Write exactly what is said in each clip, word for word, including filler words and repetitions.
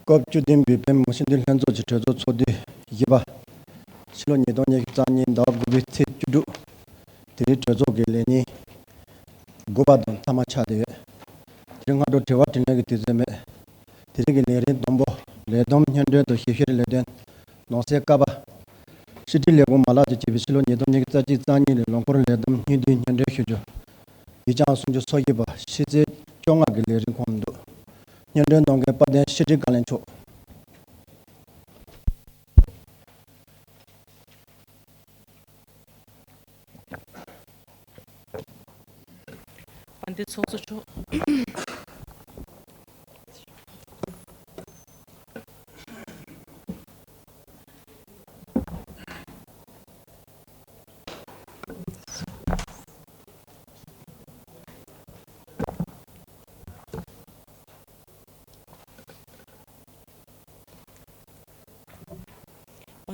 སྐབས་བཅུ་བདུན་པའི་བོད་མི་མང་སྤྱི་འཐུས་ལྷན་ཚོགས་ཀྱི་གྲོས་ཚོགས་ཚོགས་དུས་བཞི་པ། ཕྱི་ལོ་ཉིས་སྟོང་ཉི་ཤུ་རྩ་གཉིས་ཟླ་བ་དགུ་པའི་ཚེས་བཅུ་དྲུག་དེ་རིང་གྲོས་ཚོགས་ཀྱི་ལས་ཉིན་དགུ་པ་དང་མཐའ་མ་ཆགས་བསྡད་ཡོད། དེ་རིང་སྔ་དྲོ་དྲི་བ་དྲིས་ལན་གྱི་དུས་ཚོད་མེད། དེ་རིང་གི་ལས་རིམ་དང་པོ། ལས་བསྡོམས་སྙན་སྒྲོན་དང་ཞིབ་བཤེར་ལས་དོན། ནང་གསེས་ཀ་པ། ཕྱི་དྲིལ་ལས་ཁུངས་མ་ལག་ཏུ་བྱས་པའི་ཕྱི་ལོ་ཉིས་སྟོང་ཉི་ཤུ་རྩ་གཅིག་རྩ་གཉིས་ལོའི་ལོ་འཁོར་ལས་བསྡོམས་སྙིང་བསྡུས་སྙན་སྒྲོན་ཞུ་རྒྱུ། ཡིག་ཆ་ཨང་སུམ་ཅུ་སོ་བཞི་པ། ཕྱི་ཚེས་བཅོ་ལྔ་གི་ལས་རིམ་ཁག་མི་འདུག་སྙན་སྒྲོན་གནང་མཁན་དཔལ་ལྡན་ཕྱི་དྲིལ་བཀའ་བློན་མཆོག་དཔལ་ལྡན་ཚོགས་གཙོ་མཆོག་དཔལ་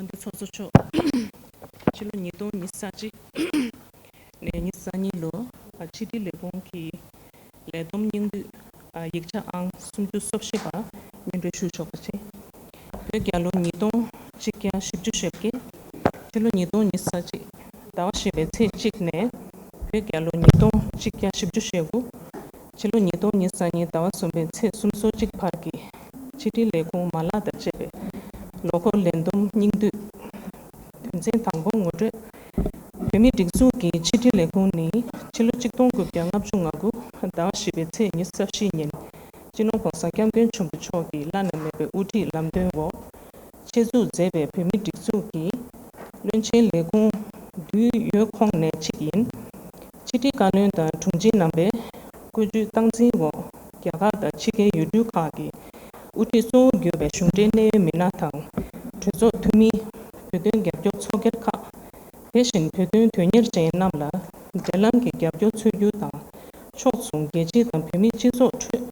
ལྡན་ཚོགས་གཙོ་མཆོག་ཕྱི་ལོ་ཉིས་སྟོང་ཉི་ཤུ་རྩ་གཅིག་ནས་ཉི་ཤུ་རྩ་གཉིས་ལོ། ཕྱི་དྲིལ་ལས་ཁུངས་ཀྱི་ལས་བསྡོམས་སྙིང་བསྡུས་ཡིག་ཆ་ཨང་སུམ་ཅུ་སོ་བཞི་པ་སྙན་སྒྲོན་ཞུ་ཆོག་པ་བྱས། བོད་རྒྱལ་ལོ་ཉིས་སྟོང་གཅིག་བརྒྱ་བཞི་བཅུ་ཞེ་བརྒྱད། ཕྱི་ལོ་ཉིས་སྟོང་ཉི་ཤུ་རྩ་གཅིག་ཟླ་བ་བཞི་པའི་ཚེས་གཅིག་ནས་བོད་རྒྱལ་ལོ་ཉིས་སྟོང་གཅིག་བརྒྱ་བཞི་བཅུ་ཞེ་དགུ། ཕྱི་ལོ་ཉིས་སྟོང་ཉི་ཤུ་རྩ་གཉིས་ཟླ་བ་གསུམ་པའི་ཚེས་སུམ་ཅུ་སོ་གཅིག་བར་གྱི་ཕྱི་དྲིལ་ལས་ཁུངས་མ་ལག་དང་བཅས་པའི་ལོ་འཁོར་ལས་བསྡོམས་སྙིང་བསྡུས། དོན་ཚན་དང་པོ་ངོ་སྤྲོད། བོད་མིའི་སྒྲིག་འཛུགས་ཀྱི་ཕྱི་དྲིལ་ལས་ཁུངས་ནི་ཕྱི་ལོ་གཅིག་སྟོང་དགུ་བརྒྱ་ལྔ་བཅུ་ང་དགུ་ཟླ་བ་བཞི་པའི་ཚེས་ཉི་ཤུ་རྩ་བཞི་ཉིན་སྤྱི་ནོར་༸གོང་ས་༸སྐྱབས་མགོན་ཆེན་པོ་མཆོག་གི་བླ་ན་མེད་པའི་དབུ་ཁྲིད་ལམ་སྟོན་འོག་ཆེད་འཛུགས་མཛད་པའི་བོད་མིའི་སྒྲིག་འཛུགས་ཀྱི་བློན་ཆེན་ལས་ཁུངས་འདུས་ཡོད་ཁོངས་ནས་གཅིག་ཡིན། ཕྱི་དྲིལ་བཀའ་བློན་དང་དྲུང་ཆེ་རྣམ་པས་བཀོད་ཇུས་སྟངས་འཛིན་འོག་རྒྱ་གར་དང་ཕྱི་རྒྱལ་ཡུལ་གྲུ་ཁག་གི་དབུ་ཁྲིད་གཙོ་བོ་གྱུར་པའི་གཞུང་འབྲེལ་གནད་ཡོད་མི་སྣ་དང་། གྲོས་ཚོགས་འཐུས་མི། བོད་དོན་རྒྱབ་སྐྱོར་ཚོགས་སྒེར་ཁག་དེ་བཞིན་བོད་དོན་དོན་གཉེར་ཅན་རྣམས་ལ་འབྲེལ་ལམ་གྱི་རྒྱབ་སྐྱོར་འཚོལ་རྒྱུ་དང་། ཕྱོགས་མཚུངས་རྒྱལ་སྤྱི་དང་བོད་མིའི་སྤྱི་ཚོགས་ཁྲོད་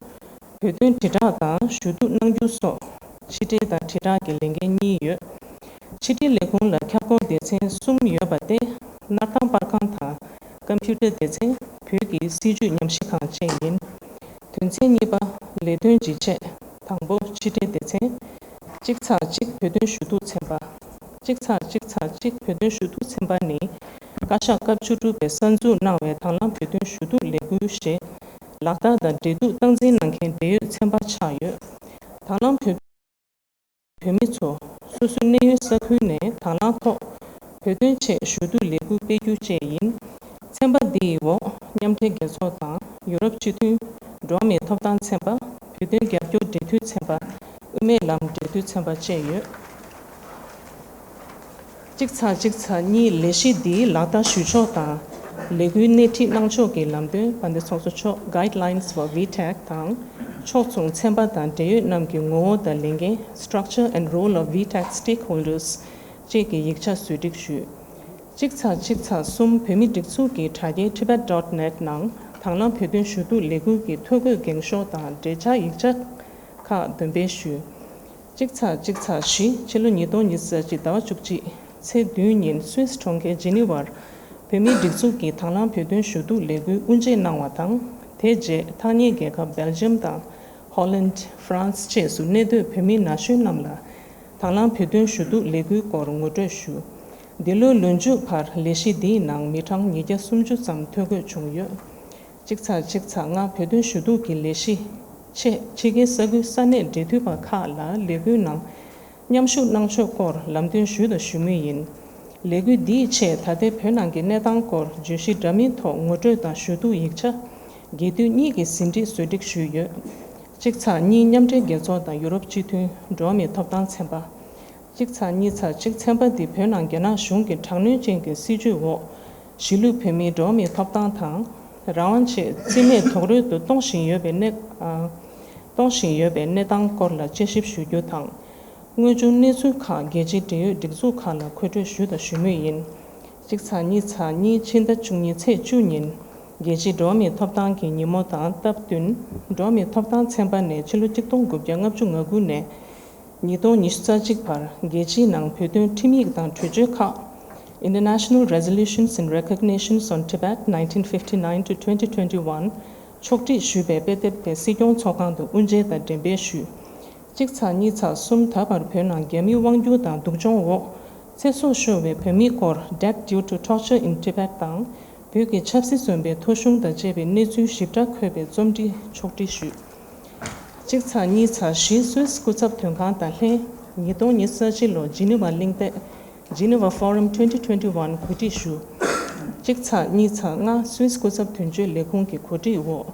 བོད་དོན་དྲིལ་བསྒྲགས་དང་ཞུ་གཏུག་གནང་རྒྱུ་སོགས་ཕྱི་དྲིལ་དང་དྲིལ་བསྒྲགས་ཀྱི་ལས་འགན་གཉིས་ཡོད། ཕྱི་དྲིལ་ལས་ཁུངས་ལ་ཁྱབ་ཁོངས་སྡེ་ཚན་གསུམ་ཡོད་པ་སྟེ། སྣར་ཐང་པར་ཁང་དང་ཀམ་པུ་ཊར་སྡེ་ཚན། བོད་ཀྱི་སྲིད་བྱུས་ཉམས་ཞིབ་ཁང་བཅས་ཡིན། དོན་ཚན་གཉིས་པ། ལས་དོན་ཇི་བྱས། དང་པོ། ཕྱི་དྲིལ་སྡེ་ཚན། གཅིག་ཚེག་གཅིག་བོད་དོན་ཞུ་གཏུག་ཚན་པ། གཅིག་ཚེག་གཅིག་ཚེག་གཅིག་བོད་དོན་ཞུ་གཏུག་ཚན་པ་ནི། བཀའ་ཤག་སྐབས་བཅུ་དྲུག་པས་གསར་འཛུགས་གནང་བའི་དང་བླངས་བོད་དོན་ཞུ་གཏུག་ལས་འགུལ་ཞེས་ལག་བསྟར་དང་འབྲེལ་གཏུག་སྟངས་འཛིན་གནང་མཁན་འབྲེལ་ཡོད་ཚན་པ་ཆགས་ཡོད། དང་བླངས་བོད་བོད་མི་ཚོ་སོ་སོའི་གནས་ཡུལ་ས་ཁུལ་ནས་དང་བླངས་ཐོག་བོད་དོན་ཆེད་ཞུ་གཏུག་ལས་འགུལ་སྤེལ་རྒྱུ་བཅས་ཡིན། ཚན་པ་འདིའི་འོག་མཉམ་འབྲེལ་རྒྱལ་ཚོགས་དང་ཡུ་རོབ་སྤྱི་མཐུན་འགྲོ་བ་མིའི་ཐོབ་ཐང་ཚན་པ། བོད་དོན་རྒྱབ་སྐྱོར་འབྲེལ་མཐུད་ཚན་པ། དབུ་མའི་ལམ་འབྲེལ་མཐུད་ཚན་པ་བཅས་ཡོད། གཅིག་ཚེག་གཅིག་ཚེག་གཉིས་ལས་གཞི་འདིའི་ལག་བསྟར་ཞུ་ཕྱོགས་དང་། ལས་འགུལ་སྣེ་ཁྲིད་གནང་ཕྱོགས་ཀྱི་ལམ་སྟོན་དཔལ་ལྡན་ཚོགས་གཙོ་མཆོག Guidelines for V TAC དང་། ཕྱོགས་མཚུངས་ཚན་པ་དང་འབྲེལ་ཡོད་རྣམས་ཀྱི་ངོ་བོ་དང་ལས་འགན། Structure and Role of V TAC Stakeholders བཅས་ཀྱི་ཡིག་ཆ་བཟོ་སྒྲིག་ཞུས། གཅིག་ཚེག་གཅིག་ཚེག་གསུམ་བོད་མིའི་སྒྲིག་འཛུགས་ཀྱི་དྲ་རྒྱའི་tibet dot net ནང་དང་བླངས་བོད་དོན་ཞུ་གཏུག་ལས་འགུལ་གྱི་ཐོ་འགོད་འགེངས་ཤོག་དང་འབྲེལ་ཆགས་ཡིག་ཆ་ཁག་འདོན་སྤེལ་ཞུས། གཅིག་ཚེག་གཅིག་ཚེག་བཞི། ཕྱི་ལོ་ཉིས་སྟོང་ཉི་ཤུ་རྩ་གཅིག་ཟླ་བ་བཅུ་གཅིག་ཚེས་བདུན་ཉིན་སུད་སི་གྲོང་ཁྱེར་ཇི་ནི་ཝར་བོད་མིའི་སྒྲིག་འཛུགས་ཀྱི་དང་བླངས་བོད་དོན་ཞུ་གཏུག་ལས་འགུལ་དབུ་འབྱེད་གནང་བ་དང་། དེ་རྗེས་ཐག་ཉེ་རྒྱལ་ཁབ་སྦེལ་ཇམ་དང་ཧོ་ལན། ཧྥ་རན་སི་བཅས་སུ་གནས་སྡོད་བོད་མི་ན་གཞོན་རྣམས་ལ་དང་བླངས་བོད་དོན་ཞུ་གཏུག་ལས་འགུལ་སྐོར་ངོ་སྤྲོད་ཞུ། འདི་ལོའི་ལོ་མཇུག་བར་ལས་གཞི་འདིའི་ནང་མི་གྲངས་ཉིས་བརྒྱ་སུམ་ཅུ་ཙམ་ཐོ་འགོད་བྱུང་ཡོད། གཅིག་ཚེག་གཅིག་ཚེག་ལྔ། བོད་དོན་ཞུ་གཏུག་གི་ལས་གཞི་ཆེད་ཕྱི་རྒྱལ་ས་ཁུལ་ས་གནས་འབྲེལ་མཐུད་པ་ཁག་ལ་ལས་འགུལ་ནང་མཉམ་ཞུགས་གནང་ཕྱོགས་སྐོར་ལམ་སྟོན་ཞུས་དང་ཞུ་མུས་ཡིན། ལས་འགུལ་འདིའི་ཆེད་ད་ལྟའི་བོད་ནང་གི་གནས་སྟངས་སྐོར་བརྗོད་གཞི་འདྲ་མིན་ཐོག་ངོ་སྤྲོད་དང་ཞུ་གཏུག་ཡིག་ཆ་རྒྱས་བསྡུས་གཉིས་ཀྱི་ཟིན་བྲིས་བཟོ་སྒྲིག་ཞུས་ཡོད། གཅིག་ཚེག་གཉིས། མཉམ་འབྲེལ་རྒྱལ་ཚོགས་དང་ཡུ་རོབ་སྤྱི་མཐུན་འགྲོ་བ་མིའི་ཐོབ་ཐང་ཚན་པ། གཅིག་ཚེག་གཉིས་ཚེག་གཅིག། ཚན་པ་འདི་བོད་ནང་རྒྱ་ནག་གཞུང་གི་དྲག་གནོན་ཅན་གྱི་སྲིད་བྱུས་འོག་གཞིས་ལུས་བོད་མིའི་འགྲོ་བ་མིའི་ཐོབ་ཐང་དང་། རང་དབང་ཆེད་རྩིས་མེད་རྡོག་རོལ་དུ་གཏོང་བཞིན་ཡོད་པའི་གནས། ཨ། གཏོང་བཞིན་ཡོད་པའི་གནས་སྟངས་སྐོར་ལ་དཔྱད་ཞིབ་ཞུ་རྒྱུ་དང་། དངོས་བྱུང་གནས་ཚུལ་ཁག་རྒྱལ་སྤྱིའི་འབྲེལ་ཡོད་སྒྲིག་འཛུགས་ཁག་ལ་མཁོ་སྤྲོད་ཞུས་དང་ཞུ་མུས་ཡིན། གཅིག་ཚེག་གཉིས་ཚེག་གཉིས། ཕྱི་ཟླ་བཅུ་གཉིས་ཚེས་བཅུ་ཉིན་རྒྱལ་སྤྱིའི་འགྲོ་བ་མིའི་ཐོབ་ཐང་གི་ཉིན་མོ་དང་སྟབས་བསྟུན། འགྲོ་བ་མིའི་ཐོབ་ཐང་ཚན་པ་ནས་ཕྱི་ལོ་གཅིག་སྟོང་དགུ་བརྒྱ་ལྔ་བཅུ་ང་དགུ་ནས་ཉིས་སྟོང་ཉི་ཤུ་རྩ་གཅིག་བར་རྒྱལ་སྤྱིའི་ནང་བོད་དོན་ཁྲིམས་ཡིག་དང་གྲོས་ཆོད་ཁག International Resolutions and Recognitions on Tibet nineteen fifty-nine to twenty twenty-one ཕྱོགས་སྒྲིག་ཞུས་པའི་དཔེ་དེབ་དེ་སྲིད་སྐྱོང་ཚོགས་ཁང་དུ་དབུ་འབྱེད་དང་འགྲེམས་སྤེལ་ཞུས། གཅིག་ཚེག་གཉིས་ཚེག་གསུམ། ད་བར་བོད་ནང་རྒྱ་མིའི་དབང་སྒྱུར་དང་སྡུག་སྦྱོང་འོག་ཚེ་སྲོག་ཤོར་བའི་བོད་མིའི་སྐོར། Death due to torture in Tibet དང་། བོད་ཀྱི་ཆབ་སྲིད་བཙོན་པའི་ཐོ་གཞུང་དང་བཅས་པའི་གནས་ཚུལ་ཞིབ་ཕྲ་འཁོད་པའི་རྩོམ་བྲིས་ཕྱོགས་སྒྲིག་ཞུས། གཅིག་ཚེག་གཉིས་ཚེག་བཞི། སུད་སི་སྐུ་ཚབ་དོན་ཁང་དང་ལྷན། ཉིས་སྟོང་ཉི་ཤུ་རྩ་གཅིག་ལོ་ཇི་ནི་ཝ་གླེང་སྟེགས། Geneva Forum twenty twenty-one གོ་སྒྲིག་ཞུ། གཅིག་ཚེག་གཉིས་ཚེག་ལྔ། སུད་སི་སྐུ་ཚབ་དོན་གཅོད་ལས་ཁུངས་ཀྱི་གོ་སྒྲིག་འོག་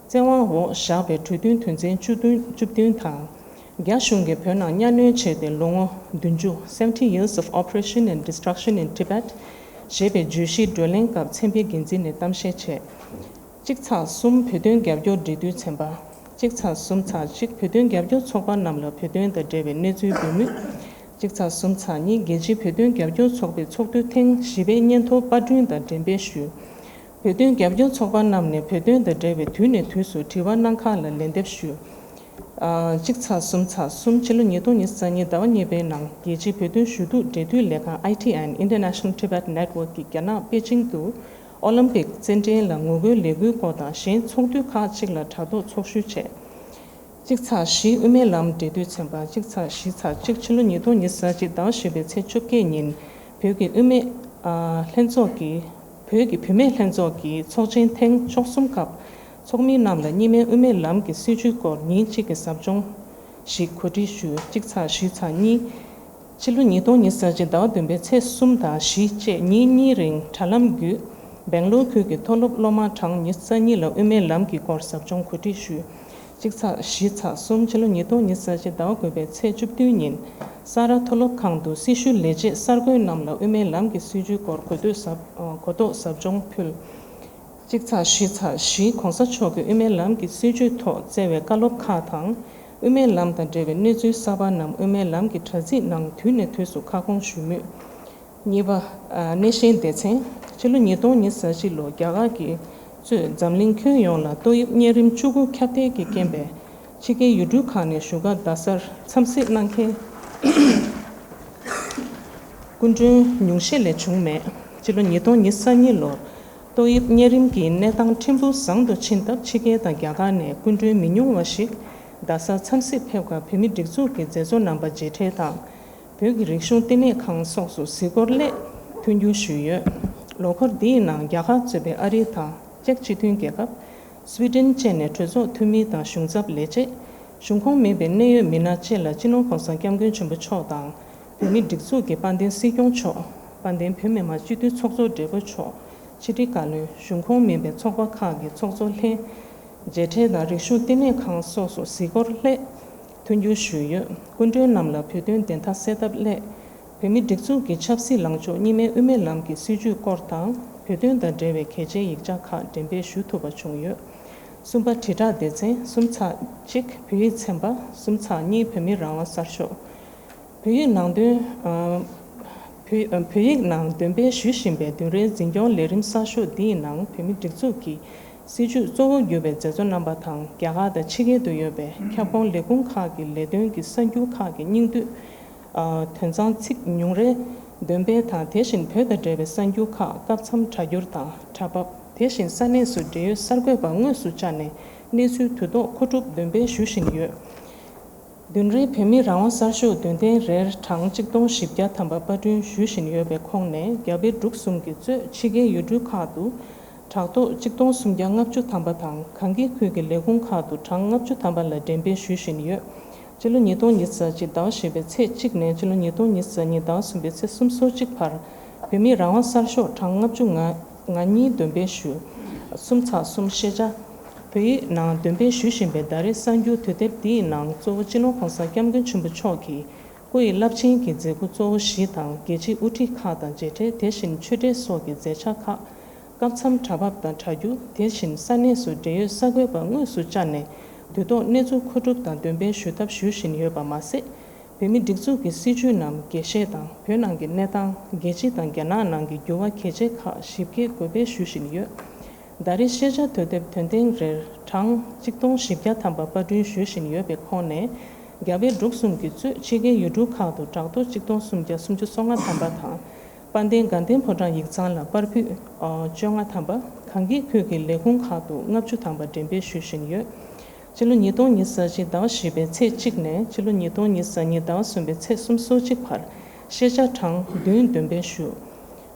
བཙན་དབང་འོག་བཞག་པའི་གྲོས་མཐུན་དོན་ཚན་བཅུ་བདུན་བཅུ་བདུན་དང་། རྒྱ་གཞུང་གིས་བོད་ནང་གཉའ་གནོན་བྱས་ཏེ་ལོ་ངོ་བདུན་ཅུ། Seventy years of oppression and destruction in Tibet ཞེས་པའི་བརྗོད་གཞིའི་བགྲོ་གླེང་སྐབས་མཚན་དཔེའི་འགན་འཛིན་ནས་གཏམ་བཤད་བྱས། གཅིག་ཚེག་གསུམ། བོད་དོན་རྒྱབ་སྐྱོར་འབྲེལ་མཐུད་ཚན་པ། གཅིག་ཚེག་གསུམ་ཚེག་གཅིག། བོད་དོན་རྒྱབ་སྐྱོར་ཚོགས་པ་རྣམས་ལ་བོད་དོན་དང་འབྲེལ་བའི་གནས་ཚུལ་འབུལ་མུས། གཅིག་ཚེག་གསུམ་ཚེག་གཉིས། རྒྱལ་སྤྱིའི་བོད་དོན་རྒྱབ་སྐྱོར་ཚོགས་པའི་ཚོགས་དུས་ཐེངས་བཞི་པའི་སྙན་ཐོ་པར་སྐྲུན་དང་འགྲེམས་སྤེལ་ཞུས། བོད་དོན་རྒྱབ་སྐྱོར་ཚོགས་པ་རྣམས་ནས་བོད་དོན་དང་འབྲེལ་བའི་དུས་ནས་དུས་སུ་དྲི་བ་གནང་ཁག་ལ་ལན་འདེབས་ཞུས། ཨ། གཅིག་ཚེག་གསུམ་ཚེག་གསུམ། ཕྱི་ལོ་ཉིས་སྟོང་ཉི་ཤུ་རྩ་གཉིས་ཟླ་བ་གཉིས་པའི་ནང་རྒྱལ་སྤྱིའི་བོད་དོན་ཞུ་གཏུག་འབྲེལ་མཐུད་ལས་ཁང་I T and International Tibet Network གིས་རྒྱ་ནག་པེ་ཅིང་དུ་ཨོ་ལིམ་པིག་རྩེད་འགྲན་ལ་ངོ་རྒོལ་ལས་འགུལ་སྐོར་དང་གཞན་ཚོགས་འདུ་ཁག་ཅིག་ལ་དྲ་ཐོག་ཚོགས་ཞུགས་བྱས། གཅིག་ཚེག་བཞི། དབུ་མའི་ལམ་འབྲེལ་མཐུད་ཚན་པ། གཅིག་ཚེག་བཞི་ཚེག་གཅིག། ཕྱི་ལོ་ཉིས་སྟོང་ཉི་ཤུ་རྩ་གཅིག་ཟླ་བ་བཞི་པའི་ཚེས་བཅོ་བརྒྱད་ཉིན་བོད་ཀྱི་དབུ་མའི་ཨ་ལྷན་ཚོགས་ཀྱི་བོད་ཀྱི་བུད་མེད་ལྷན་ཚོགས་ཀྱི་ཚོགས་ཆེན་ཐེངས་བཅུ་གསུམ་སྐབས་ཚོགས་མི་རྣམས་ལ་གཉིས་སྨན་དབུ་མའི་ལམ་གྱི་སྲིད་བྱུས་སྐོར་ཉིན་གཅིག་གི་ཟབ་སྦྱོང་ཞིག་གོ་སྒྲིག་ཞུས། གཅིག་ཚེག་བཞི་ཚེག་གཉིས། ཕྱི་ལོ་ཉིས་སྟོང་ཉི་ཤུ་རྩ་གཅིག་ཟླ་བ་བདུན་པའི་ཚེས་གསུམ་དང་བཞི་བཅས་ཉིན་གཉིས་རིང་དྲ་ལམ་བརྒྱུད་སྦེང་ལོར་ཁུལ་གྱི་མཐོ་སློབ་སློབ་མ་གྲངས་ཉི་ཤུ་རྩ་གཉིས་ལ་དབུ་མའི་ལམ་གྱི་སྐོར་ཟབ་སྦྱོང་གོ་སྒྲིག་ཞུས། གཅིག་ཚེག་བཞི་ཚེག་གསུམ། ཕྱི་ལོ་ཉིས་སྟོང་ཉི་ཤུ་རྩ་གཅིག་ཟླ་བ་དགུ་པའི་ཚེས་བཅུ་བདུན་ཉིན་ས་རཱ་མཐོ་སློབ་ཁང་དུ་སྲི་ཞུ་ལས་བྱེད་གསར་འགོད་རྣམས་ལ་དབུ་མའི་ལམ་གྱི་སྲིད་བྱུས་སྐོར་གོ་ཐོས་ཟབ་གོ་རྟོགས་ཟབ་སྦྱོང་ཕུལ། གཅིག་ཚེག་བཞི་ཚེག་བཞི། ༸གོང་ས་མཆོག་གིས་དབུ་མའི་ལམ་གྱི་སྲིད་བྱུས་ཐོག་བསྩལ་བའི་བཀའ་སློབ་ཁག་དང་། དབུ་མའི་ལམ་དང་འབྲེལ་བའི་གནས་ཚུལ་གསར་པ་རྣམས་དབུ་མའི་ལམ་གྱི་དྲ་ཚིགས་ནང་དུས་ནས་དུས་སུ་ཁ་སྐོང་ཞུས་མུས། གཉིས་པ། ཨ། སྣེ་ཤན་སྡེ་ཚན། ཕྱི་ལོ་ཉིས་སྟོང་ཉི་ཤུ་རྩ་གཅིག་ལོ་རྒྱ་གར་གྱིས་གཙོས་འཛམ་གླིང་ཁྱོན་ཡོངས་ལ་ཏོག་དབྱིབས་གཉན་རིམས་བཅུ་དགུ་ཁྱབ་གདལ་གྱི་རྐྱེན་པས་ཕྱི་རྒྱལ་ཡུལ་གྲུ་ཁག་ནས་བཞུགས་སྒར་རྡ་སར་འཚམས་གཟིགས་གནང་མཁན་སྐུ་མགྲོན་ཉུང་ཤས་ལས་བྱུང་མེད། ཕྱི་ལོ་ཉིས་སྟོང་ཉི་ཤུ་རྩ་གཉིས་ལོར་ཏོག་དབྱིབས་གཉན་རིམས་ཀྱི་གནས་སྟངས་ཕྲན་བུ་བཟང་དུ་ཕྱིན་སྟབས་ཕྱི་རྒྱལ་དང་རྒྱ་གར་ནས་སྐུ་མགྲོན་མི་ཉུང་བ་ཞིག་རྡ་སར་འཚམས་གཟིགས་ཕེབས་སྐབས་བོད་མིའི་སྒྲིག་འཛུགས་ཀྱི་མཛད་གཙོ་རྣམ་པ་མཇལ་འཕྲད་དང་། བོད་ཀྱི་རིག་གཞུང་བསྟི་གནས་ཁང་སོགས་སུ་གཟིགས་སྐོར་སླད་མཐུན་འགྱུར་ཞུས་ཡོད། ལོ་འཁོར་འདིའི་ནང་རྒྱ་གར་གཙོས་པའི་ཨ་རི་དང་ཅེཀ་སྤྱི་མཐུན་རྒྱལ་ཁབ། སུའི་ཌེན་བཅས་ནས་གྲོས་ཚོགས་འཐུས་མི་དང་གཞུང་ཚབ་ལས་བྱེད། གཞུང་ཁོངས་མིན་པའི་གནད་ཡོད་མི་སྣ་བཅས་ལ་སྤྱི་ནོར་༸གོང་ས་༸སྐྱབས་མགོན་ཆེན་པོ་མཆོག་དང་། བོད་མིའི་སྒྲིག་འཛུགས་ཀྱི་དཔལ་ལྡན་སྲིད་སྐྱོང་མཆོག་དཔལ་ལྡན་བོད་མི་མང་སྤྱི་འཐུས་ཚོགས་གཙོ་སྦྲེལ་པོ་མཆོག་ཕྱི་དྲིལ་བཀའ་བློན། གཞུང་ཁོངས་མིན་པའི་ཚོགས་པ་ཁག་གི་ཚོགས་གཙོ་ལྷན། མཇལ་འཕྲད་དང་རིག་གཞུང་བསྟི་གནས་ཁང་སོགས་སུ་གཟིགས་སྐོར་སླད་མཐུན་འགྱུར་ཞུས་ཡོད། སྐུ་མགྲོན་རྣམས་ལ་བོད་དོན་བདེན་མཐའ་གསལ་ཐབས་སླད། བོད་མིའི་སྒྲིག་འཛུགས་ཀྱི་ཆབ་སྲིད་ལངས་ཕྱོགས་གཉིས་སྨན་དབུ་མའི་ལམ་གྱི་སྲིད་བྱུས་སྐོར་དང་། བོད་དོན་དང་འབྲེལ་བའི་གལ་ཆེའི་ཡིག་ཆ་ཁག་འགྲེམས་སྤེལ་ཞུ་ཐུབ་པ་བྱུང་ཡོད། གསུམ་པ། དྲིལ་བསྒྲགས་སྡེ་ཚན། གསུམ་ཚེག་གཅིག་བོད་ཡིག་ཚན་པ། གསུམ་ཚེག་གཉིས། བོད་མིའི་རང་དབང་གསར་ཤོག་བོད་ཡིག་ནང་དོན། ཨ། བོད། ཨ། བོད་ཡིག་ནང་འདོན་སྤེལ་ཞུ་བཞིན་པའི་བདུན་རེའི་འཛིན་སྐྱོང་ལས་རིམ་གསར་ཤོག་འདིའི་ནང་བོད་མིའི་སྒྲིག་འཛུགས་ཀྱི་སྲིད་བྱུས་གཙོ་བོ་གྱུར་པའི་མཛད་གཙོ་རྣམ་པ་དང་རྒྱ་གར་དང་ཕྱི་རྒྱལ་དུ་ཡོད་པའི་ཁྱབ་ཁོངས་ལས་ཁུངས་ཁག་གི་ལས་དོན་གྱི་གསར་འགྱུར་ཁག་གི་སྙིང་བསྡུས། ཨ། དོན་ཚན་ཚིག་ཉུང་རེ་འདོན་སྤེལ་དང་། དེ་བཞིན་བོད་དང་འབྲེལ་བའི་གསར་འགྱུར་ཁག་སྐབས་མཚམས་སྒྲ་སྒྱུར་དང་སྒྲ་ཕབ། དེ་བཞིན་ས་གནས་སུ་འབྲེལ་ཡོད་གསར་འགོད་པ་དངོས་སུ་བཅར་ནས་གནས་ཚུལ་དུས་ཐོག་མཁོ་སྒྲུབ་འདོན་སྤེལ་ཞུ་བཞིན་ཡོད། བདུན་རེའི་བོད་མིའི་རང་དབང་གསར་ཤོག་འདོན་ཐེངས་རེར་གྲངས་གཅིག་སྟོང་བཞི་བརྒྱ་ཐམ་པ་པར་སྐྲུན་ཞུ་བཞིན་ཡོད་པའི་ཁོངས་ནས་རྒྱ་བལ་འབྲུག་གསུམ་གྱིས་གཙོས་ཕྱི་རྒྱལ་ཡུལ་གྲུ་ཁག་ཏུ་དྲ་ཐོག་གཅིག་སྟོང་སུམ་བརྒྱ་ལྔ་བཅུ་ཐམ་པ་དང་། གངས་སྐྱིད་ཁུལ་གྱི་ལས་ཁུངས་ཁག་ཏུ་གྲངས་ལྔ་བཅུ་ཐམ་པ་ལ་འགྲེམས་སྤེལ་ཞུ་བཞིན་ཡོད། ཕྱི་ལོ་ཉིས་སྟོང་ཉི་ཤུ་རྩ་གཅིག་ཟླ་བ་བཞི་པའི་ཚེས་གཅིག་ནས་ཕྱི་ལོ་ཉིས་སྟོང་ཉི་ཤུ་རྩ་གཉིས་ཟླ་བ་གསུམ་པའི་ཚེས་སུམ་ཅུ་སོ་གཅིག་བར་བོད་མིའི་རང་དབང་གསར་ཤོག་གྲངས་ལྔ་བཅུ་ང་གཉིས་འདོན་སྤེལ་ཞུས། གསུམ་ཚེག་གསུམ། ཤེས་བྱ། བོད་ཡིག་ནང་འདོན་སྤེལ་ཞུ་བཞིན་པའི་ཟླ་རེའི་གསར་འགྱུར་དུས་དེབ་འདིའི་ནང་གཙོ་བོ་སྤྱི་ནོར་༸གོང་ས་༸སྐྱབས་མགོན་ཆེན་པོ་མཆོག་གི་སྐུ་ཡི་རླབས་ཆེན་གྱི་མཛད་ཁུར་གཙོ་བོ་བཞི་དང་། རྒྱལ་སྤྱིའི་དབུ་ཁྲིད་ཁག་དང་མཇལ་འཕྲད། དེ་བཞིན་ཆོས་འབྲེལ་སོགས་ཀྱི་མཛད་འཆར་ཁག་སྐབས་མཚམས་སྒྲ་ཕབ་དང་སྒྲ་སྒྱུར། དེ་བཞིན་ས་གནས་སུ་འབྲེལ་ཡོད་གསར་འགོད་པ་དངོས་སུ་བཅར་ནས་དུས་ཐོག་གནས་ཚུལ་མཁོ་སྒྲུབ་དང་འདོན་སྤེལ་ཞུ་ཐབས་ཞུ་བཞིན་ཡོད་པ་མ་ཟད། བོད་མིའི་སྒྲིག་འཛུགས་ཀྱི་སྲིད་བྱུས་རྣམས་རྒྱས་བཤད་དང་། བོད་ནང་གི་གནས་སྟངས། རྒྱལ་སྤྱི་དང་རྒྱ་ནག་ནང་གི་འགྱུར་བ་གལ་ཆེ་ཁག་ཞིབ་རྒྱས་འགོད་སྤེལ་ཞུ་བཞིན་ཡོད། ཟླ་རེའི་ཤེས་བྱ་དུས་དེབ་འདོན་ཐེངས་རེར་གྲངས་གཅིག་སྟོང་བཞི་བརྒྱ་ཐམ་པ་པར་སྐྲུན་ཞུ་བཞིན་ཡོད་པའི་ཁོངས་ནས་རྒྱ་བལ་འབྲུག་གསུམ་གྱིས་གཙོས་ཕྱི་རྒྱལ་ཡུལ་གྲུ་ཁག་ཏུ་དྲ་ཐོག་གཅིག་སྟོང་སུམ་བརྒྱ་སུམ་ཅུ་སོ་ལྔ་ཐམ་པ་དང་། དཔལ་ལྡན་དགའ་ལྡན་ཕོ་བྲང་ཡིག་ཚང་ལ་པར་ཕུད་བཅོ་ལྔ་ཐམ་པ། གངས་སྐྱིད་ཁུལ་གྱི་ལས་ཁུངས་ཁག་ཏུ་ལྔ་བཅུ་ཐམ་པ་འགྲེམས་སྤེལ་ཞུ་བཞིན་ཡོད། ཕྱི་ལོ་ཉིས་སྟོང་ཉི་ཤུ་རྩ་གཅིག་ཟླ་བ་བཞི་པའི་ཚེས་གཅིག་ནས་ཕྱི་ལོ་ཉིས་སྟོང་ཉི་ཤུ་རྩ་གཉིས་ཟླ་བ་གསུམ་པའི་ཚེས་སོ་གཅིག་བར་ཤེས་བྱ་གྲངས་བདུན་འདོན་སྤེལ་ཞུ།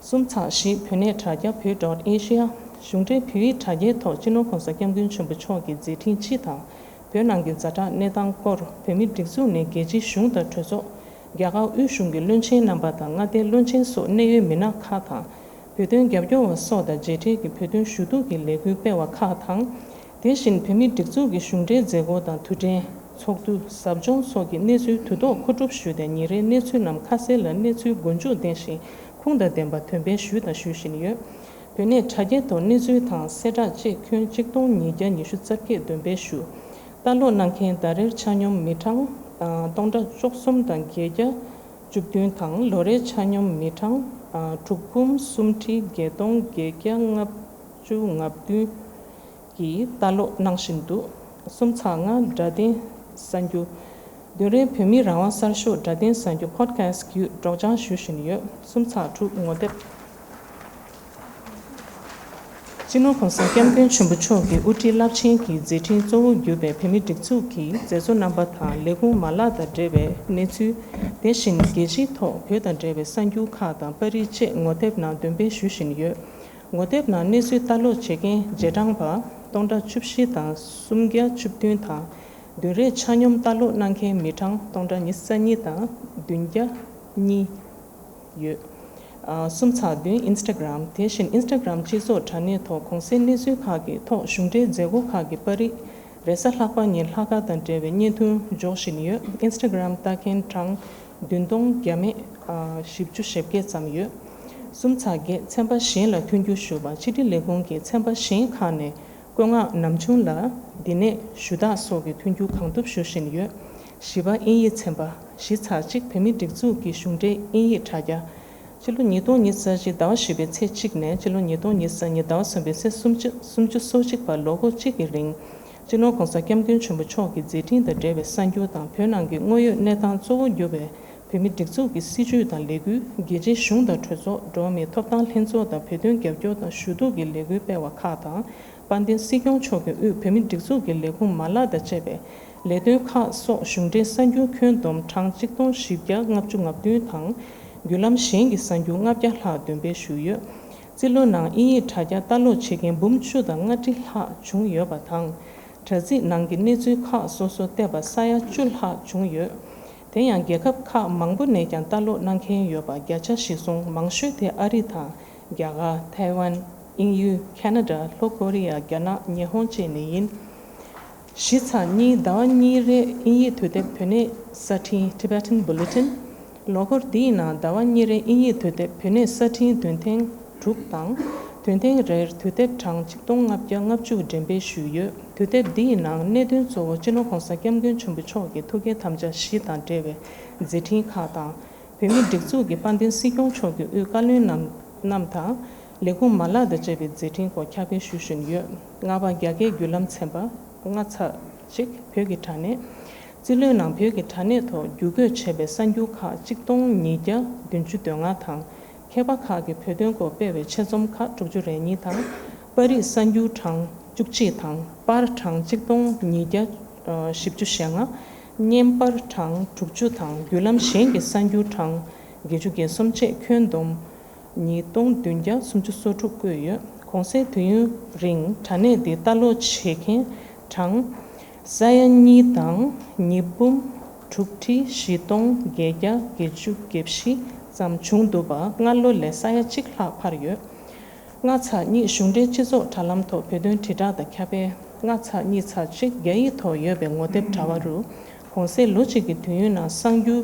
གསུམ་ཚེག་བཞི་བོད་གནས་དྲ་རྒྱ་བོད་dot asia། གཞུང་འབྲེལ་བོད་ཡིག་དྲ་རྒྱའི་ཐོག་སྤྱི་ནོར་༸གོང་ས་༸སྐྱབས་མགོན་ཆེན་པོ་མཆོག་གི་མཛད་འཕྲིན་སྤྱི་དང་བོད་ནང་གི་ཛ་དྲག་གནས་སྟངས་སྐོར། བོད་མིའི་སྒྲིག་འཛུགས་ནས་རྒྱལ་སྤྱིའི་གཞུང་དང་གྲོས་ཚོགས། རྒྱ་གར་དབུས་གཞུང་གི་བློན་ཆེན་རྣམ་པ་དང་མངའ་སྡེའི་བློན་ཆེན་སོགས་གནད་ཡོད་མི་སྣ་ཁག་དང་། བོད་དོན་རྒྱབ་སྐྱོར་བ་སོགས་དང་མཇལ་འཕྲད་ཀྱིས་བོད་དོན་ཞུ་གཏུག་གི་ལས་འགུལ་སྤེལ་བ་ཁག་དང་། དེ་བཞིན་བོད་མིའི་སྒྲིག་འཛུགས་ཀྱི་གཞུང་འབྲེལ་མཛད་སྒོ་དང་དུས་དྲན། ཚོགས་འདུ། ཟབ་སྦྱོང་སོགས་ཀྱི་གནས་ཚུལ་དུས་ཐོག་མཁོ་སྒྲུབ་ཞུས་ཏེ། ཉིན་རེའི་གནས་ཚུལ་རྣམས་ཁ་གསལ་ལ་གནས་ཚུལ་མགོ་མཇུག་ལྡན་ཞིང་ཁུངས་དང་ལྡན་པ་འདོན་སྤེལ་ཞུས་དང་ཞུ་བཞིན་ཡོད། བོད་གནས་དྲ་རྒྱའི་ཐོག་གནས་ཚུལ་དང་གསལ་བསྒྲགས་བཅས་ཁྱོན་གཅིག་སྟོང་ཉིས་བརྒྱ་ཉི་ཤུ་རྩ་བརྒྱད་འདོན་སྤེལ་ཞུ། ལྟ་ཀློག་གནང་མཁན་ཟླ་རེར་ཆ་སྙོམས་མི་གྲངས་སྟོང་ཕྲག་བཅུ་གསུམ་དང་བརྒྱད་བརྒྱ་བཅུ་བདུན་དང་། ལོ་རེའི་ཆ་སྙོམས་མི་གྲངས་དྲུག་འབུམ་སུམ་ཁྲི་བརྒྱད་སྟོང་བརྒྱད་བརྒྱ་ལྔ་བཅུ་ང་བདུན་གྱིས་ལྟ་ཀློག་གནང་བཞིན་འདུག་གསུམ་ཚེག་ལྔ་སྒྲ་ལྡན་གསར་འགྱུར། བདུན་རེའི་བོད་མིའི་རང་དབང་གསར་ཤོག་སྒྲ་ལྡན་གསར་འགྱུར་Podcast་བརྒྱུད་སྒྲོག་སྦྱང་ཞུ་བཞིན་ཡོད། གསུམ་ཚེག་དྲུག་ངོ་དེབ། སྤྱི་ནོར་༸གོང་ས་༸སྐྱབས་མགོན་ཆེན་པོ་མཆོག་གི་དབུ་ཁྲིད་རླབས་ཆེན་གྱི་མཛད་འཕྲིན་གཙོ་བོར་གྱུར་པའི་བོད་མིའི་སྒྲིག་འཛུགས་ཀྱི་མཛད་གཙོ་རྣམ་པ་དང་ལས་ཁུངས་མ་ལག་དང་འབྲེལ་བའི་གནས་ཚུལ། དེ་བཞིན་རྒྱལ་སྤྱིའི་ཐོག་བོད་དང་འབྲེལ་བའི་གསར་འགྱུར་ཁག་དང་པར་རིས་བཅས་ངོ་དེབ་ནང་འདོན་སྤེལ་ཞུ་བཞིན་ཡོད། ངོ་དེབ་ནང་གནས་ཚུལ་ལྟ་ཀློག་བྱེད་མཁན་རྗེས་འབྲང་པ་སྟོང་ཕྲག་བཅུ་བཞི་དང་སུམ་བརྒྱ་བཅུ་བདུན་དང་། བདུན་རེའི་ཆ་སྙོམས་ལྟ་ཀློག་གནང་མཁན་མི་གྲངས་སྟོང་ཕྲག་ཉི་ཤུ་རྩ་གཉིས་དང་བདུན་བརྒྱ་གཉིས་ཡོད། ཨ། གསུམ་ཚེག་བདུན་Instagram། དེ་བཞིན་Instagram་སྤྱི་ཚོགས་དྲ་གནས་ཐོག་གོང་གསལ་གནས་ཚུལ་ཁག་གི་ཐོག་གཞུང་འབྲེལ་མཛད་སྒོ་ཁག་གི་པར་རིས་རེས་གཟའ་ལྷག་པ་ཉིན་ལྷག་དཀར་དང་འབྲེལ་བའི་བརྙན་ཐུང་འཇོག་བཞིན་ཡོད། Instagram་ལྟ་མཁན་གྲངས་བདུན་སྟོང་བརྒྱ་མེད་བཞི་བཅུ་ཞེ་བརྒྱད་ཙམ་ཡོད། གསུམ་ཚེག་བརྒྱད་ཚན་པ་གཞན་ལ་མཐུན་འགྱུར་ཞུ་བ། ཕྱི་དྲིལ་ལས་ཁུངས་ཀྱིས་ཚན་པ་གཞན་ཁག་ནས་བཀོད་མངགས་ནམ་བྱུང་ལ་འདི་ནས་ཞུ་དག་སོགས་ཀྱི་མཐུན་འགྱུར་གང་ཐུབ་ཞུ་བཞིན་ཡོད། བཞི་པ་དབྱིན་ཡིག་ཚན་པ། བཞི་ཚེག་གཅིག་བོད་མིའི་སྒྲིག་འཛུགས་ཀྱི་གཞུང་འབྲེལ་དབྱིན་ཡིག་དྲ་རྒྱ། ཕྱི་ལོ་ཉིས་སྟོང་ཉི་ཤུ་རྩ་གཅིག་ཟླ་བ་བཞི་པའི་ཚེས་གཅིག་ནས་ཕྱི་ལོ་ཉིས་སྟོང་ཉི་ཤུ་རྩ་གཉིས་ཟླ་བ་གསུམ་པའི་ཚེས་སུམ་ཅུ་སུམ་ཅུ་སོ་གཅིག་བར་ལོ་འཁོར་གཅིག་གི་རིང་། སྤྱི་ནོར་༸གོང་ས་༸སྐྱབས་མགོན་ཆེན་པོ་མཆོག་གི་མཛད་འཕྲིན་དང་འབྲེལ་བའི་གསར་འགྱུར་དང་། བོད་ནང་གི་དངོས་ཡོད་གནས་སྟངས་གཙོ་བོར་གྱུར་པའི་བོད་མིའི་སྒྲིག་འཛུགས་ཀྱི་སྲིད་བྱུས་དང་ལས་འགུལ། རྒྱལ་སྤྱིའི་གཞུང་དང་གྲོས་ཚོགས། འགྲོ་བ་མིའི་ཐོབ་ཐང་ལྷན་ཚོགས་དང་བོད་དོན་རྒྱབ་སྐྱོར་དང་ཞུ་གཏུག་གི་ལས་འགུལ་སྤེལ་བ་ཁག་དང་། དཔལ་ལྡན་སྲིད་སྐྱོང་མཆོག་གི་དབུས་བོད་མིའི་སྒྲིག་འཛུགས་ཀྱི་ལས་ཁུངས་མ་ལག་དང་བཅས་པའི་ལས་དོན་ཁག་སོགས་གཞུང་འབྲེལ་གསར་འགྱུར་ཁྱོན་བསྡོམས་གྲངས་གཅིག་སྟོང་བཞི་བརྒྱ་ལྔ་བཅུ་ང་བདུན་དང་། བརྒྱུད་ལམ་གཞན་གྱི་གསར་འགྱུར་ལྔ་བརྒྱ་ལྷག་འདོན་སྤེལ་ཞུས་ཡོད། རྩིས་ལོའི་ནང་དབྱིན་ཡིག་དྲ་རྒྱ་ལྟ་ཀློག་བྱེད་མཁན་འབུམ་བཅུ་དང་ལྔ་ཁྲི་ལྷག་བྱུང་ཡོད་པ་དང་། དྲ་ཚིགས་ནང་གི་གནས་ཚུལ་ཁག་སོ་སོ་བལྟས་པ་ས་ཡ་བཅུ་ལྷག་བྱུང་ཡོད། དེ་ཡང་རྒྱལ་ཁབ་ཁག་མང་པོ་ནས་ཀྱང་ལྟ་ཀློག་གནང་མཁན་ཡོད་པ་བརྒྱ་ཆ་གཞིར་བཟུང་། མང་ཤོས་དེ་ཨ་རི་དང་། རྒྱ་གར། ཐའེ་ཝན། དབྱིན་ཡུལ། ཁ་ན་ཌ། ལྷོ་ཀོ་རི་ཡ། རྒྱ་ནག་ཉི་ཧོང་བཅས་ནས་ཡིན། བཞི་ཚེག་གཉིས་ཟླ་བ་གཉིས་རེའི་དབྱིན་ཡིག་དུས་དེབ་བོད་གནས་གསར་འཕྲིན་Tibetan Bulletin། ལོ་འཁོར་འདིའི་ནང་ཟླ་བ་གཉིས་རེའི་དབྱིན་ཡིག་དུས་དེབ་བོད་གནས་གསར་འཕྲིན་འདོན་ཐེངས་དྲུག་དང་། འདོན་ཐེངས་རེར་དུས་དེབ་གྲངས་གཅིག་སྟོང་ལྔ་བརྒྱ་ལྔ་བཅུ་འགྲེམས་སྤེལ་ཞུས་ཡོད། དུས་དེབ་འདིའི་ནང་གནད་དོན་གཙོ་བོ་སྤྱི་ནོར་༸གོང་ས་༸སྐྱབས་མགོན་ཆེན་པོ་མཆོག་གི་ཐུགས་འགན་དམ་བཅའ་བཞི་དང་འབྲེལ་བའི་མཛད་འཕྲིན་ཁག་དང་། བོད་མིའི་སྒྲིག་འཛུགས་ཀྱི་དཔལ་ལྡན་སྲིད་སྐྱོང་མཆོག་གི་དབུས་བཀའ་བློན་རྣམས་རྣམས་དང་། ལས་ཁུངས་མ་ལག་དང་བཅས་པའི་མཛད་འཕྲིན་སྐོར་ཁྱབ་སྤེལ་ཞུ་བཞིན་ཡོད། ལྔ་པ་རྒྱ་སྐད་བརྒྱུད་ལམ་ཚན་པ། ལྔ་ཚེག་གཅིག་བོད་ཀྱི་དྲ་གནས། རྩིས་ལོའི་ནང་བོད་ཀྱི་དྲ་གནས་ཐོག་བརྒྱུད་འགོད་བྱས་པའི་གསར་འགྱུར་ཁག་གཅིག་སྟོང་ཉིས་བརྒྱ་བདུན་ཅུ་དོན་ལྔ་དང་། མཁས་པ་ཁག་གིས་བོད་དོན་སྐོར་སྤེལ་བའི་ཆེད་རྩོམ་ཁག་དྲུག་ཅུ་རེ་གཉིས་དང་། པར་རིས་གསར་འགྱུར་གྲངས་བཅུ་གཅིག་དང་། པར་གྲངས་གཅིག་སྟོང་ཉིས་བརྒྱ་བཞི་བཅུ་ཞེ་ལྔ། བརྙན་པར་གྲངས་དྲུག་ཅུ་དང་། བརྒྱུད་ལམ་གཞན་གྱི་གསར་འགྱུར་གྲངས་བརྒྱད་ཅུ་གྱ་གསུམ་བཅས་ཁྱོན་བསྡོམས་ཉིས་སྟོང་བདུན་བརྒྱ་སུམ་ཅུ་སོ་དྲུག་བཀོད་ཡོད། གོང་གསལ་དུས་ཡུན་རིང་དྲ་གནས་འདི་ལྟ་ཀློག་བྱེད་མཁན་གྲངས་ས་ཡ་གཉིས་དང་ཉིས་འབུམ་དྲུག་ཁྲི་བཞི་སྟོང་བརྒྱད་བརྒྱ་བརྒྱད་ཅུ་གྱ་བཞི་ཙམ་བྱུང་འདུག་པ། སྔ་ལོ་ལས་ས་ཡ་གཅིག་ལྷག་འཕར་ཡོད། ལྔ་ཚེག་གཉིས་གཞུང་འབྲེལ་སྤྱི་ཚོགས་དྲ་ལམ་ཐོག་བོད་དོན་དྲིལ་བསྒྲགས་དང་ཁྱབ་སྤེལ། ལྔ་ཚེག་གཉིས་ཚེག་གཅིག་རྒྱ་ཡིག་ཐོག་ཡོད་པའི་ངོ་དེབ་དྲ་བ་རུ། གོང་གསལ་ལོ་གཅིག་གི་དུས་ཡུན་ནང་གསར་འགྱུར་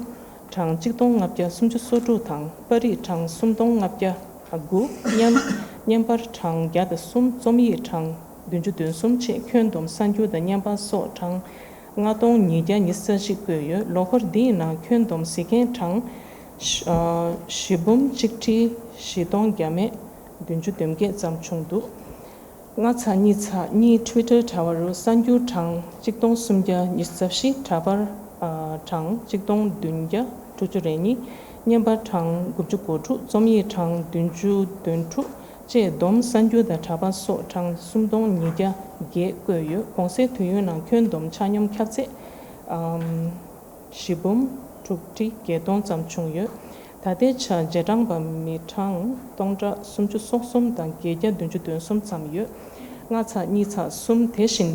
གྲངས་གཅིག་སྟོང་ལྔ་བརྒྱ་སུམ་ཅུ་སོ་དྲུག་དང་། པར་རིས་གྲངས་སུམ་སྟོང་ལྔ་བརྒྱ་དགུ། བརྙན་བརྙན་པར་གྲངས་བརྒྱ་དང་གསུམ། རྩོམ་ཡིག་གྲངས་བདུན་ཅུ་དོན་གསུམ་བཅས་ཁྱོན་བསྡོམས་གསར་འགྱུར་དང་བརྙན་པར་སོགས་གྲངས་ལྔ་སྟོང་ཉིས་བརྒྱ་ཉི་ཤུ་རྩ་གཅིག་བཀོད་ཡོད། ལོ་འཁོར་འདིའི་ནང་ཁྱོན་བསྡོམས་གཟིགས་མཁན་གྲངས་བཞི་འབུམ་གཅིག་ཁྲི་བཞི་སྟོང་བརྒྱ་མེད་བདུན་ཅུ་དོན་བརྒྱད་ཙམ་བྱུང་འདུག་ལྔ་ཚེག་གཉིས་ཚེག་གཉིས་Twitter་དྲ་བ་རུ་གསར་འགྱུར་གྲངས་གཅིག་སྟོང་སུམ་བརྒྱ་ཉི་ཤུ་རྩ་བཞི། འདྲ་པར་གྲངས་གཅིག་སྟོང་བདུན་བརྒྱ་དྲུག་ཅུ་རེ་གཉིས། བརྙན་པར་གྲངས་དགུ་བཅུ་གོ་དྲུག་རྩོམ་ཡིག་གྲངས་བདུན་ཅུ་དོན་དྲུག་བཅས་བསྡོམས་གསར་འགྱུར་དང་དྲ་པར་སོགས་གྲངས་སུམ་སྟོང་ཉིས་བརྒྱ་བརྒྱད་བཀོད་ཡོད། གུང་སེང་དུས་ཡུན་ནང་ཁྱོན་བསྡོམས་ཆ་སྙོམས་ཁྱབ་ཚད་ཨམ་བཞི་འབུམ་དྲུག་ཁྲི་བརྒྱད་སྟོང་ཙམ་བྱུང་ཡོད། ད་ལྟའི་ཆར་རྗེས་འབྲང་པ་མི་གྲངས་སྟོང་ཕྲག་སུམ་ཅུ་སོ་གསུམ་དང་བརྒྱད་བརྒྱ་བདུན་ཅུ་དོན་གསུམ་ཙམ་ཡོད། ལྔ་ཚེག་གཉིས་ཚེག་གསུམ། དེ་བཞིན་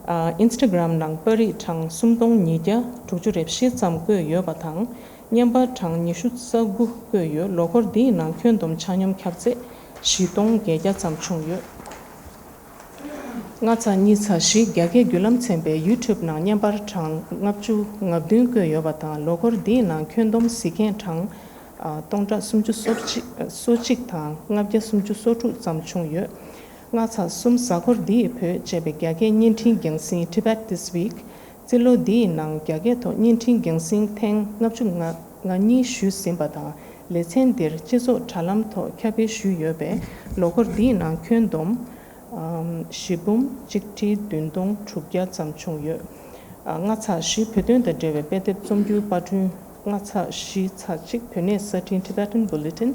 ཨ་ཨིན་སི་ཊ་གྷི་རམ་ནང་པར་རིས་གྲངས་སུམ་སྟོང་ཉིས་བརྒྱ་དྲུག་ཅུ་རེ་བཞི་ཙམ་བཀོད་ཡོད་པ་དང་། བརྙན་པར་གྲངས་ཉི་ཤུ་རྩ་དགུ་བཀོད་ཡོད། ལོ་འཁོར་འདིའི་ནང་ཁྱོན་བསྡོམས་ཆ་སྙོམས་ཁྱབ་ཚད་བཞི་སྟོང་བརྒྱད་བརྒྱ་ཙམ་བྱུང་ཡོད། ལྔ་ཚེག་གཉིས་ཚེག་བཞི། རྒྱ་སྐད་བརྒྱུད་ལམ་ཚན་པས་ཡུ་ཊུབ་ནང་བརྙན་པར་གྲངས་ལྔ་བཅུ་ང་བདུན་བཀོད་ཡོད་པ་དང་། ལོ་འཁོར་འདིའི་ནང་ཁྱོན་བསྡོམས་གཟིགས་མཁན་གྲངས་ཨ་སྟོང་ཕྲག་སུམ་ཅུ་སོ་གཅིག་སོ་གཅིག་དང་ལྔ་བརྒྱ་སུམ་ཅུ་སོ་དྲུག་ཙམ་བྱུང་ཡོད། ལྔ་ཚེག་གསུམ། གཟའ་འཁོར་འདིའི་བོད་ཅེས་པའི་རྒྱ་སྐད་བརྙན་འཕྲིན་རྒྱང་སྲིང་Tibet This Week། རྩིས་ལོ་འདིའི་ནང་རྒྱ་སྐད་ཐོག་བརྙན་འཕྲིན་རྒྱང་སྲིང་ཐེངས་ལྔ་བཅུ་ང་གཉིས་ཞུས་ཟིན་པ་དང་། ལེ་ཚན་འདིར་སྤྱི་ཚོགས་དྲ་ལམ་ཐོག་ཁྱབ་སྤེལ་ཞུས་ཡོད་པས། ལོ་འཁོར་འདིའི་ནང་ཁྱོན་བསྡོམས་ཨམ་བཞི་འབུམ་གཅིག་ཁྲི་བདུན་སྟོང་དྲུག་བརྒྱ་ཙམ་བྱུང་ཡོད། ཨ་ལྔ་ཚེག་བཞི། བོད་དོན་དང་འབྲེལ་བའི་དཔེ་དེབ་རྩོམ་རྒྱུའི་པར་སྐྲུན། ལྔ་ཚེག་བཞི་ཚེག་གཅིག། བོད་གནས་གསར་འཕྲིན་Tibetan Bulletin།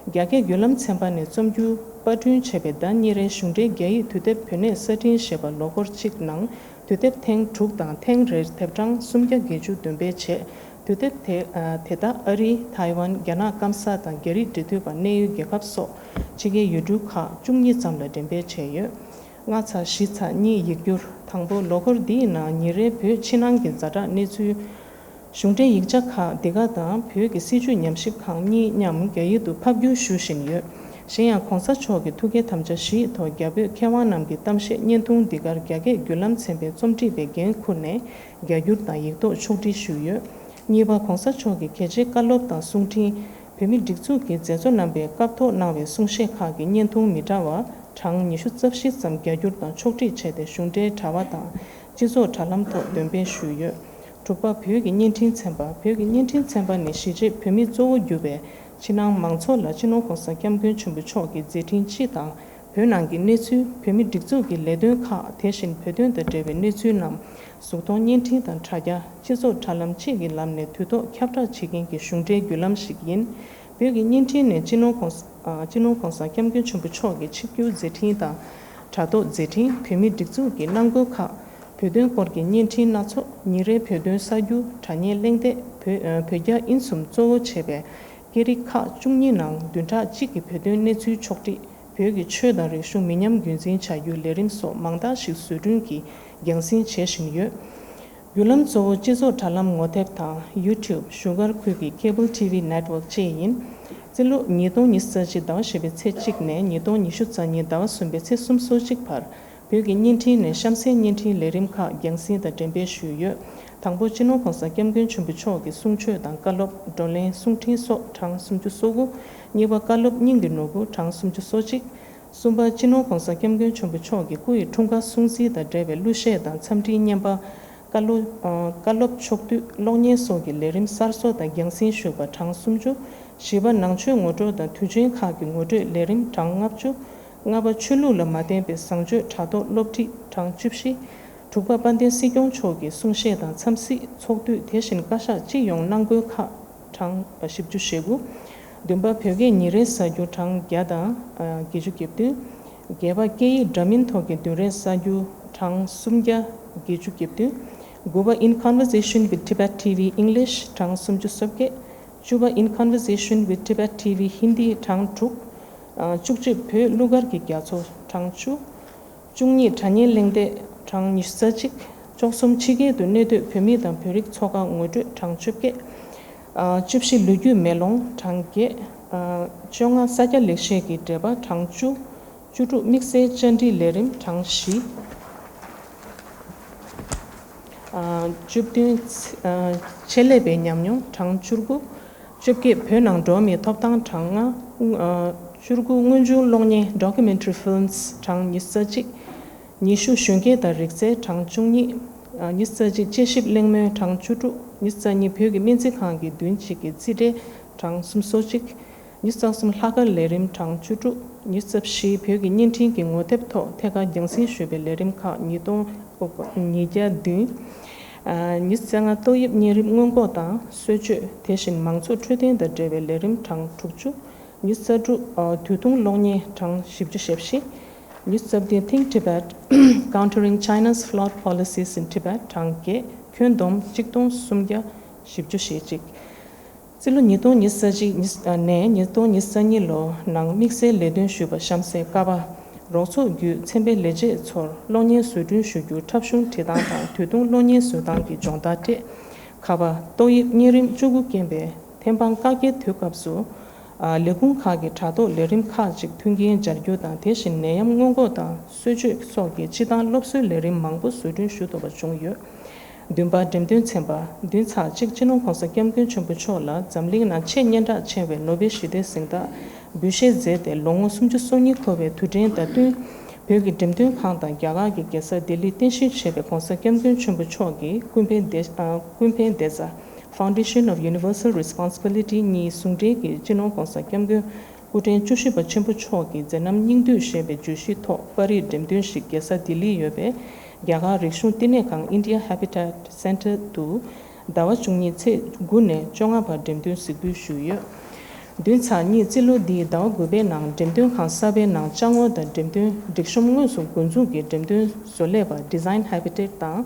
རྒྱ་སྐད་བརྒྱུད་ལམ་ཚན་པ་ནས་རྩོམ་རྒྱུ་པར་སྐྲུན་བྱས་པའི་ཟླ་གཉིས་རེའི་གཞུང་འབྲེལ་རྒྱ་ཡིག་དུས་དེབ་བོད་གནས་གསར་འཕྲིན་ཞེས་པ་ལོ་འཁོར་གཅིག་ནང་དུས་དེབ་ཐེངས་དྲུག་དང་ཐེངས་རེར་དེབ་གྲངས་སུམ་བརྒྱ་བརྒྱད་ཅུ་འདོན་སྤེལ་བྱས། དུས་དེབ་དེ་ཨ་དེ་དག་ཨ་རི། ཐའེ་ཝན། རྒྱ་ནག་སྐམ་ས་དང་རྒྱ་རིགས་འབྲེལ་མཐུད་པ་གནད་ཡོད་རྒྱལ་ཁབ་སོགས་ཕྱི་རྒྱལ་ཡུལ་གྲུ་ཁག་བཅུ་གཉིས་ཙམ་ལ་འགྲེམས་སྤེལ་བྱས་ཡོད། ལྔ་ཚེག་བཞི་ཚེག་གཉིས། ཡིག་སྒྱུར། དང་པོ། ལོ་འཁོར་འདིའི་ནང་ཉིན་རེའི་བོད་ཕྱི་ནང་གི་ཛ་དྲག་གནས་ཚུལ། གཞུང་འབྲེལ་ཡིག་ཆ་ཁག་འདི་ག་དང་བོད་ཀྱི་སྲིད་བྱུས་ཉམས་ཞིབ་ཁག་གཉིས་མཉམ་རྒྱ་ཡིག་ཏུ་ཕབ་བསྒྱུར་ཞུ་བཞིན་ཡོད། གཞན་ཡང་གོང་ས་མཆོག་གི་ཐུགས་བསྐྱེད་དམ་བཅའ་བཞིའི་ཐོག་རྒྱ་བོད་མཁས་དབང་རྣམས་ཀྱི་གཏམ་བཤད་བརྙན་ཐུང་འདི་གར་རྒྱ་སྐད་བརྒྱུད་ལམ་ཚན་པས་རྩོམ་སྒྲིག་པའི་འགན་འཁུར་ནས་རྒྱ་བསྒྱུར་དང་ཡིག་ཐོག་ཕྱོགས་སྒྲིག་ཞུས་ཡོད། གཉིས་པ། གོང་ས་མཆོག་གི་གལ་ཆེའི་བཀའ་སློབ་དང་གསུང་འཕྲིན། བོད་མིའི་སྒྲིག་འཛུགས་ཀྱི་མཛད་གཙོ་རྣམ་པས་སྐབས་ཐོག་གནང་བའི་གསུང་བཤད་ཁག་གི་བརྙན་ཐུང་མི་འདྲ་བ་གྲངས་ཉི་ཤུ་རྩ་བཞི་ཙམ་རྒྱ་བསྒྱུར་དང་ཕྱོགས་སྒྲིག་བྱས་ཏེ་གཞུང་འབྲེལ་དྲ་བ་དང་སྤྱི་ཚོགས་དྲ་ལམ་ཐོག་འདོན་སྤེལ་ཞུས་ཡོད། དྲུག་པ། བོད་ཀྱི་བརྙན་འཕྲིན་ཚན་པ། བོད་ཀྱི་བརྙན་འཕྲིན་ཚན་པ་ནི་གཞིས་བྱེས་བོད་མིས་གཙོ་བོ་གྱུར་པའི་ཕྱི་ནང་མང་ཚོགས་ལ་སྤྱི་ནོར་༸གོང་ས་༸སྐྱབས་མགོན་ཆེན་པོ་མཆོག་གི་མཛད་འཕྲིན་སྤྱི་དང་། བོད་ནང་གི་གནས་ཚུལ། བོད་མིའི་སྒྲིག་འཛུགས་ཀྱི་ལས་དོན་ཁག་དེ་བཞིན་བོད་དོན་དང་འབྲེལ་བའི་གནས་ཚུལ་རྣམས་གཟུགས་མཐོང་བརྙན་འཕྲིན་དང་དྲ་རྒྱ། སྤྱི་ཚོགས་དྲ་ལམ་བཅས་ཀྱི་ལམ་ནས་དུས་ཐོག་ཁྱབ་བསྒྲགས་བྱེད་མཁན་གྱི་གཞུང་འབྲེལ་བརྒྱུད་ལམ་ཞིག་ཡིན། བོད་ཀྱི་བརྙན་འཕྲིན་ནི་སྤྱི་ནོར་༸གོང་ས་༸སྤྱི་ནོར་༸གོང་ས་༸སྐྱབས་མགོན་ཆེན་པོ་མཆོག་གི་ཆིབས་བསྒྱུར་མཛད་འཕྲིན་དང་། དྲ་ཐོག་མཛད་འཕྲིན། བོད་མིའི་སྒྲིག་འཛུགས་ཀྱི་གནང་སྒོ་ཁག་བོད་དོན་སྐོར་གྱི་བརྙན་འཕྲིན་སྣ་ཚོགས། ཉིན་རེའི་བོད་དོན་གསར་འགྱུར། དྲ་བརྙན་གླེང་སྟེགས། བོད་ཨ་བོད་རྒྱ་དབྱིན་གསུམ་གཙོ་བོ་བྱས་པའི་སྐད་རིགས་ཁག་བཅུ་གཉིས་ནང་བདུན་ཕྲག་གཅིག་གི་བོད་དོན་གནས་ཚུལ་ཕྱོགས་སྒྲིག་བོད་ཀྱི་ཆོས་དང་རིག་གཞུང་མི་ཉམས་རྒྱུན་འཛིན་བྱ་རྒྱུའི་ལས་རིམ་སོགས་མང་དག་ཞིག་བཟོ་སྐྲུན་གྱིས་རྒྱང་སྲིང་བྱེད་བཞིན་ཡོད། བརྒྱུད་ལམ་གཙོ་བོ་སྤྱི་ཚོགས་དྲ་ལམ་ངོ་དེབ་དང་ཡུ་ཊུབ། བཞུགས་སྒར་ཁུལ་གྱི་ཁེ་བལ་ཊི་ཝི་ནེཊ་ཝརཀ་བཅས་ཡིན། རྩིས་ལོ་ཉིས་སྟོང་ཉི་ཤུ་རྩ་གཅིག་ཟླ་བ་བཞི་པའི་ཚེས་གཅིག་ནས་ཉིས་སྟོང་ཉི་ཤུ་རྩ་གཉིས་ཟླ་བ་གསུམ་པའི་ཚེས་སོ་གཅིག་བར། བོད་ཀྱི་བརྙན་འཕྲིན་ནས་གཤམ་གསལ་བརྙན་འཕྲིན་ལས་རིམ་ཁག་རྒྱང་སྲིང་དང་འགྲེམས་སྤེལ་ཞུས་ཡོད། དང་པོ། སྤྱི་ནོར་༸གོང་ས་༸སྐྱབས་མགོན་ཆེན་པོ་མཆོག་གི་གསུང་ཆོས་དང་བཀའ་སློབ། བགྲོ་གླེང་། གསུང་འཕྲིན་སོགས་གྲངས་སུམ་ཅུ་སོ་དགུ། གཉིས་པ། བཀའ་སློབ་སྙིང་གི་ནོར་བུ། གྲངས་སུམ་ཅུ་སོ་གཅིག། གསུམ་པ། སྤྱི་ནོར་༸གོང་ས་༸སྐྱབས་མགོན་ཆེན་པོ་མཆོག་གི་སྐུ་ཡི་འཁྲུངས་སྐར་སྲུང་བརྩི་དང་འབྲེལ་བའི་གླུ་གཞས་དང་འཚམས་འཕྲིན་བརྙན་པར། བཀའ་སློབ། ཨ་བཀའ་སློབ་ཕྱོགས་བསྡུས་གློག་བརྙན་སོགས་ཀྱི་ལས་རིམ་གསར་བཟོ་དང་རྒྱང་སྲིང་ཞུས་པ་གྲངས་སུམ་ཅུ། བཞི་པ། ནང་ཆོས་ངོ་སྤྲོད་དང་དུས་ཆེན་ཁག་གི་ངོ་སྤྲོད་ལས་རིམ་གྲངས་ལྔ་བཅུ། ལྔ་པ། ཆོས་ལུགས་ལ་མ་བརྟེན་པའི་བཟང་སྤྱོད་དྲ་ཐོག་སློབ་ཁྲིད། གྲངས་བཅུ་བཞི། དྲུག་པ། དཔལ་ལྡན་སྲིད་སྐྱོང་མཆོག་གི་གསུང་བཤད་དང་འཚམས་གཟིགས། ཚོགས་འདུ། དེ་བཞིན་བཀའ་ཤག་སྤྱི་ཡོངས་གནང་སྒོའི་ཁག་གྲངས་བཞི་བཅུ་ཞེ་དགུ། བདུན་པ། བོད་སྐད་ཉིན་རེའི་གསར་འགྱུར་གྲངས་བརྒྱ་དང་བརྒྱད་ཅུ་གྱ་བདུན། བརྒྱད་པ། སྐད་ཡིག་འདྲ་མིན་ཐོག་གི་བདུན་རེའི་གསར་འགྱུར་གྲངས་སུམ་བརྒྱ་བརྒྱད་ཅུ་གྱ་བདུན། དགུ་པ། In Conversation with Tibet T V English གྲངས་སུམ་ཅུ་སོ་བརྒྱད། བཅུ་པ། In Conversation with Tibet T V Hindi གྲངས་དྲུག། བཅུ་གཅིག་བོད་གླུ་གར་གྱི་རྒྱ་མཚོ་གྲངས་བཅུ། བཅུ་གཉིས། དྲ་བརྙན་གླེང་སྟེགས་གྲངས་ཉི་ཤུ་རྩ་གཅིག། བཅུ་གསུམ། ཕྱི་རྒྱལ་དུ་གནས་སྡོད་བོད་མི་དང་བོད་རིགས་ཚོགས་ཁག་ངོ་སྤྲོད་གྲངས་བཅོ་བརྒྱད། ཨ་བཅུ་བཞི། ལོ་རྒྱུས་མེ་ལོང་གྲངས་བརྒྱད། ཨ་བཅོ་ལྔ། ས་སྐྱ་ལེགས་བཤད་ཀྱི་འགྲེལ་པ་གྲངས་བཅུ། བཅུ་དྲུག། དམིགས་བསལ་བཅར་འདྲི་ལས་རིམ་གྲངས་བཞི། ཨ་བཅུ་བདུན། ཨ་ཆེད་ལས་པའི་ཉམས་མྱོང་གྲངས་བཅུ་དགུ། བཅོ་བརྒྱད། བོད་ནང་འགྲོ་བ་མིའི་ཐོབ་ཐང་གྲངས་ལྔ། ཨ་བཅུ་དགུ། དངོས་བྱུང་གློག་བརྙན་Documentary Films གྲངས་ཉི་ཤུ་རྩ་གཅིག། ཉི་ཤུ། གཞོན་སྐྱེས་དང་རིག་རྩལ་གྲངས་བཅུ་གཉིས། ཨ་ཉི་ཤུ་རྩ་གཅིག། དཔྱད་ཞིབ་གླེང་མོལ་གྲངས་བཅུ་དྲུག། ཉི་ཤུ་རྩ་གཉིས། བོད་ཀྱི་སྨན་རྩིས་ཁང་གི་བདུན་གཅིག་གི་རྩིས་འབྲས་གྲངས་སུམ་ཅུ་སོ་གཅིག། ཉི་ཤུ་རྩ་གསུམ། ལྷག་དཀར་ལས་རིམ་གྲངས་བཅུ་དྲུག། ཉི་ཤུ་རྩ་བཞི། བོད་ཀྱི་བརྙན་འཕྲིན་གྱི་ངོ་དེབ་ཐོག་ཐད་ཀར་རྒྱང་སྲིང་ཞུས་པའི་ལས་རིམ་ཁག་ཉིས་སྟོང་ཉིས་བརྒྱ་བདུན། ཨ་ཉི་ཤུ་རྩ་ལྔ། ཏོག་དབྱིབས་གཉན་རིམས་སྔོན་འགོག་དང་གསོ་བཅོས། དེ་བཞིན་མང་ཚོགས་འཕྲོད་བསྟེན་དང་འབྲེལ་བའི་ལས་རིམ་གྲངས་དྲུག་ཅུ། ཉི་ཤུ་རྩ་དྲུག་དུས་ཐུང་གློག་བརྙན་གྲངས་བཞི་བཅུ་ཞེ་བཞི། ཉི་ཤུ་རྩ་བདུན་Think Tibet Countering China's Flood Policies in Tibet གྲངས་བརྒྱད། ཁྱོན་བསྡོམས་གཅིག་སྟོང་སུམ་བརྒྱ་བཞི་བཅུ་ཞེ་གཅིག་རྩིས་ལོ་ཉིས་སྟོང་ཉི་ཤུ་རྩ་གཅིག་ནས་ཉིས་སྟོང་ཉི་ཤུ་རྩ་གཉིས་ལོ་ནང་དམིགས་བསལ་ལས་དོན་ཞུས་པ་གཤམ་གསལ། ཀ་པ། རོགས་ཚོགས་བརྒྱུད་ཚན་པའི་ལས་བྱེད་ཚོར་གློག་བརྙན་བཟོ་སྐྲུན་ཞུ་རྒྱུར་འཁྲབ་གཞུང་བྲིས་སྟངས་དང་དུས་ཐུང་གློག་བརྙན་བཟོ་སྟངས་ཀྱི་སྦྱོང་བརྡར་སྤྲད། ཁ་པ། ཏོག་དབྱིབས་གཉན་རིམས་བཅུ་དགུ་རྐྱེན་པས་ཐེམ་སྤང་བཀག་རྒྱའི་དུས་སྐབས་སུ། ལས་ཁུངས་ཁག་གི་དྲ་ཐོག་ལས་རིམ་ཁག་ཅིག་མཐུན་རྐྱེན་སྦྱར་རྒྱུ་དང་། དེ་བཞིན་ནད་ཡམས་སྔོན་འགོག་དང་གསོ་བཅོས་སོགས་ཀྱི་སྤྱི་བཏང་སློབ་གསོའི་ལས་རིམ་མང་པོ་བཟོ་སྐྲུན་ཞུ་ཐུབ་པ་བྱུང་ཡོད། བདུན་པ། འགྲེམས་སྟོན་ཚན་པ། བདུན་ཚེག་གཅིག་སྤྱི་ནོར་༸གོང་ས་༸སྐྱབས་མགོན་ཆེན་པོ་མཆོག་ལ་འཛམ་གླིང་ནང་ཆེས་སྙན་གྲགས་ཆེ་བའི་ནོ་བེལ་ཞི་བདེའི་གཟེངས་རྟགས་འབུལ་བཞེས་མཛད་དེ་ལོ་ངོ་སུམ་ཅུ་སོ་གཉིས་འཁོར་བའི་དུས་དྲན་དང་བསྟུན། བོད་ཀྱི་འགྲེམས་སྟོན་ཁང་དང་རྒྱ་གར་གྱི་རྒྱལ་ས་ལྡི་ལིར་རྟེན་གཞི་བྱས་པའི་༸གོང་ས་༸སྐྱབས་མགོན་ཆེན་པོ་མཆོག་གི་ཀུན་ཕན་བདེ་ཨ་ཀུན་ཕན་བདེ་རྩ། Foundation of Universal Responsibility གཉིས་ཟུང་འབྲེལ་གྱིས་སྤྱི་ནོར་༸གོང་ས་༸སྐྱབས་མགོན་སྐུ་ཕྲེང་བཅུ་བཞི་པ་ཆེན་པོ་མཆོག་གི་མཛད་རྣམ་སྙིང་བསྡུས་ཞེས་པའི་བརྗོད་གཞིའི་ཐོག་པར་རིས་འགྲེམས་སྟོན་ཞིག་རྒྱལ་ས་ལྡི་ལིར་ཡོད་པའི་རྒྱ་གར་རིག་གཞུང་བསྟི་གནས་ཁང་India Habitat Centre དུ་ཟླ་བ་བཅུ་གཉིས་ཚེས་དགུ་ནས་བཅོ་ལྔ་བར་འགྲེམས་སྟོན་གཟིགས་འབུལ་ཞུས་ཡོད། བདུན་ཚེག་གཉིས་རྩིས་ལོ་འདིའི་ཟླ་བ་དགུ་པའི་ནང་འགྲེམས་སྟོན་ཁང་གསར་པའི་ནང་ཅ་དངོས་དང་འགྲེམས་སྟོན་སྒྲིག་གཤོམ་དངོས་སུ་འགོ་འཛུགས་ཀྱིས་འགྲེམས་སྟོན་བཟོ་ལས་པ་Design Habitat དང་།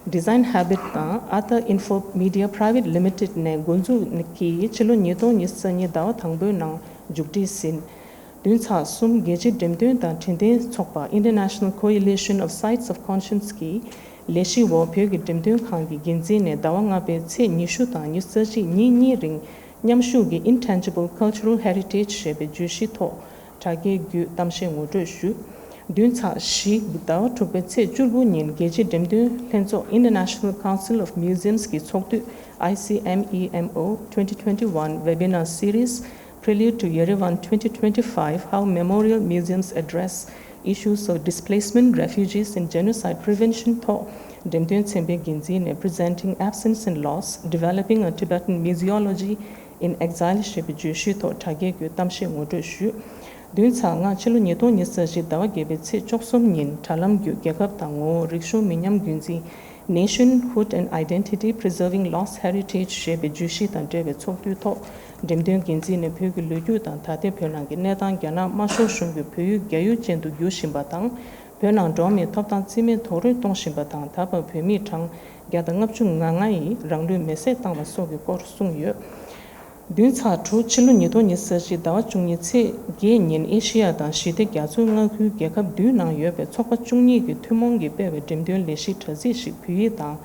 Design Habit དང་Atha Info Media Private Limited ནས་འགོ་འཛུགས་ཀྱིས་ཕྱི་ལོ་ཉིས་སྟོང་ཉི་ཤུ་རྩ་གཉིས་ཟླ་བ་དང་པོའི་ནང་མཇུག་སྒྲིལ་ཟིན། བདུན་ཚེག་གསུམ་རྒྱལ་སྤྱིའི་འགྲེམས་སྟོན་དང་འཕྲིན་ལྡན་ཚོགས་པ་International Coalition of Sites of Conscience གྱི་ལས་གཞི་འོག་བོད་ཀྱི་འགྲེམས་སྟོན་ཁང་གི་འགན་འཛིན་ནས་ཟླ་བ་ལྔ་པའི་ཚེས་ཉི་ཤུ་དང་ཉི་ཤུ་རྩ་གཅིག་ཉིན་གཉིས་རིང་མཉམ་ཞུགས་ཀྱིས་Intangible Cultural Heritage ཞེས་པའི་བརྗོད་གཞིའི་ཐོག་དྲ་རྒྱའི་བརྒྱུད་གཏམ་བཤད་ངོ་སྤྲོད་ཞུས། བདུན་ཚེག་བཞི་ཟླ་བ་དྲུག་པའི་ཚེས་བཅུ་དགུ་ཉིན་རྒྱལ་སྤྱིའི་འགྲེམས་སྟོན་ལྷན་ཚོགས་International Council of Museums གྱི་ཚོགས་འདུས་I C M E M O twenty twenty-one Webinar Series Prelude to Yerevan twenty twenty-five How Memorial Museums Address Issues of Displacement, Refugees and Genocide Prevention ཐོག་འགྲེམས་སྟོན་ཚན་པའི་འགན་འཛིན་ནས་Presenting Absence and Loss, Developing a Tibetan Museology in Exile ཞེས་པའི་བརྗོད་གཞིའི་ཐོག་དྲ་རྒྱའི་བརྒྱུད་གཏམ་བཤད་ངོ་སྤྲོད་ཞུས། བདུན་ཚེག་ལྔ་ཕྱི་ལོ་ཉིས་སྟོང་ཉི་ཤུ་རྩ་བཞི་ཟླ་བ་བརྒྱད་པའི་ཚེས་བཅུ་གསུམ་ཉིན་དྲ་ལམ་བརྒྱུད་རྒྱལ་ཁབ་དང་ངོ་བོ་རིག་གཞུང་མི་ཉམས་རྒྱུན་འཛིན། Nationhood and Identity Preserving Lost Heritage ཞེས་པའི་བརྗོད་གཞི་དང་འབྲེལ་བའི་ཚོགས་འདུའི་ཐོག་འགྲེམས་སྟོན་འགན་འཛིན་ནས་བོད་ཀྱི་ལོ་རྒྱུས་དང་ད་ལྟའི་བོད་ནང་གི་གནས་སྟངས། རྒྱ་ནག་དམར་ཤོག་གཞུང་གིས་བོད་ཡུལ་རྒྱ་ཡུལ་ཅན་དུ་བསྒྱུར་བཞིན་པ་དང་། བོད་ནང་འགྲོ་བ་མིའི་ཐོབ་ཐང་རྩིས་མེད་རྡོག་རོལ་གཏོང་བཞིན་པ་དང་། ད་བར་བོད་མི་གྲངས་བརྒྱ་དང་ལྔ་བཅུ་ང་ལྔ་ཡིས་རང་ལུས་མེར་སྲེག་བཏང་བ་སོགས་ཀྱི་སྐོར་གསུངས་ཡོད། བདུན་ཚེག་དྲུག་ཕྱི་ལོ་ཉིས་སྟོང་ཉི་ཤུ་རྩ་བཞི་ཟླ་བ་བཅུ་གཉིས་ཚེས་བརྒྱད་ཉིན་ཨེ་ཤེ་ཡ་དང་ཞི་བདེ་རྒྱ་མཚོའི་མངའ་ཁུལ་རྒྱལ་ཁབ་བདུན་ནང་ཡོད་པའི་ཚོགས་པ་བཅུ་གཉིས་ཀྱི་ཐུན་མོང་གིས་སྤེལ་བའི་འགྲེམས་སྟོན་ལས་གཞིའི་དྲ་ཚིགས་ཤིག་བོད་ཡིག་དང་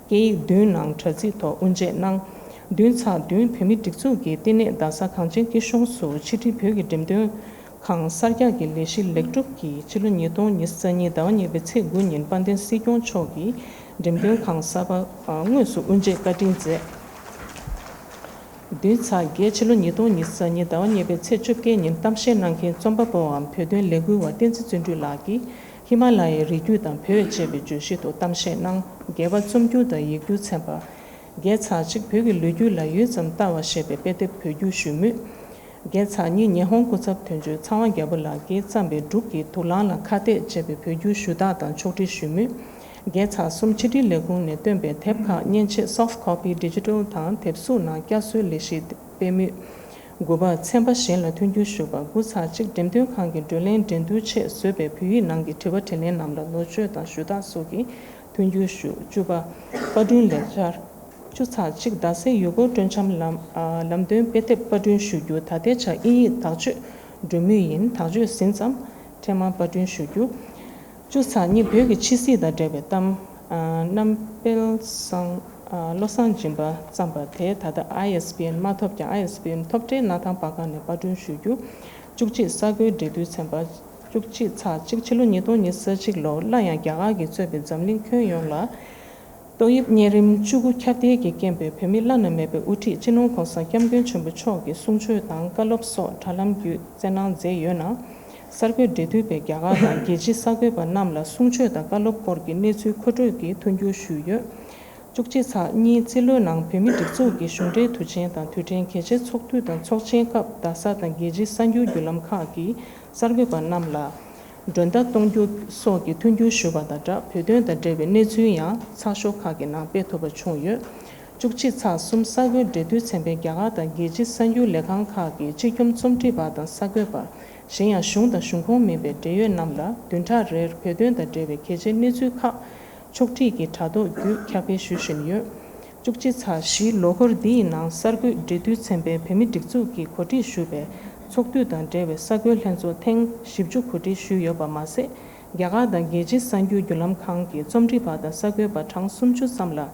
སྐད་ཡིག་བདུན་ནང་དྲ་ཚིགས་ཐོག་དབུ་འབྱེད་གནང་། བདུན་ཚེག་བདུན་བོད་མིའི་སྒྲིག་འཛུགས་ཀྱི་བསྟི་གནས་རྡ་ས་གངས་ཅན་སྐྱིད་གཤོངས་སུ་ཕྱི་དྲིལ་བོད་ཀྱི་འགྲེམས་སྟོན་ཁང་གསར་རྒྱག་གི་ལས་གཞི་ལེགས་གྲུབ་ཀྱིས་ཕྱི་ལོ་ཉིས་སྟོང་ཉི་ཤུ་རྩ་གཉིས་ཟླ་བ་གཉིས་པའི་ཚེས་དགུ་ཉིན་དཔལ་ལྡན་སྲིད་སྐྱོང་མཆོག་གིས་འགྲེམས་སྟོན་ཁང་གསར་པ་དངོས་སུ་དབུ་འབྱེད་བཀའ་དྲིན་མཛད། བདུན་ཚེག་བརྒྱད་ཕྱི་ལོ་ཉིས་སྟོང་ཉི་ཤུ་རྩ་གཉིས་ཟླ་བ་གཉིས་པའི་ཚེས་བཅོ་བརྒྱད་ཉིན་གཏམ་བཤད་གནང་མཁན་རྩོམ་པ་པོའམ་བོད་དོན་ལས་འགུལ་བ་བསྟན་འཛིན་བརྩོན་འགྲུས་ལགས་ཀྱིས་ཧི་མ་ལ་ཡའི་རི་རྒྱུད་དང་བོད་ཅེས་པའི་བརྗོད་གཞིའི་ཐོག་གཏམ་བཤད་གནང་། རྒྱས་པ་རྩོམ་སྒྱུར་དང་ཡིག་སྒྱུར་ཚན་པ། བརྒྱད་ཚེག་གཅིག་བོད་ཀྱི་ལོ་རྒྱུས་ལ་ཡུད་ཙམ་ལྟ་བ་ཞེས་པའི་དཔེ་དེབ་བོད་བསྒྱུར་ཞུས་མུས། བརྒྱད་ཚེག་གཉིས་ཉི་ཧོང་སྐུ་ཚབ་དོན་གཅོད་ཚངས་དབང་རྒྱལ་པོ་ལགས་ཀྱིས་བརྩམས་པའི་འབྲུག་གི་དུག་རླངས་ལ་ཁ་གཏད་ཅེས་པའི་བོད་བསྒྱུར་ཞུ་དག་དང་ཕྱོགས་སྒྲིག་ཞུས་མུས། བརྒྱད་ཚེག་གསུམ་ཕྱི་དྲིལ་ལས་ཁུངས་ནས་བཏོན་པའི་དེབ་ཁག་མཉེན་ཆས་Soft Copy Digital དང་དེབ་གཟུགས་ནང་བསྐྱར་གསོའི་ལས་གཞི་སྤེལ་མུས། དགུ་པ་ཚན་པ་གཞན་ལ་མཐུན་འགྱུར་ཞུ་བ། དགུ་ཚེག་གཅིག་འགྲེམས་སྟོན་ཁང་གི་བགྲོ་གླེང་འགྲན་བསྡུར་ཆེད་བཟོས་པའི་བོད་ཡིག་ནང་གི་དྲི་བ་དྲིས་ལན་རྣམས་ལ་ནོར་བཅོས་དང་ཞུ་དག་སོགས་ཀྱི་མཐུན་འགྱུར་ཞུ། བཅུ་པ། པར་སྐྲུན་ལས་འཆར། བཅུ་ཚེག་གཅིག་རྡ་སའི་ཡུལ་སྐོར་སྤྲོ་འཆམ་ལམ་ཨ་ལམ་སྟོན་དཔེ་དེབ་པར་སྐྲུན་ཞུ་རྒྱུ། ད་ལྟའི་ཆར་དབྱིན་ཡིག་དག་བཅོས་འགྲོ་མུས་ཡིན། དག་བཅོས་ཟིན་ཙམ་འཕྲལ་མར་པར་སྐྲུན་ཞུ་རྒྱུ། བཅུ་ཚེག་གཉིས་བོད་ཀྱི་ཕྱི་སྲིད་དང་འབྲེལ་བའི་གཏམ། ཨ་རྣམ་དཔལ་བཟང་ཨ་བློ་བཟང་སྦྱིན་པ་བརྩམས་པ་དེ་ད་ལྟ་ཨའི་ཨེས་པི་ཨེན་མ་ཐོབ་ཀྱང་ཨའི་ཨེས་པི་ཨེན་ཐོབ་འཕྲལ་གནས་སྟངས་པར་ཁང་ནས་པར་སྐྲུན་ཞུ་རྒྱུ། བཅུ་གཅིག་གསར་འགོད་འབྲེལ་མཐུད་ཚན་པ། བཅུ་གཅིག་ཚེག་གཅིག་ཕྱི་ལོ་ཉིས་སྟོང་ཉི་ཤུ་རྩ་གཅིག་ལོར་སླར་ཡང་རྒྱ་གར་གྱིས་གཙོས་པའི་འཛམ་གླིང་ཁྱོན་ཡོངས་ལ། ཏོག་དབྱིབས་གཉན་རིམས་བཅུ་དགུ་ཁྱབ་གདལ་གྱི་རྐྱེན་པས་བོད་མི་བླ་ན་མེད་པའི་དབུ་ཁྲིད་སྤྱི་ནོར་༸གོང་ས་༸སྐྱབས་མགོན་ཆེན་པོ་མཆོག་གི་གསུང་ཆོས་དང་བཀའ་སློབ་སོགས་དྲ་ལམ་བརྒྱུད་སྩལ་གནང་མཛད་ཡོད་ན། གསར་འགོད་འབྲེལ་མཐུད་པས་རྒྱ་གར་དང་རྒྱལ་སྤྱིའི་གསར་འགོད་པ་རྣམས་ལ་གསུང་ཆོས་དང་བཀའ་སློབ་སྐོར་གྱི་གནས་ཚུལ་མཁོ་སྤྲོད་ཀྱིས་མཐུན་འགྱུར་ཞུས་ཡོད། བཅུ་གཅིག་ཚེག་གཉིས་རྩིས་ལོའི་ནང་བོད་མིའི་སྒྲིག་འཛུགས་ཀྱི་གཞུང་འབྲེལ་དུས་ཆེན་དང་དུས་དྲན་གལ་ཆེའི་ཚོགས་འདུ་དང་ཚོགས་ཆེན་སྐབས་རྡ་ས་དང་རྒྱལ་སྤྱིའི་གསར་འགྱུར་བརྒྱུད་ལམ་ཁག་གི་གསར་འགོད་པ་རྣམས་ལ། མགྲོན་བརྡ་གཏོང་རྒྱུ་སོགས་ཀྱི་མཐུན་འགྱུར་ཞུས་པ་དང་སྦྲགས་བོད་དོན་དང་འབྲེལ་བའི་གནས་ཚུལ་ཡང་ཚགས་ཤོག་ཁག་གི་ནང་སྤེལ་ཐུབ་པ་བྱུང་ཡོད། བཅུ་གཅིག་ཚེག་གསུམ་གསར་འགོད་འབྲེལ་མཐུད་ཚན་པས་རྒྱ་གར་དང་རྒྱལ་སྤྱིའི་གསར་འགྱུར་ལས་ཁང་ཁག་གི་སྤྱི་ཁྱབ་རྩོམ་སྒྲིག་པ་དང་གསར་འགོད་པ། གཞན་ཡང་གཞུང་དང་གཞུང་ཁོངས་མིན་པའི་འབྲེལ་ཡོད་རྣམས་ལ་བདུན་ཕྲག་རེར་བོད་དོན་དང་འབྲེལ་བའི་གལ་ཆེའི་གནས་ཚུལ་ཁག་ཕྱོགས་སྒྲིག་གི་དྲ་ཐོག་བརྒྱུད་ཁྱབ་སྤེལ་ཞུ་བཞིན་ཡོད། བཅུ་གཅིག་ཚེག་བཞིའི་ལོ་འཁོར་འདིའི་ནང་གསར་འགོད་འབྲེལ་མཐུད་ཚན་པས་བོད་མིའི་སྒྲིག་འཛུགས་ཀྱིས་གོ་སྒྲིག་ཞུས་པའི་ཚོགས་འདུ་དང་འབྲེལ་བའི་གསར་འགོད་ལྷན་ཚོགས་ཐེངས་བཞི་བཅུ་གོ་སྒྲིག་ཞུས་ཡོད་པ་མ་ཟད། རྒྱ་གར་དང་རྒྱལ་སྤྱིའི་གསར་འགྱུར་བརྒྱུད་ལམ་ཁང་གི་རྩོམ་སྒྲིག་པ་དང་གསར་འགོད་པ་གྲངས་སུམ་ཅུ་ཙམ་ལ་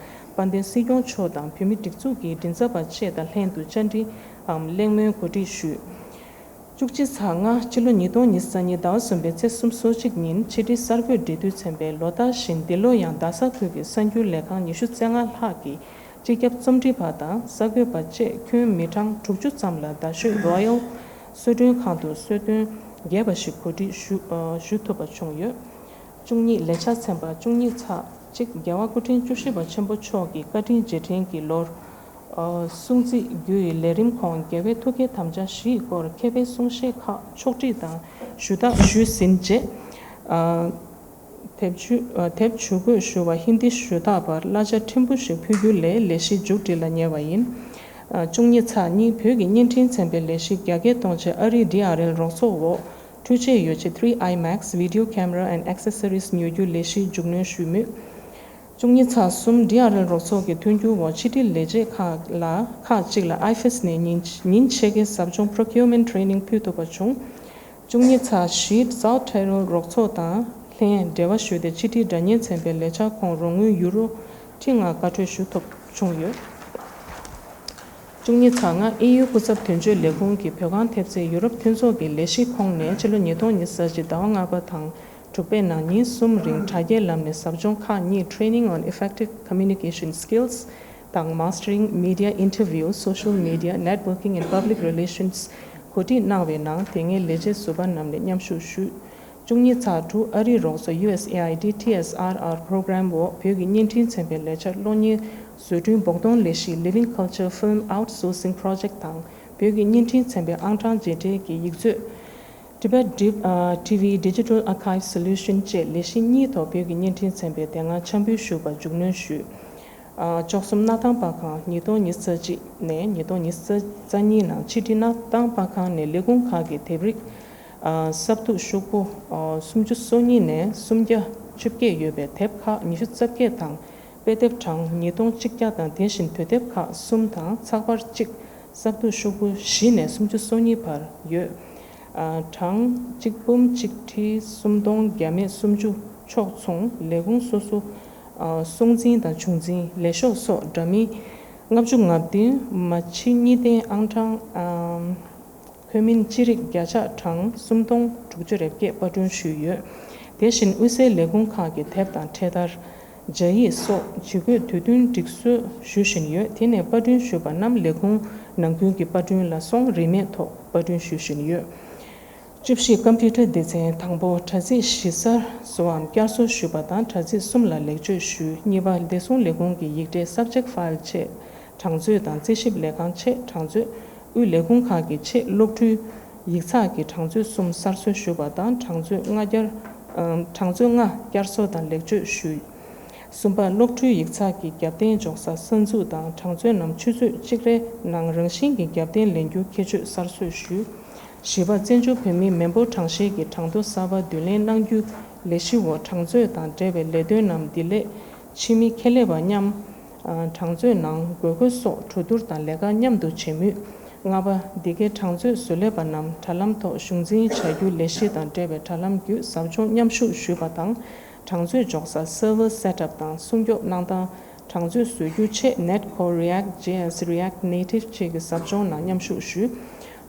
དཔལ་ལྡན་སྲིད་སྐྱོང་མཆོག་དང་བོད་མིའི་སྒྲིག་འཛུགས་ཀྱི་མགྲིན་ཚབ་པ་བཅས་དང་ལྷན་དུ་བཅར་འདྲིའམ་གླེང་མོལ་གོ་སྒྲིག་ཞུས། བཅུ་གཅིག་ཚེག་ལྔ་ཕྱི་ལོ་ཉིས་སྟོང་ཉི་ཤུ་རྩ་གཉིས་ཟླ་བ་གསུམ་པའི་ཚེས་སོ་གཅིག་ཉིན་ཕྱི་དྲིལ་གསར་འགོད་འབྲེལ་མཐུད་ཚན་པས་ལོ་ལྟར་བཞིན་འདི་ལོ་ཡང་རྡ་ས་ཁུལ་གྱི་གསར་འགྱུར་ལས་ཁང་ཉི་ཤུ་རྩ་ལྔ་ལྷག་གི་སྤྱི་ཁྱབ་རྩོམ་སྒྲིག་པ་དང་གསར་འགོད་པ་བཅས་ཁྱོན་མི་གྲངས་དྲུག་ཅུ་ཙམ་ལ་རྡ་ཤོད་རོ་ཡལ་གསོལ་མགྲོན་ཁང་དུ་གསོལ་སྟོན་རྒྱས་པ་ཞིག་གོ་སྒྲིག་ཞུ་ཨ་ཞུ་ཐུབ་པ་བྱུང་ཡོད། བཅུ་གཉིས་ལེགས་ཆ་ཚན་པ་བཅུ་གཉིས་ཚེག་གཅིག་རྒྱལ་བ་སྐུ་ཕྲེང་བཅུ་བཞི་པ་ཆེན་པོ་མཆོག་གི་བཀའ་དྲིན་རྗེས་དྲན་གྱི་ལོར། ཨ་སྲུང་བརྩི་རྒྱུ་ཡི་ལས་རིམ་ཁོངས་རྒྱལ་བའི་ཐུགས་བསྐྱེད་དམ་བཅའ་བཞི་ཡི་སྐོར་མཁས་པའི་གསུང་བཤད་ཁག་ཕྱོགས་སྒྲིག་དང་ཞུ་དག་ཞུས་ཟིན་རྗེས། ཨ་དེབ་ཆུ་ཨ་དེབ་ཇུས་འགོད་ཞུ་བ་ཧིན་དི་ཞུ་དག་པར་གླ་ཆ་ཕྲན་བུ་ཞིག་ཕུལ་རྒྱུ་ལས་ལས་གཞི་མཇུག་སྒྲིལ་ལ་ཉེ་བ་ཡིན། ཨ་བཅུ་གཉིས་ཚེག་གཉིས་བོད་ཀྱི་བརྙན་འཕྲིན་ཚན་པའི་ལས་གཞི་རྒྱ་སྐྱེད་གཏོང་ཆེད་ཨ་རིའི་ཌི་ཨར་ཨེལ་རོགས་ཚོགས་འོག་འཕྲུལ་ཆས་ཡོ་ཆས་ཐི་རི་ཨའི་མེག་སི་Video Camera and Accessories ཉོ་རྒྱུ་ལས་གཞི་མཇུག་སྣོན་ཞུས་མུས། བཅུ་གཉིས་ཚེག་གསུམ་ཌི་ཨར་ཨེལ་རོགས་ཚོགས་ཀྱི་མཐུན་འགྱུར་འོག་ཕྱི་དྲིལ་ལས་བྱེད་ཁག་ལ་ཁག་ཅིག་ལ་ཨའི་ཧྥེ་སི་ནས་ཉིན་ཉིན་ཕྱེད་ཀའི་ཟབ་སྦྱོང་Procurement Training ཕུལ་ཐུབ་པ་བྱུང་། བཅུ་གཉིས་ཚེག་བཞི་South Tyrol རོགས་ཚོགས་དང་ལྷན་འབྲེལ་བ་ཞུས་ཏེ་ཕྱི་དྲིལ་སྒྲ་བརྙན་ཚན་པའི་ལས་འཆར་ཁོངས་རོགས་དངུལ་ཡུ་རོ་ཁྲི་ལྔ་བཀའ་འཁྲོལ་ཞུ་ཐུབ་བྱུང་ཡོད། བཅུ་གཉིས་ཚེག་ལྔ་ཨེ་ཡུ་སྐུ་ཚབ་དོན་གཅོད་ལས་ཁུངས་ཀྱི་བོད་ཁང་ཐེབས་རྩའི་ཡུ་རོབ་མཐུན་ཚོགས་ཀྱི་ལས་གཞི་ཁོངས་ནས་ཕྱི་ལོ་ཉིས་སྟོང་ཉི་ཤུ་རྩ་གཅིག་ཟླ་བ་ལྔ་པ་དང་དྲུག་པའི་ནང་ཉིན་གསུམ་རིང་དྲ་རྒྱའི་ལམ་ནས་ཟབ་སྦྱོང་ཁག་གཉིས་Training on Effective Communication Skills དང་Mastering Media Interview, Social Media, Networking and Public Relations གོ་སྒྲིག་གནང་བའི་ནང་དེ་སྔའི་ལས་བྱེད་ཟུར་པ་རྣམས་ནས་མཉམ་ཞུགས་ཞུས། བཅུ་གཉིས་ཚེག་དྲུག་ཨ་རིའི་རོགས་ཚོགས་ཡུ་ཨེས་ཨེ་ཨའི་ཌི་ཊི་ཨེས་ཨར་ཨར་པོ་རོ་གྷ་རམ་འོག་བོད་ཀྱི་བརྙན་འཕྲིན་ཚན་པའི་ལས་འཆར་གློག་བརྙན་བཟོ་སྐྲུན་འབོགས་གཏོང་ལས་གཞི་Living Culture Film Outsourcing Project དང་བོད་ཀྱི་བརྙན་འཕྲིན་ཚན་པའི་ཨང་གྲངས་རྗེས་དྲན་གྱི་ཡིག་མཛོད། Tibet Deep ཨ་ཊི་ཝི་Digital Archive Solution བཅས་ལས་གཞི་གཉིས་ཐོག་བོད་ཀྱི་བརྙན་འཕྲིན་ཚན་པའི་དེ་སྔ་འཆར་འབུལ་ཞུས་པ་མཇུག་སྣོན་ཞུས། ཨ་བཅུ་གསུམ་གནའ་ཐང་པར་ཁང་ཉིས་སྟོང་ཉི་ཤུ་རྩ་གཅིག་ནས་ཉིས་སྟོང་ཉི་ཤུ་རྩ་གཉིས་ནང་ཕྱི་དྲིལ་གནའ་ཐང་པར་ཁང་ནས་ལས་ཁུངས་ཁག་གི་དེབ་རིགས་ཨ་བསབ་ཐུག་ཤོག་བུ་ཨ་སུམ་ཅུ་སོ་གཉིས་ནས་སུམ་བརྒྱ་བཅོ་བརྒྱད་ཡོད་པའི་དེབ་ཁག་ཉི་ཤུ་རྩ་བརྒྱད་དང་དཔེ་དེབ་གྲངས་ཉིས་སྟོང་གཅིག་བརྒྱ་དང་དེ་བཞིན་དུས་དེབ་ཁག་གསུམ་དང་ཚགས་པར་གཅིག་བསབ་ཐུག་ཤོག་བུ་བཞི་ནས་སུམ་ཅུ་སོ་གཉིས་བར་ཡོད། ཨ་གྲངས་གཅིག་འབུམ་གཅིག་ཁྲི་སུམ་སྟོང་བརྒྱ་མེད་སུམ་ཅུ་ཕྱོགས་མཚུངས་ལས་ཁུངས་སོ་སོ་ཨ་སྲུང་འཛིན་དང་བྱུང་འཛིན་ལས་ཤོག་སོགས་འདྲ་མིན་ལྔ་བཅུ་ང་བདུན་མ་ཕྱི་གཉིས་ལྡན་ཨང་གྲངས་ཨམ་འཁོད་མིན་ཅི་རིགས་བརྒྱ་ཆ་གྲངས་སུམ་སྟོང་དྲུག་ཅུ་རེ་བརྒྱད་པར་སྐྲུན་ཞུས་ཡོད། དེ་བཞིན་དབུས་སའི་ལས་ཁུངས་ཁག་གི་དེབ་དང་འཕྲེད་དར། སྦྱར་ཡིག་སོགས་ཇུས་འགོད་དུས་བསྟུན་སྒྲིག་བཟོ་ཞུ་བཞིན་ཡོད། དེ་ནས་པར་སྐྲུན་ཞུས་པ་རྣམས་ལས་ཁུངས་ནང་ཁུལ་གྱི་པར་སྐྲུན་ལ་སོང་རིན་མེད་ཐོག་པར་སྐྲུན་ཞུ་བཞིན་ཡོད། བཅུ་བཞི་ཀམ་པུ་ཊར་སྡེ་ཚན་དང་པོ་དྲ་ཚིགས་གཞི་གསར་བཟོའམ་བསྐྱར་གསོ་ཞུས་པ་དང་དྲ་ཚིགས་གསུམ་ལ་ལེགས་བཅོས་ཞུས། གཉིས་པ་བདེ་སྲུང་ལས་ཁུངས་ཀྱི་ཡིག་ཕྲའི་Subject File ཆེད་གྲངས་མཛོད་དང་རྩིས་ཞིབ་ལས་ཁང་ཆེད་གྲངས་མཛོད། དབུས་ལས་ཁུངས་ཁག་གི་ཆེད་གློག་འཕྲུལ་ཡིག་ཚགས་ཀྱི་གྲངས་མཛོད་གསུམ་གསར་བཟོ་ཞུས་པ་དང་གྲངས་མཛོད་ལྔ་བསྐྱར་ཨམ་གྲངས་མཛོད་ལྔ་བསྐྱར་གསོ་དང་ལེགས་བཅོས་ཞུས། གསུམ་པ། གློག་འཕྲུལ་ཡིག་ཚགས་ཀྱི་རྒྱབ་རྟེན་འཇོག་ས་གསར་འཛུགས་དང་གྲངས་མཛོད་རྣམས་ཆུ་ཚོད་གཅིག་རེའི་ནང་རང་བཞིན་གྱི་རྒྱབ་རྟེན་ལེན་རྒྱུ་ཁྱད་ཆོས་གསར་བཟོ་ཞུས། བཞི་པ། བཙན་བྱོལ་བོད་མིའི་མི་འབོར་གྲངས་བཤེར་གྱི་གྲངས་ཐོ་གསར་པ་བསྡུ་ལེན་གནང་རྒྱུའི་ལས་གཞི་འོག་གྲངས་མཛོད་དང་འབྲེལ་བའི་ལས་དོན་རྣམས་འདི་ལས་ཕྱི་མི་ཁེ་ལས་པ་མཉམ་གྲངས་མཛོད་ནང་དགོས་མཁོ་སོགས་གྲོས་བསྡུར་དང་ལས་ཀ་མཉམ་དུ་བྱེད་མུས། ལྔ་པ། འདི་གའི་གྲངས་མཛོད་བཟོ་ལས་པ་རྣམས་དྲ་ལམ་ཐོག་གཞུང་འཛིན་བྱ་རྒྱུའི་ལས་གཞི་དང་འབྲེལ་བའི་དྲ་ལམ་བརྒྱུད་ཟབ་སྦྱོང་མཉམ་ཞུགས་ཞུས་པ་དང་། གྲངས་མཛོད་འཇོག་ས་Server Setup དང་སྲུང་སྐྱོབ་གནང་སྟངས། གྲངས་མཛོད་བཟོ་རྒྱུ་ཆེད་Netcore React JS React Native བཅས་ཀྱི་ཟབ་སྦྱོང་ནང་མཉམ་ཞུགས་ཞུས།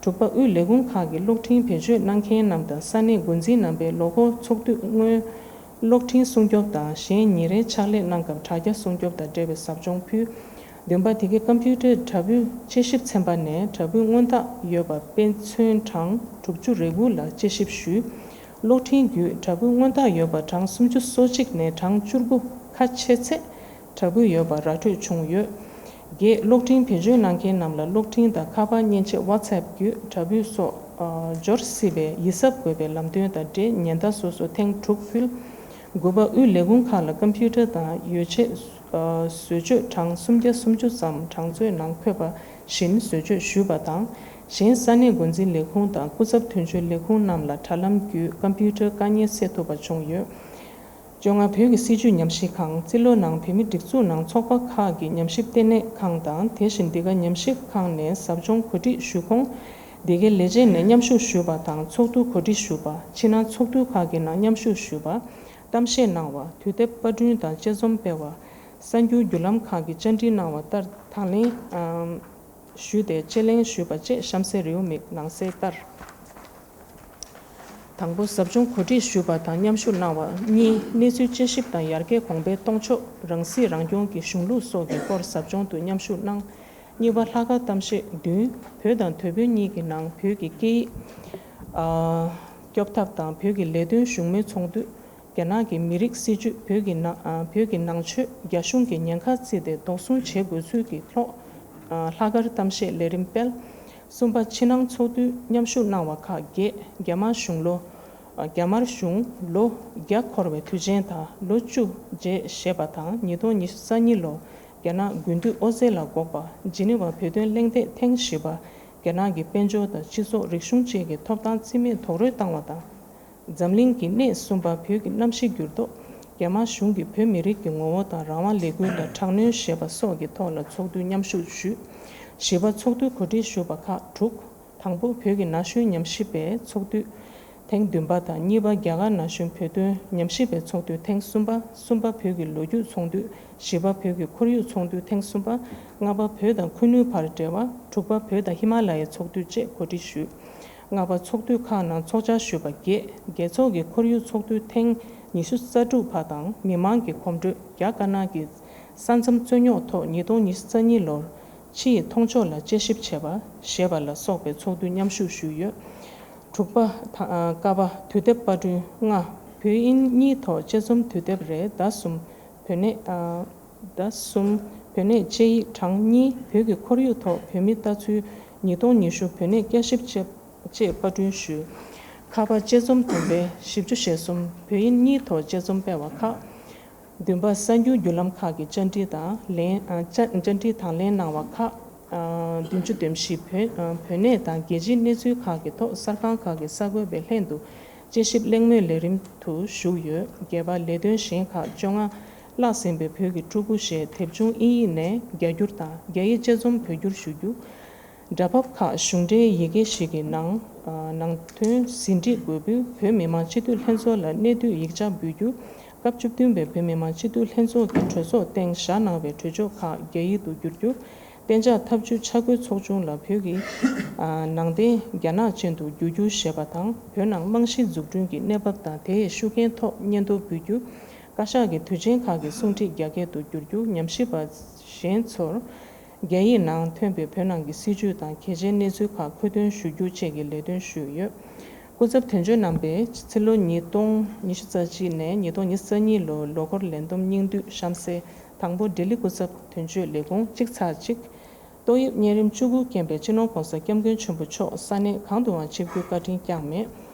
དྲུག་པ། དབུས་ལས་ཁུངས་ཁག་གི་གློག་འཕྲིན་བེད་སྤྱོད་གནང་མཁན་རྣམས་དང་ས་གནས་འགོ་འཛིན་རྣམ་པས་ལོ་འཁོར་ཚོགས་དུས་སྔོན་གློག་འཕྲིན་སྲུང་སྐྱོབ་དང་གཞན་ཉིན་རེའི་ཕྱག་ལས་གནང་སྐབས་དྲ་རྒྱ་སྲུང་སྐྱོབ་དང་འབྲེལ་བའི་ཟབ་སྦྱོང་ཕུལ། བདུན་པ། དེ་གའི་ཀམ་པུ་ཊར་དྲ་འབུའི་དཔྱད་ཞིབ་ཚན་པ་ནས་དྲ་འབུའི་སྔོན་རྟགས་ཡོད་པ་དཔེ་མཚོན་གྲངས་དྲུག་ཅུ་རེ་དགུ་ལ་དཔྱད་ཞིབ་ཞུས། གློག་འཕྲིན་བརྒྱུད་དྲ་འབུའི་སྔོན་རྟགས་ཡོད་པ་གྲངས་སུམ་ཅུ་སོ་གཅིག་ནས་གྲངས་བཅུ་དགུ་ཁ་ཕྱེ་ཚེ་དྲ་འབུ་ཡོད་པ་ར་འཕྲོད་བྱུང་ཡོད། བརྒྱད། གློག་འཕྲིན་བེད་སྤྱོད་གནང་མཁན་རྣམས་ལ་གློག་འཕྲིན་དང་ཁ་པར་མཉེན་ཆས་WhatsApp བརྒྱུད་དྲ་འབུ་སོགས་ཨ་འབྱོར་སྲིད་པའི་ཡིད་གཟབ་དགོས་པའི་ལམ་སྟོན་དང་འབྲེལ་ཉེན་བརྡ་སོ་སོ་ཐེངས་དྲུག་ཕུལ། དགུ་པ། དབུས་ལས་ཁུངས་ཁག་ལ་ཀམ་པུ་ཊར་དང་ཡོ་ཆས་ བཟོ་བཅོས་གྲངས་སུམ་བརྒྱ་སུམ་ཅུ་ཙམ་གྲངས་མཛོད་ནང་འཁོད་པ་བཞིན་བཟོ་བཅོས་ཞུས་པ་དང་། གཞན་ས་གནས་འགོ་འཛིན་ལས་ཁུངས་དང་སྐུ་ཚབ་དོན་གཅོད་ལས་ཁུངས་རྣམས་ལ་དྲ་ལམ་བརྒྱུད་ཀམ་པུ་ཊར་དཀའ་ངལ་སེལ་ཐུབ་པ་བྱུང་ཡོད། བཅོ་ལྔ། བོད་ཀྱི་སྲིད་བྱུས་ཉམས་ཞིབ་ཁང་། རྩིས་ལོ་ནང་བོད་མིའི་སྒྲིག་འཛུགས་ནང་ཚོགས་པ་ཁག་གི་ཉམས་ཞིབ་ལྟེ་གནས་ཁང་དང་། དེ་བཞིན་འདི་ག་ཉམས་ཞིབ་ཁང་ནས་ཟབ་སྦྱོང་གོ་སྒྲིག་ཞུ་ཁུངས། འདི་གའི་ལས་བྱེད་ནས་མཉམ་ཞུགས་ཞུས་པ་དང་ཚོགས་འདུ་གོ་སྒྲིག་ཞུས་པ། ཕྱི་ནང་ཚོགས་འདུ་ཁག་གི་ནང་མཉམ་ཞུགས་ཞུས་པ། གཏམ་བཤད་གནང་བ། དུས་དེབ་པར་སྐྲུན་དང་དཔྱད་རྩོམ་སྤེལ་བ། གསར་འགྱུར་བརྒྱུད་ལམ་ཁག་གི་བཅར་འདྲི་གནང་བ་ལྟར་དང་ལེན་ཞུས་ཏེ་དཔྱད་གླེང་ཞུས་པ་བཅས་གཤམ་གསལ་རེའུ་མིག་ནང་གསལ་ལྟར། དང་པོ། ཟབ་སྦྱོང་གོ་སྒྲིག་ཞུས་པ་དང་མཉམ་ཞུགས་གནང་བ། གཉིས། གནས་ཚུལ་དཔྱད་ཞིབ་དང་ཡར་རྒྱས་གོང་འཕེལ་གཏོང་ཕྱོགས། རང་སྲིད་རང་སྐྱོང་གི་གཞུང་ལུགས་སོགས་ཀྱི་སྐོར་ཟབ་སྦྱོང་དུ་མཉམ་ཞུགས་གནང་། གཉིས་པ། ལྷག་དཀར་གཏམ་བཤད། བདུན། བོད་དང་དོལ་པོ་གཉིས་ཀྱི་ནང་བོད་ཀྱི་སྐད་ཡིག་ཨ་སྐྱོབ་ཐབས་དང་བོད་ཀྱི་ལས་དོན་བཞུགས་མོལ་ཚོགས་འདུ། རྒྱ་ནག་གི་མི་རིགས་སྲིད་བྱུས། བོད་ཀྱི་ནང་ཨ་བོད་ཀྱི་ནང་ཆོས། རྒྱ་གཞུང་གི་ཉེན་ཁར་བརྩིས་ཏེ་དོགས་ཟོན་བྱེད་དགོས་ཚུལ་གྱི་ཐོག་ཨ་ལྷག་དཀར་གཏམ་བཤད་ལས་རིམ་སྤེལ། གསུམ་པ། ཕྱི་ནང་ཚོགས་འདུའི་མཉམ་ཞུགས་གནང་བ་ཁག་བརྒྱད། རྒྱ་དམར་གཞུང་ལོ། རྒྱ་དམར་གཞུང་ལོ་བརྒྱ་འཁོར་བའི་དུས་ཆེན་དང་ལོ་བཅུ་རྗེས་ཞེས་པ་དང་། ཉིས་སྟོང་ཉི་ཤུ་རྩ་གཉིས་ལོར་རྒྱ་ནག་དགུན་དུས་ཨོ་རྩེད་ལ་འགོག་པ། ཇི་ནི་ཝ་བོད་དོན་གླེང་སྟེགས་ཐེངས་བཞི་པ། རྒྱ་ནག་གི་དཔལ་འབྱོར་དང་སྤྱི་ཚོགས། རིག་གཞུང་བཅས་ཀྱི་ཐོབ་ཐང་རྩིས་མེད་རྡོག་རོལ་བཏང་བ་དང་། འཛམ་གླིང་གི་གནས། གསུམ་པ། བོད་ཀྱི་གནམ་གཤིས་འགྱུར་ལྡོག་རྒྱ་དམར་གཞུང་གིས་བོད་མི་རིགས་ཀྱི་ངོ་བོ་དང་རང་དབང་ལས་འགུལ་ལ་དྲག་གནོན་ཞེས་པ་སོགས་ཀྱི་ཐོག་ལ་ཚོགས་འདུའི་མཉམ་ཞུགས་ཞུས། བཞི་པ། ཚོགས་འདུའི་གོ་སྒྲིག་ཞུས་པ་ཁག་དྲུག་དང་པོ། བོད་ཀྱི་ན་གཞོན་ཉམས་ཞིབ་པའི་ཚོགས་འདུ་ཐེངས་བདུན་པ་དང་། གཉིས་པ། རྒྱ་གར་ན་གཞོན་བོད་དོན་ཉམས་ཞིབ་པའི་ཚོགས་འདུ་ཐེངས་གསུམ་པ། གསུམ་པ། བོད་ཀྱི་ལོ་རྒྱུས་ཚོགས་འདུ། བཞི་པ། བོད་ཀྱི་ཁོར་ཡུག་ཚོགས་འདུ་ཐེངས་གསུམ་པ། ལྔ་པ། བོད་དང་ཁུ་ནུའི་བར་འབྲེལ་བ། དྲུག་པ། བོད་དང་ཧི་མ་ལ་ཡའི་ཚོགས་འདུ་བཅས་གོ་སྒྲིག་ཞུས། ལྔ་པ། ཚོགས་འདུ་ཁག་ནང་ཚོགས་བཅར་ཞུས་པ་བརྒྱད། རྒྱལ་ཚོགས་ཀྱི་ཁོར་ཡུག་ཚོགས་འདུ་ཐེངས་ཉི་ཤུ་རྩ་དྲུག་པ་དང་། མི་མང་གི་གོམ་བགྲོད། རྒྱ་དཀར་ནག་གི་ས་མཚམས་རྩོད་རྙོག་ཐོག་ཉིས་སྟོང་ཉི་ཤུ་རྩ་གཉིས་ལོར་ཕྱི་ཡི་མཐོང་ཕྱོགས་ལ་དཔྱད་ཞིབ་བྱས་པ་ཞེས་པ་ལ་སོགས་པའི་ཚོགས་འདུ་མཉམ་ཞུགས་ཞུས་ཡོད། དྲུག་པ། ད་ཀ་པ། དུས་དེབ་པར་སྐྲུན། ལྔ། བོད་དབྱིན་གཉིས་ཐོག་དཔྱད་རྩོམ་དུས་དེབ་རེ་ཟླ་གསུམ། བོད་གནས། ཟླ་གསུམ། བོད་གནས་དཔྱད་ཡིག་གྲངས་གཉིས། བོད་ཀྱི་ཁོར་ཡུག་ཐོག་བོད་མིའི་ལྟ་ཚུལ། ཉིས་སྟོང་ཉི་ཤུ་བོད་གནས་བསྐྱར་ཞིབ་བཅས་བཅས་པར་སྐྲུན་ཞུས། ཁ་པར་དཔྱད་རྩོམ་དུམ་བུའི་བཞི་བཅུ་ཞེ་གསུམ། བོད་དབྱིན་གཉིས་ཐོག་དཔྱད་རྩོམ་སྤེལ་བ་ཁག་བདུན་པ། གསར་འགྱུར་བརྒྱུད་ལམ་ཁག་གི་བཅར་འདྲི་དང་ལེན། བཅར་འདྲི་དང་ལེན་གནང་བ་ཁག་བདུན་ཅུ་དོན་བཞི། བོད་བོད་གནས་དང་རྒྱལ་སྤྱིའི་གནས་ཚུལ་ཁག་གི་ཐོག་གསར་ཁང་ཁག་གི་གསར་འགོད་པའི་ལྷན་དུ་དཔྱད་ཞིབ་གླེང་མོལ་ལས་རིམ་དུ་ཞུགས་ཡོད། བརྒྱད་པ། ལས་དོན་གཞན་ཁག་བཅོ་ལྔ། བརླག་ཟིན་པའི་བོད་ཀྱི་ཕྲུ་གུ་ཞེས་དེབ་ཆུང་དབྱིན་ཡིག་ནས་རྒྱ་བསྒྱུར་དང་རྒྱ་ཡིག་དཔྱད་རྩོམ་བོད་བསྒྱུར་ཞུ་རྒྱུ། སྒྲ་ཕབ་ཁག་གཞུང་འབྲེལ་ཡི་གེ་ཞིག་གི་ནང་ནང་དོན་ཟིན་བྲིས་འགོད་འབུལ། བོད་མི་མང་སྤྱི་འཐུས་ལྷན་ཚོགས་ལ་གནད་བསྡུས་ཡིག་ཆ་འབུལ་རྒྱུ། སྐབས་བཅུ་བདུན་པའི་བོད་མི་མང་སྤྱི་འཐུས་ལྷན་ཚོགས་ཀྱི་གྲོས་ཚོགས་སྟེང་བཞག་གནང་བའི་གྲོས་ཆོད་ཁག་རྒྱ་ཡིག་ཏུ་བསྒྱུར་རྒྱུ། གཏན་འཇགས་ཐབས་ཇུས་ཆ་བགོས་ཚོགས་ཆུང་ལ་བོད་ཀྱི་ནང་བསྟན་རྒྱ་ནག་ཅན་དུ་བསྒྱུར་རྒྱུ་ཞེས་པ་དང་། བོད་ནང་རྨང་གཞི་འཛུགས་སྐྲུན་གྱི་གནས་བབ་དང་དེའི་ཤུགས་རྐྱེན་ཐོག་སྙན་ཐོ་འབུལ་རྒྱུ། བཀའ་ཤག་གི་དུས་ཆེན་ཁག་གི་གསུང་ཁྲིད་རྒྱ་སྐད་དུ་བསྒྱུར་རྒྱུ། ཉམས་ཞིབ་པ་གཞན་ཚོར་རྒྱ་ཡིག་ནང་ཐོན་པའི་བོད་ནང་གི་སྲིད་བྱུས་དང་གལ་ཆེའི་གནས་ཚུལ་ཁག་མཁོ་འདོན་ཞུ་རྒྱུ་བཅས་ཀྱི་ལས་དོན་ཞུས་ཡོད། སྐུ་ཚབ་དོན་གཅོད་རྣམ་པས་ཕྱི་ལོ་ཉིས་སྟོང་ཉི་ཤུ་རྩ་གཅིག་ནས་ཉིས་སྟོང་ཉི་ཤུ་རྩ་གཉིས་ལོའི་ལོ་འཁོར་ལས་བསྡོམས་སྙིང་བསྡུས་གཤམ་གསལ། དང་པོ། ལྡི་ལི་སྐུ་ཚབ་དོན་གཅོད་ལས་ཁུངས། གཅིག་ཚེག་གཅིག་ཏོག་དབྱིབས་གཉན་རིམས་བཅུ་དགུ་རྐྱེན་པས་སྤྱི་ནོར་༸གོང་ས་༸སྐྱབས་མགོན་ཆེན་པོ་མཆོག་ས་གནས་གང་དུའང་ཆིབས་བསྒྱུར་བཀའ་དྲིན་བསྐྱངས་མེད།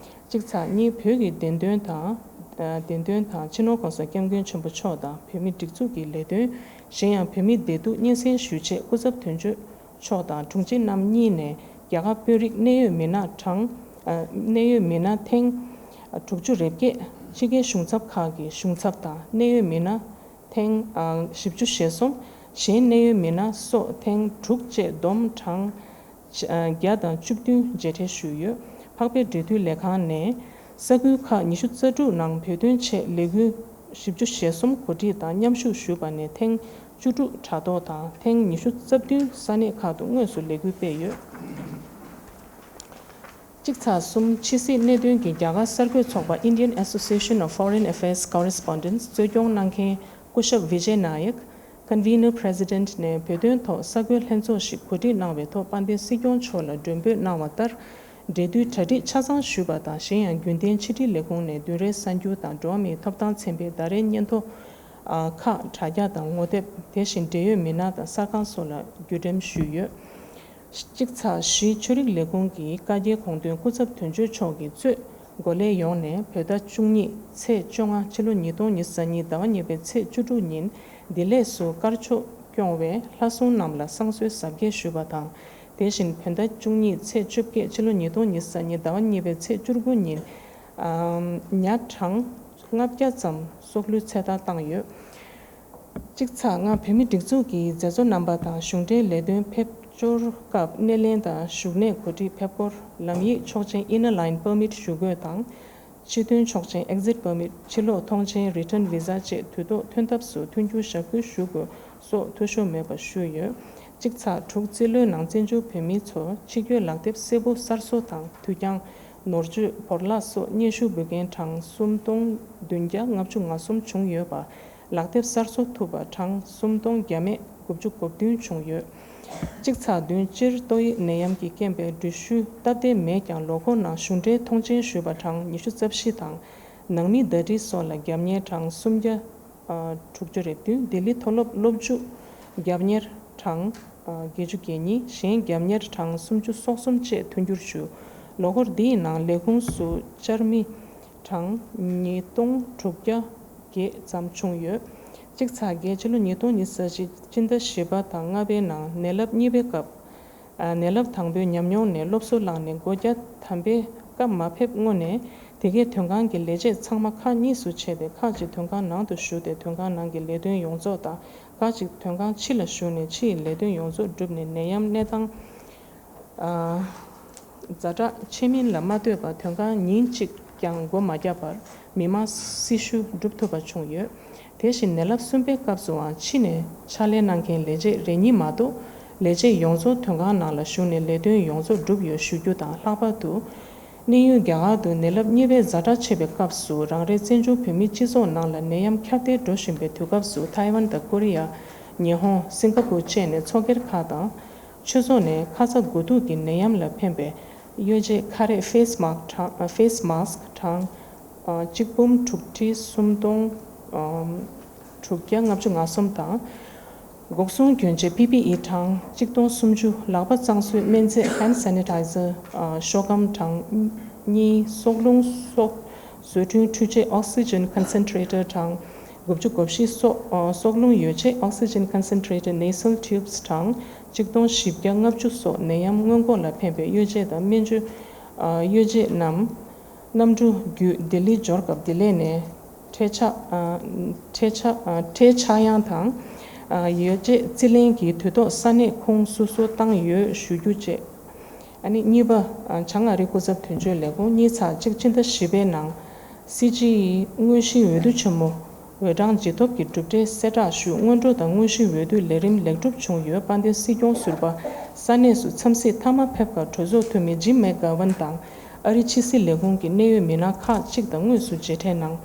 གཅིག་ཚེག་གཉིས། བོད་ཀྱི་བདེན་དོན་དང་། ཨ་བདེན་དོན་དང་སྤྱི་ནོར་༸གོང་ས་༸སྐྱབས་མགོན་ཆེན་པོ་མཆོག་དང་བོད་མིའི་སྒྲིག་འཛུགས་ཀྱི་ལས་དོན། གཞན་ཡང་བོད་མིའི་བདེ་སྡུག་སྙན་སེང་ཞུ་ཆེད་སྐུ་ཚབ་དོན་གཅོད་མཆོག་དང་དྲུང་ཆེ་རྣམ་གཉིས་ནས་རྒྱ་གར་དཔོན་རིགས་གནད་ཡོད་མི་སྣ་གྲངས། ཨ་གནད་ཡོད་མི་སྣ་ཐེངས་དྲུག་ཅུ་རེ་བརྒྱད། ཕྱི་རྒྱལ་གཞུང་ཚབ་ཁག་གི་གཞུང་ཚབ་དང་གནད་ཡོད་མི་སྣ་ཐེངས་ཨ་བཞི་བཅུ་ཞེ་གསུམ། གཞན་གནད་ཡོད་མི་སྣ་སོགས་ཐེངས་དྲུག་བཅས་བསྡོམས་གྲངས་བརྒྱ་དང་བཅུ་བདུན་མཇལ་འཕྲད་ཞུས་ཡོད། འཕགས་པའི་འབྲེལ་མཐུད་ལས་ཁང་ནས་ས་ཁུལ་ཁག་ཉི་ཤུ་རྩ་དྲུག་ནང་བོད་དོན་ཆེད་ལས་འགུལ་བཞི་བཅུ་ཞེ་གསུམ་གོ་སྒྲིག་དང་མཉམ་ཞུགས་ཞུས་པ་ནས་ཐེངས་བཅུ་དྲུག་དྲ་ཐོག་དང་ཐེངས་ཉི་ཤུ་རྩ་བདུན་ས་གནས་ཁག་ཏུ་དངོས་སུ་ལས་འགུལ་སྤེལ་ཡོད། གཅིག་ཚེག་གསུམ། ཕྱི་སྲིད་གནད་དོན་གྱི་རྒྱ་གར་གསར་འགོད་ཚོགས་པ་Indian Association of Foreign Affairs Correspondents གཙོ་སྐྱོང་གནང་མཁན་སྐུ་ཞབས་Vijay Nayak Convener President ནས་བོད་དོན་ཐོག་གསར་འགོད་ལྷན་ཚོགས་ཤིག་གོ་སྒྲིག་གནང་བའི་ཐོག་དཔལ་ལྡན་སྲིད་སྐྱོང་མཆོག་ལ་མགྲོན་འབོད་གནང་བ་ལྟར། འབྲེལ་མཐུད་གྲ་སྒྲིག་ཆ་ཚང་ཞུས་པ་དང་། གཞན་ཡང་རྒྱུན་ལྡན་ཕྱི་དྲིལ་ལས་ཁུངས་ནས་བདུན་རེའི་གསར་འགྱུར་དང་འགྲོ་བ་མིའི་ཐོབ་ཐང་ཚན་པའི་ཟླ་རེའི་སྙན་ཐོ་ཁག་དྲ་རྒྱ་དང་ངོ་དེབ། དེ་བཞིན་འབྲེལ་ཡོད་མི་སྣ་དང་གསར་ཁང་སོགས་ལ་བརྒྱུད་འགྲེམས་ཞུས་ཡོད། གཅིག་ཚེག་བཞི། ཆོས་རིག་ལས་ཁུངས་ཀྱི་བཀའ་རྒྱའི་དགོངས་དོན་སྐུ་ཚབ་དོན་གཅོད་མཆོག་གིས་གཙོས་འགོ་ལས་ཡོངས་ནས་བོད་ཟླ་བཅུ་གཉིས་ཚེས་བཅོ་ལྔ་ཕྱི་ལོ་ཉིས་སྟོང་ཉི་ཤུ་རྩ་གཉིས་ཟླ་བ་གཉིས་པའི་ཚེས་བཅུ་དྲུག་ཉིན་ བདེ་ལེགས་སུ་དཀར་ཕྱོགས་སྐྱོང་བའི་ལྷ་སྲུང་རྣམས་ལ་བསང་གསོལ་གཟབ་རྒྱས་ཞུས་པ་དང་། དེ་བཞིན་བོད་ཟླ་བཅུ་གཉིས་ཚེས་བཅོ་བརྒྱད་ཕྱི་ལོ་ཉིས་སྟོང་ཉི་ཤུ་རྩ་གཉིས་ཟླ་བ་གཉིས་པའི་ཚེས་བཅུ་དགུ་ཉིན། ཉ་གྲངས་ལྔ་བརྒྱ་ཙམ་སྲོག་བླུའི་ཚེ་ཐར་བཏང་ཡོད། གཅིག་ཚེག་ལྔ། བོད་མིའི་སྒྲིག་འཛུགས་ཀྱི་མཛད་གཙོ་རྣམ་པ་དང་གཞུང་འབྲེལ་ལས་དོན་ཕེབས་འབྱོར་སྐབས་སྣེ་ལེན་དང་བཞུགས་གནས་གོ་སྒྲིག་ཕེབས་སྒོར་ལམ་ཡིག་ཆོག་མཆན་Inner Line Permit ཞུ་དགོས་དང་། ཕྱི་ཐོན་ཆོག་མཆན་Exit Permit ཕྱི་ལོགས་ཐོངས་མཆན་Return Visa བཅས་དུས་ཐོག་ཐོན་ཐབས་སུ་མཐུན་འགྱུར་ཞབས་སྐུལ་ཞུ་དགོས་སོགས་འཐུས་ཤོར་མེད་པ་ཞུས་ཡོད། གཅིག་ཚེག་དྲུག། རྩིས་ལོའི་ནང་བཙན་བྱོལ་བོད་མི་ཚོ་ཕྱི་སྐྱོད་ལག་དེབ་སེར་པོ་གསར་བཟོ་དང་དུས་འགྱངས། ནོར་བཅོས། བོར་བརླག་སོགས་སྙན་ཞུ་འབུལ་མཁན་གྲངས་སུམ་སྟོང་བདུན་བརྒྱ་ལྔ་བཅུ་ང་གསུམ་བྱུང་ཡོད་པ། ལག་དེབ་གསར་བཟོ་ཐུབ་པ་གྲངས་སུམ་སྟོང་བརྒྱ་མེད་དགུ་བཅུ་གོ་བདུན་བྱུང་ཡོད། གཅིག་ཚེག་བདུན། སྤྱིར་ཏོག་དབྱིབས་ནད་ཡམས་ཀྱི་རྐྱེན་པས་འགྲུལ་བཞུད་སྟབས་བདེ་མེད་ཀྱང་ལོ་འཁོར་ནང་གཞུང་འབྲེལ་ཐོངས་མཆན་ཞུས་པ་གྲངས་ཉི་ཤུ་རྩ་བཞི་དང་། ནང་མིའི་ཟླ་སྒྲིལ་སོགས་ལ་རྒྱབ་གཉེར་གྲངས་སུམ་བརྒྱ་དྲུག་ཅུ་རེ་བདུན། ལྡི་ལི་མཐོ་སློབ་སློབ་འཇུག་རྒྱབ་གཉེར་གྲངས་བརྒྱད་ཅུ་གྱ་གཉིས། གཞན་རྒྱབ་གཉེར་གྲངས་སུམ་ཅུ་སོ་གསུམ་བཅས་མཐུན་འགྱུར་ཞུ། ལོ་འཁོར་འདིའི་ནང་ལས་ཁུངས་སུ་བཅར་མི་གྲངས་ཉིས་སྟོང་དྲུག་བརྒྱ་བརྒྱད་ཙམ་བྱུང་ཡོད། གཅིག་ཚེག་བརྒྱད། ཕྱི་ལོ་ཉིས་སྟོང་ཉི་ཤུ་རྩ་གཅིག་སྤྱི་ཟླ་བཞི་པ་དང་ལྔ་པའི་ནང་ནད་རླབས་གཉིས་པའི་སྐབས། ཨ། ནད་རླབས་དང་པོའི་ཉམས་མྱོང་ནས་སློབ་གསོ་བླངས་ནས་སྒོ་རྒྱ་དམ་པའི་སྐབས་མ་ཕེབས་སྔོན་ནས་དེ་གའི་དོན་ཁང་གི་ལས་བྱེད་ཚང་མ་ཁག་གཉིས་སུ་ཕྱེ་སྟེ་ཁག་ཅིག་དོན་ཁང་ནང་དུ་ཞུགས་ཏེ་དོན་ཁང་ནང་གི་ལས་དོན་ཡོངས་རྫོགས་དང་། ཁག་ཅིག་དོན་ཁང་ཕྱི་ལ་ཞུགས་ནས་ཕྱིའི་ལས་དོན་ཡོངས་རྫོགས་བསྒྲུབས་ནས་ནད་ཡམས་གནས་སྟངས། ཨ། ཛ་དྲག་ཆེ་མིན་ལ་མ་ལྟོས་པར་དོན་ཁང་ཉིན་གཅིག་ཀྱང་སྒོ་མ་བརྒྱབ་པར་མི་མང་སྲི་ཞུ་སྒྲུབ་ཐུབ་པ་བྱུང་ཡོད། དེ་བཞིན་ནད་རླབས་གསུམ་པའི་སྐབས་སུའང་ཕྱི་ནས་ཕྱག་ལས་གནང་མཁན་ལས་བྱེད་རེ་གཉིས་མ་གཏོགས་ལས་བྱེད་ཡོངས་རྫོགས་དོན་ཁང་ནང་ལ་ཞུགས་ནས་ལས་དོན་ཡོངས་རྫོགས་བསྒྲུབས་ཡོད་ཞུ་རྒྱུ་དང་། ལྷག་པར་དུ་གནས་ཡུལ་རྒྱ་གར་དུ་ནད་རླབས་གཉིས་པའི་ཛ་དྲག་ཆེ་བའི་སྐབས་སུ་རང་རེའི་བཙན་བྱོལ་བོད་མིའི་སྤྱི་ཚོགས་ནང་ལ་ནད་ཡམས་ཁྱབ་གདལ་འགྲོ་བཞིན་པའི་དུས་སྐབས་སུ་ཐའེ་ཝན་དང་ཀོ་རི་ཡ། ཉི་ཧོང་། སིང་ག་པུར་བཅས་ནས་ཚོགས་སྒེར་ཁག་དང་། ཆོས་ཚོགས་ནས་ཁ་ཚ་དགོས་གཏུགས་ཀྱི་ནད་ཡམས་ལ་ཕན་པའི་གཡོ་ཇུས་ཁ་རས་Face Mask གྲངས་Face Mask གྲངས་གཅིག་འབུམ་དྲུག་ཁྲི་སུམ་སྟོང་དྲུག་བརྒྱ་ལྔ་བཅུ་ང་གསུམ་དང་། འགོག་སྲུང་གྱོན་ཆས་P P E གྲངས་གཅིག་སྟོང་སུམ་ཅུ། ལག་པ་གཙང་བཟོའི་སྨན་རྫས་Hand Sanitizer ཤོག་སྒམ་གྲངས་གཉིས། སྲོག་རླུང་སོགས་བཟོ་སྐྲུན་འཕྲུལ་ཆས་Oxygen Concentrator གྲངས་དགུ་བཅུ་གོ་བཞི། སྲོག་སྲོག་རླུང་ཡོ་ཆས་Oxygen Concentrator Nasal Tubes གྲངས་གཅིག་སྟོང་བཞི་བརྒྱ་ལྔ་བཅུ་སོགས་ནད་ཡམས་སྔོན་འགོག་ལ་ཕན་པའི་གཡོ་ཇུས་དང་སྨན་བཅོས་གཡོ་ཇུས་རྣམས་གནམ་གྲུ་བརྒྱུད་ལྡི་ལི་འབྱོར་སྐབས་བདེ་ལེགས་ནས་འཕྲལ་ཆག་འཕྲལ་ཆག་འཕྲལ་ཆག་ཡང་དང་། ཡོ་ཆས་རྩིས་ལེན་གྱི་དུས་ཐོག་ས་གནས་ཁོངས་སོ་སོར་བཏང་ཡོད་ཞུ་རྒྱུ་བཅས། ཨ་ནི་གཉིས་པ། བྱང་ཨ་རིའི་སྐུ་ཚབ་དོན་གཅོད་ལས་ཁུངས། གཉིས་ཚེག་གཅིག་སྤྱི་ཟླ་བཞི་པའི་ནང་སི་ཇི་ཨི་དངོས་གཞིའི་འོས་བསྡུ་ཆེན་མོ་འོས་གྲངས་ཇི་ཐོབ་ཀྱི་གྲུབ་འབྲས་གསལ་བསྒྲགས་ཞུས། སྔོན་འགྲོ་དང་དངོས་གཞིའི་འོས་བསྡུ་ལས་རིམ་ལེགས་གྲུབ་བྱུང་ཡོད། དཔལ་ལྡན་སྲིད་སྐྱོང་ཟུར་པ་ས་གནས་སུ་འཚམས་གཟིགས་མཐའ་མ་ཕེབས་ཁར་གྲོས་ཚོགས་འཐུས་མི་ཇིམ་མེག་གྷ་ཝན་དང་ཨ་རིའི་ཕྱི་སྲིད་ལས་ཁུངས་ཀྱི་གནད་ཡོད་མི་སྣ་ཁག་ཅིག་དང་དངོས་སུ་མཇལ་འཕྲད་གནང་།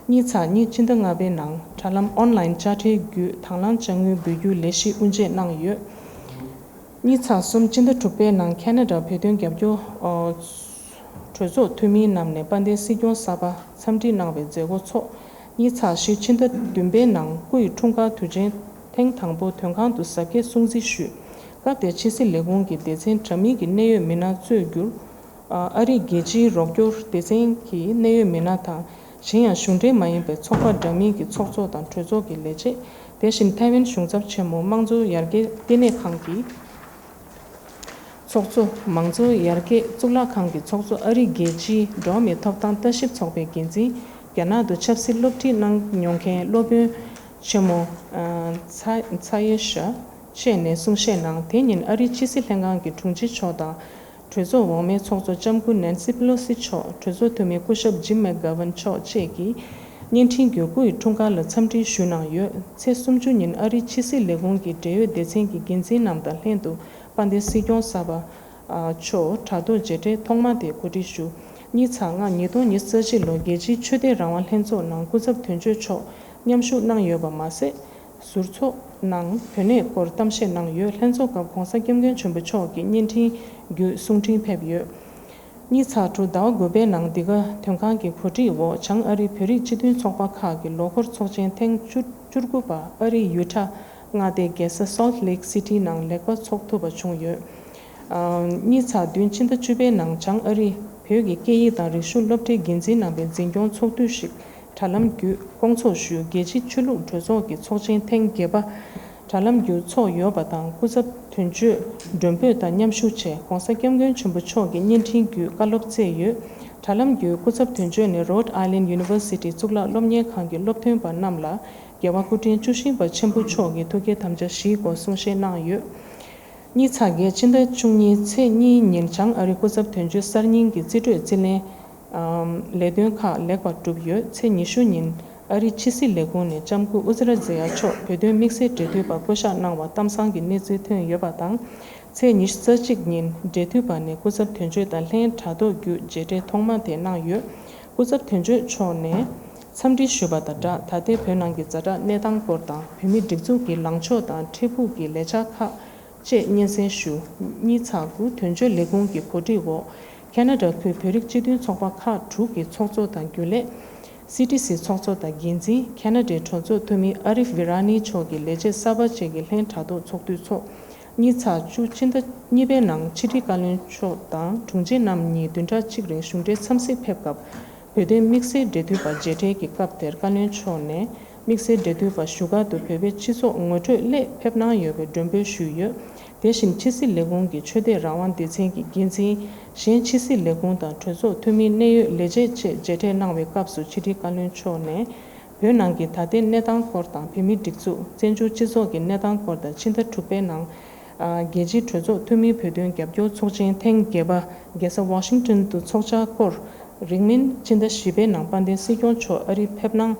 གཉིས་ཚེག་གཉིས་སྤྱི་ཟླ་ལྔ་པའི་ནང་དྲ་ལམ་Online དཔྱ་ཁྲལ་བརྒྱུད་དང་བླངས་དཔྱ་དངུལ་འབུལ་རྒྱུའི་ལས་གཞི་དབུ་འབྱེད་གནང་ཡོད། གཉིས་ཚེག་གསུམ་སྤྱི་ཟླ་དྲུག་པའི་ནང་ཁེ་ན་ཌ་བོད་དོན་རྒྱབ་སྐྱོར་གྲོས་ཚོགས་འཐུས་མིའི་རྣམས་ནས་དཔལ་ལྡན་སྲིད་སྐྱོང་གསར་པ་འཚམས་འདྲི་གནང་བའི་མཛད་སྒོ་འཚོགས། གཉིས་ཚེག་བཞི་སྤྱི་ཟླ་བདུན་པའི་ནང་སྐུ་ཡི་འཁྲུངས་སྐར་དུས་ཆེན་ཐེངས་དང་པོ་དོན་ཁང་དུ་གཟབ་རྒྱས་སྲུང་བརྩི་ཞུས། སྐབས་དེར་ཕྱི་སྲིད་ལས་ཁུངས་ཀྱི་སྡེ་ཚན་འདྲ་མིན་གྱི་གནད་ཡོད་མི་སྣ་གཙོས་གྱུར། ཨ་རིའི་རྒྱལ་སྤྱིའི་རོགས་སྐྱོར་སྡེ་ཚན་གྱི་གནད་ཡོད་མི་སྣ་དང་། གཞན་ཡང་གཞུང་འབྲེལ་མ་ཡིན་པའི་ཚོགས་པ་འདྲ་མིན་གྱི་ཚོགས་གཙོ་དང་གྲོས་ཚོགས་ཀྱི་ལས་བྱེད། དེ་བཞིན་ཐའེ་ཝན་གཞུང་ཚབ་ཆེན་མོ་དམངས་གཙོ་ཡར་རྒྱས་ལྟེ་གནས་ཁང་གི་ཚོགས་གཙོ། མང་གཙོ་ཡར་རྒྱས་གཙུག་ལག་ཁང་གི་ཚོགས་གཙོ། ཨ་རིའི་རྒྱལ་སྤྱིའི་འགྲོ་བ་མིའི་ཐོབ་ཐང་ལྟ་ཞིབ་ཚོགས་པའི་འགན་འཛིན། རྒྱ་ནག་ཏུ་ཆབ་སྲིད་སློབ་ཁྲིད་གནང་མྱོང་མཁན་སློབ་དཔོན་ཆེན་མོ་ཚ་ཚ་ཡེ་ཤ་བཅས་ནས་གསུང་བཤད་གནང་། དེ་ཉིན་ཨ་རིའི་ཕྱི་སྲིད་ལྷན་ཁང་གི་དྲུང་ཆེ་མཆོག་དང་། གྲོས་ཚོགས་འོག་མའི་ཚོགས་གཙོ་ལྕམ་སྐུ་ནན་སི་པེ་ལོ་སི་མཆོག་གྲོས་ཚོགས་འཐུས་མི་སྐུ་ཞབས་ཇིམ་མེག་གྷ་ཝན་མཆོག་བཅས་ཀྱིས་བརྙན་འཕྲིན་བརྒྱུད་སྐུ་ཡི་འཁྲུངས་སྐར་ལ་འཚམས་འདྲི་ཞུས་གནང་ཡོད། ཚེས་སུམ་ཅུ་ཉིན་ཨ་རིའི་ཕྱི་སྲིད་ལས་ཁུངས་ཀྱི་འབྲེལ་ཡོད་སྡེ་ཚན་གྱི་འགན་འཛིན་རྣམས་དང་ལྷན་དུ་དཔལ་ལྡན་སྲིད་སྐྱོང་གསར་པ་མཆོག་དྲ་ཐོག་མཇལ་འཕྲད་ཐོག་མ་དེ་གོ་སྒྲིག་ཞུ། གཉིས་ཚེག་ལྔ་ཉིས་སྟོང་ཉི་ཤུ་རྩ་གཅིག་ལོར་རྒྱལ་སྤྱིའི་ཆོས་དད་རང་དབང་ལྷན་ཚོགས་ནང་སྐུ་ཚབ་དོན་གཅོད་མཆོག་མཉམ་ཞུགས་གནང་ཡོད་པ་མ་ཟད། ཟུར་ཚོགས་ནང་བོད་གནས་སྐོར་གཏམ་བཤད་གནང་ཡོད། ལྷན་ཚོགས་སྐབས་༸གོང་ས་༸སྐྱབས་མགོན་ཆེན་པོ་མཆོག་གིས་བརྙན་འཕྲིན་བརྒྱུད་གསུང་འཕྲིན་ཕེབས་ཡོད། གཉིས་ཚེག་དྲུག་ཟླ་བ་དགུ་པའི་ནང་འདི་ག་དོན་ཁང་གི་གོ་སྒྲིག་འོག་བྱང་ཨ་རིའི་བོད་རིགས་སྤྱི་མཐུན་ཚོགས་པ་ཁག་གི་ལོ་འཁོར་ཚོགས་ཆེན་ཐེངས་བཅུ་བཅུ་དགུ་པ་ཨ་རིའི་ཡུ་ཊ་མངའ་སྡེའི་རྒྱལ་ས་Salt Lake City ནང་ལེགས་པར་འཚོགས་ཐུབ་པ་བྱུང་ཡོད། གཉིས་ཚེག་བདུན་ཕྱི་ཟླ་བཅུ་པའི་ནང་བྱང་ཨ་རིའི་བོད་ཀྱི་སྐད་ཡིག་དང་རིག་གཞུང་སློབ་གྲྭའི་འགན་འཛིན་རྣམ་པའི་འཛིན་སྐྱོང་ཚོགས་འདུ་ཞིག་ དྲ་ལམ་བརྒྱུད་སྐོང་ཚོགས་ཞུས། རྒྱལ་སྤྱིའི་ཆོས་ལུགས་གྲོས་ཚོགས་ཀྱི་ཚོགས་ཆེན་ཐེངས་བརྒྱད་པ་དྲ་ལམ་བརྒྱུད་ཚོགས་ཡོད་པ་དང་། སྐུ་ཚབ་དོན་གཅོད་མགྲོན་འབོད་དང་མཉམ་ཞུགས་ཆེད་༧གོང་ས་༧སྐྱབས་མགོན་ཆེན་པོ་མཆོག་གི་བརྙན་འཕྲིན་བརྒྱུད་བཀའ་སློབ་སྩལ་ཡོད། དྲ་ལམ་བརྒྱུད་སྐུ་ཚབ་དོན་གཅོད་ནས་Rhode Island University གཙུག་ལག་སློབ་གཉེར་ཁང་གི་སློབ་ཐོན་པ་རྣམས་ལ་རྒྱལ་བ་སྐུ་ཕྲེང་བཅུ་བཞི་པ་ཆེན་པོ་མཆོག་གི་ཐུགས་བསྐྱེད་དམ་བཅའ་བཞིའི་སྐོར་གསུང་བཤད་གནང་ཡོད། གཉིས་ཚེག་བརྒྱད་སྤྱི་ཟླ་བཅུ་གཉིས་ཚེས་གཉིས་ཉིན་བྱང་ཨ་རིའི་སྐུ་ཚབ་དོན་གཅོད་གསར་རྙིང་གི་རྩིས་སྤྲོད་རྩིས་ལེན་ལས་དོན་ཁག་ལེགས་པར་གྲུབ་ཡོད། ཚེས་ཉི་ཤུ་ཉིན་ཨ་རིའི་ཕྱི་སྲིད་ལས་ཁུངས་ནས་ལྕམ་སྐུ་ཨུ་ཛི་ར་ཛེ་ཡ་མཆོག་བོད་དོན་དམིགས་བསལ་འབྲེལ་མཐུད་པ་བསྐོ་གཞག་གནང་བ་གཏམ་བཟང་གི་གནས་ཚུལ་ཐོན་ཡོད་པ་དང་། ཚེས་ཉི་ཤུ་རྩ་གཅིག་ཉིན་འབྲེལ་མཐུད་པ་ནས་སྐུ་ཚབ་དོན་གཅོད་དང་ལྷན་དྲ་ཐོག་བརྒྱུད་མཇལ་འཕྲད་ཐོག་མ་དེ་གནང་ཡོད། སྐུ་ཚབ་དོན་གཅོད་མཆོག་ནས་འཚམས་འདྲི་ཞུས་པ་དང་སྦྲགས། ད་ལྟའི་བོད་ནང་གི་ཛ་དྲག་གནས་སྟངས་སྐོར་དང་། བོད་མིའི་སྒྲིག་འཛུགས་ཀྱི་ལངས་ཕྱོགས་དང་འཕྲལ་ཕུགས་ཀྱི་ལས་འཆར་ཁག་བཅས་སྙན་སེང་ཞུ། གཉིས་ཚེག་དགུ་དོན་གཅོད་ལས་ཁུངས་ཀྱི་གོ་སྒྲིག་འོག་ཁེ་ན་ཌ་ཁུལ་བོད་རིགས་སྤྱི་མཐུན་ཚོགས་པ་ཁག་དྲུག་གི་ཚོགས་གཙོ་དང་རྒྱུན་ལས། སི་ཊི་སི་ཚོགས་གཙོ་དང་འགན་འཛིན། ཁེ་ན་ཌའི་གྲོས་ཚོགས་འཐུས་མི་ཨ་རིབ་ཝི་ར་ནི་མཆོག་གི་ལས་བྱེད་གསར་པ་བཅས་ཀྱིས་ལྷན་དྲ་ཐོག་ཚོགས་འདུ་འཚོགས། གཉིས་ཚེག་བཅུ་སྤྱི་ཟླ་གཉིས་པའི་ནང་ཕྱི་དྲིལ་བཀའ་བློན་མཆོག་དང་དྲུང་ཆེ་རྣམ་གཉིས་བདུན་ཕྲག་གཅིག་རིང་གཞུང་འབྲེལ་འཚམས་གཟིགས་ཕེབས་སྐབས། བོད་དོན་དམིགས་བསལ་འབྲེལ་མཐུད་པ་མཇལ་འཕྲད་ཀྱི་སྐབས་དེར་བཀའ་བློན་མཆོག་ནས། དམིགས་བསལ་འབྲེལ་མཐུད་པ་བཞུགས་སྒར་དུ་བོད་པའི་སྤྱི་ཚོགས་ངོ་སྤྲོད་སླད་ཕེབས་གནང་ཡོད་པའི་མགྲོན་འབོད་ཞུས་ཡོད། དེ་བཞིན་ཕྱི་སྲིད་ལས་ཁུངས་ཀྱི་ཆོས་དད་རང་དབང་སྡེ་ཚན་གྱི་འགན་འཛིན། གཞན་ཕྱི་སྲིད་ལས་ཁུངས་དང་གྲོས་ཚོགས་འཐུས་མིའི་གནད་ཡོད་ལས་བྱེད་བཅས་མཇལ་འཕྲད་གནང་བའི་སྐབས་སུ་ཕྱི་དྲིལ་བཀའ་བློན་མཆོག་ནས། བོད་ནང་གི་ད་ལྟའི་གནས་སྟངས་སྐོར་དང་། བོད་མིའི་སྒྲིག་འཛུགས་བཙན་བྱོལ་སྤྱི་ཚོགས་ཀྱི་གནས་སྟངས་སྐོར་དང་། ཕྱི་ཟླ་དྲུག་པའི་ནང་། ཨ། རྒྱལ་སྤྱིའི་གྲོས་ཚོགས་འཐུས་མིའི་བོད་དོན་རྒྱབ་སྐྱོར་ཚོགས་ཆེན་ཐེངས་བརྒྱད་པ་རྒྱལ་ས་ཝ་ཤིང་ཊོན་དུ་འཚོགས་འཆར་སྐོར། རིང་མིན་ཕྱི་ཟླ་བཞི་པའི་ནང་དཔལ་ལྡན་སྲིད་སྐྱོང་མཆོག་ཨ་རིར་ཕེབས་གནང་།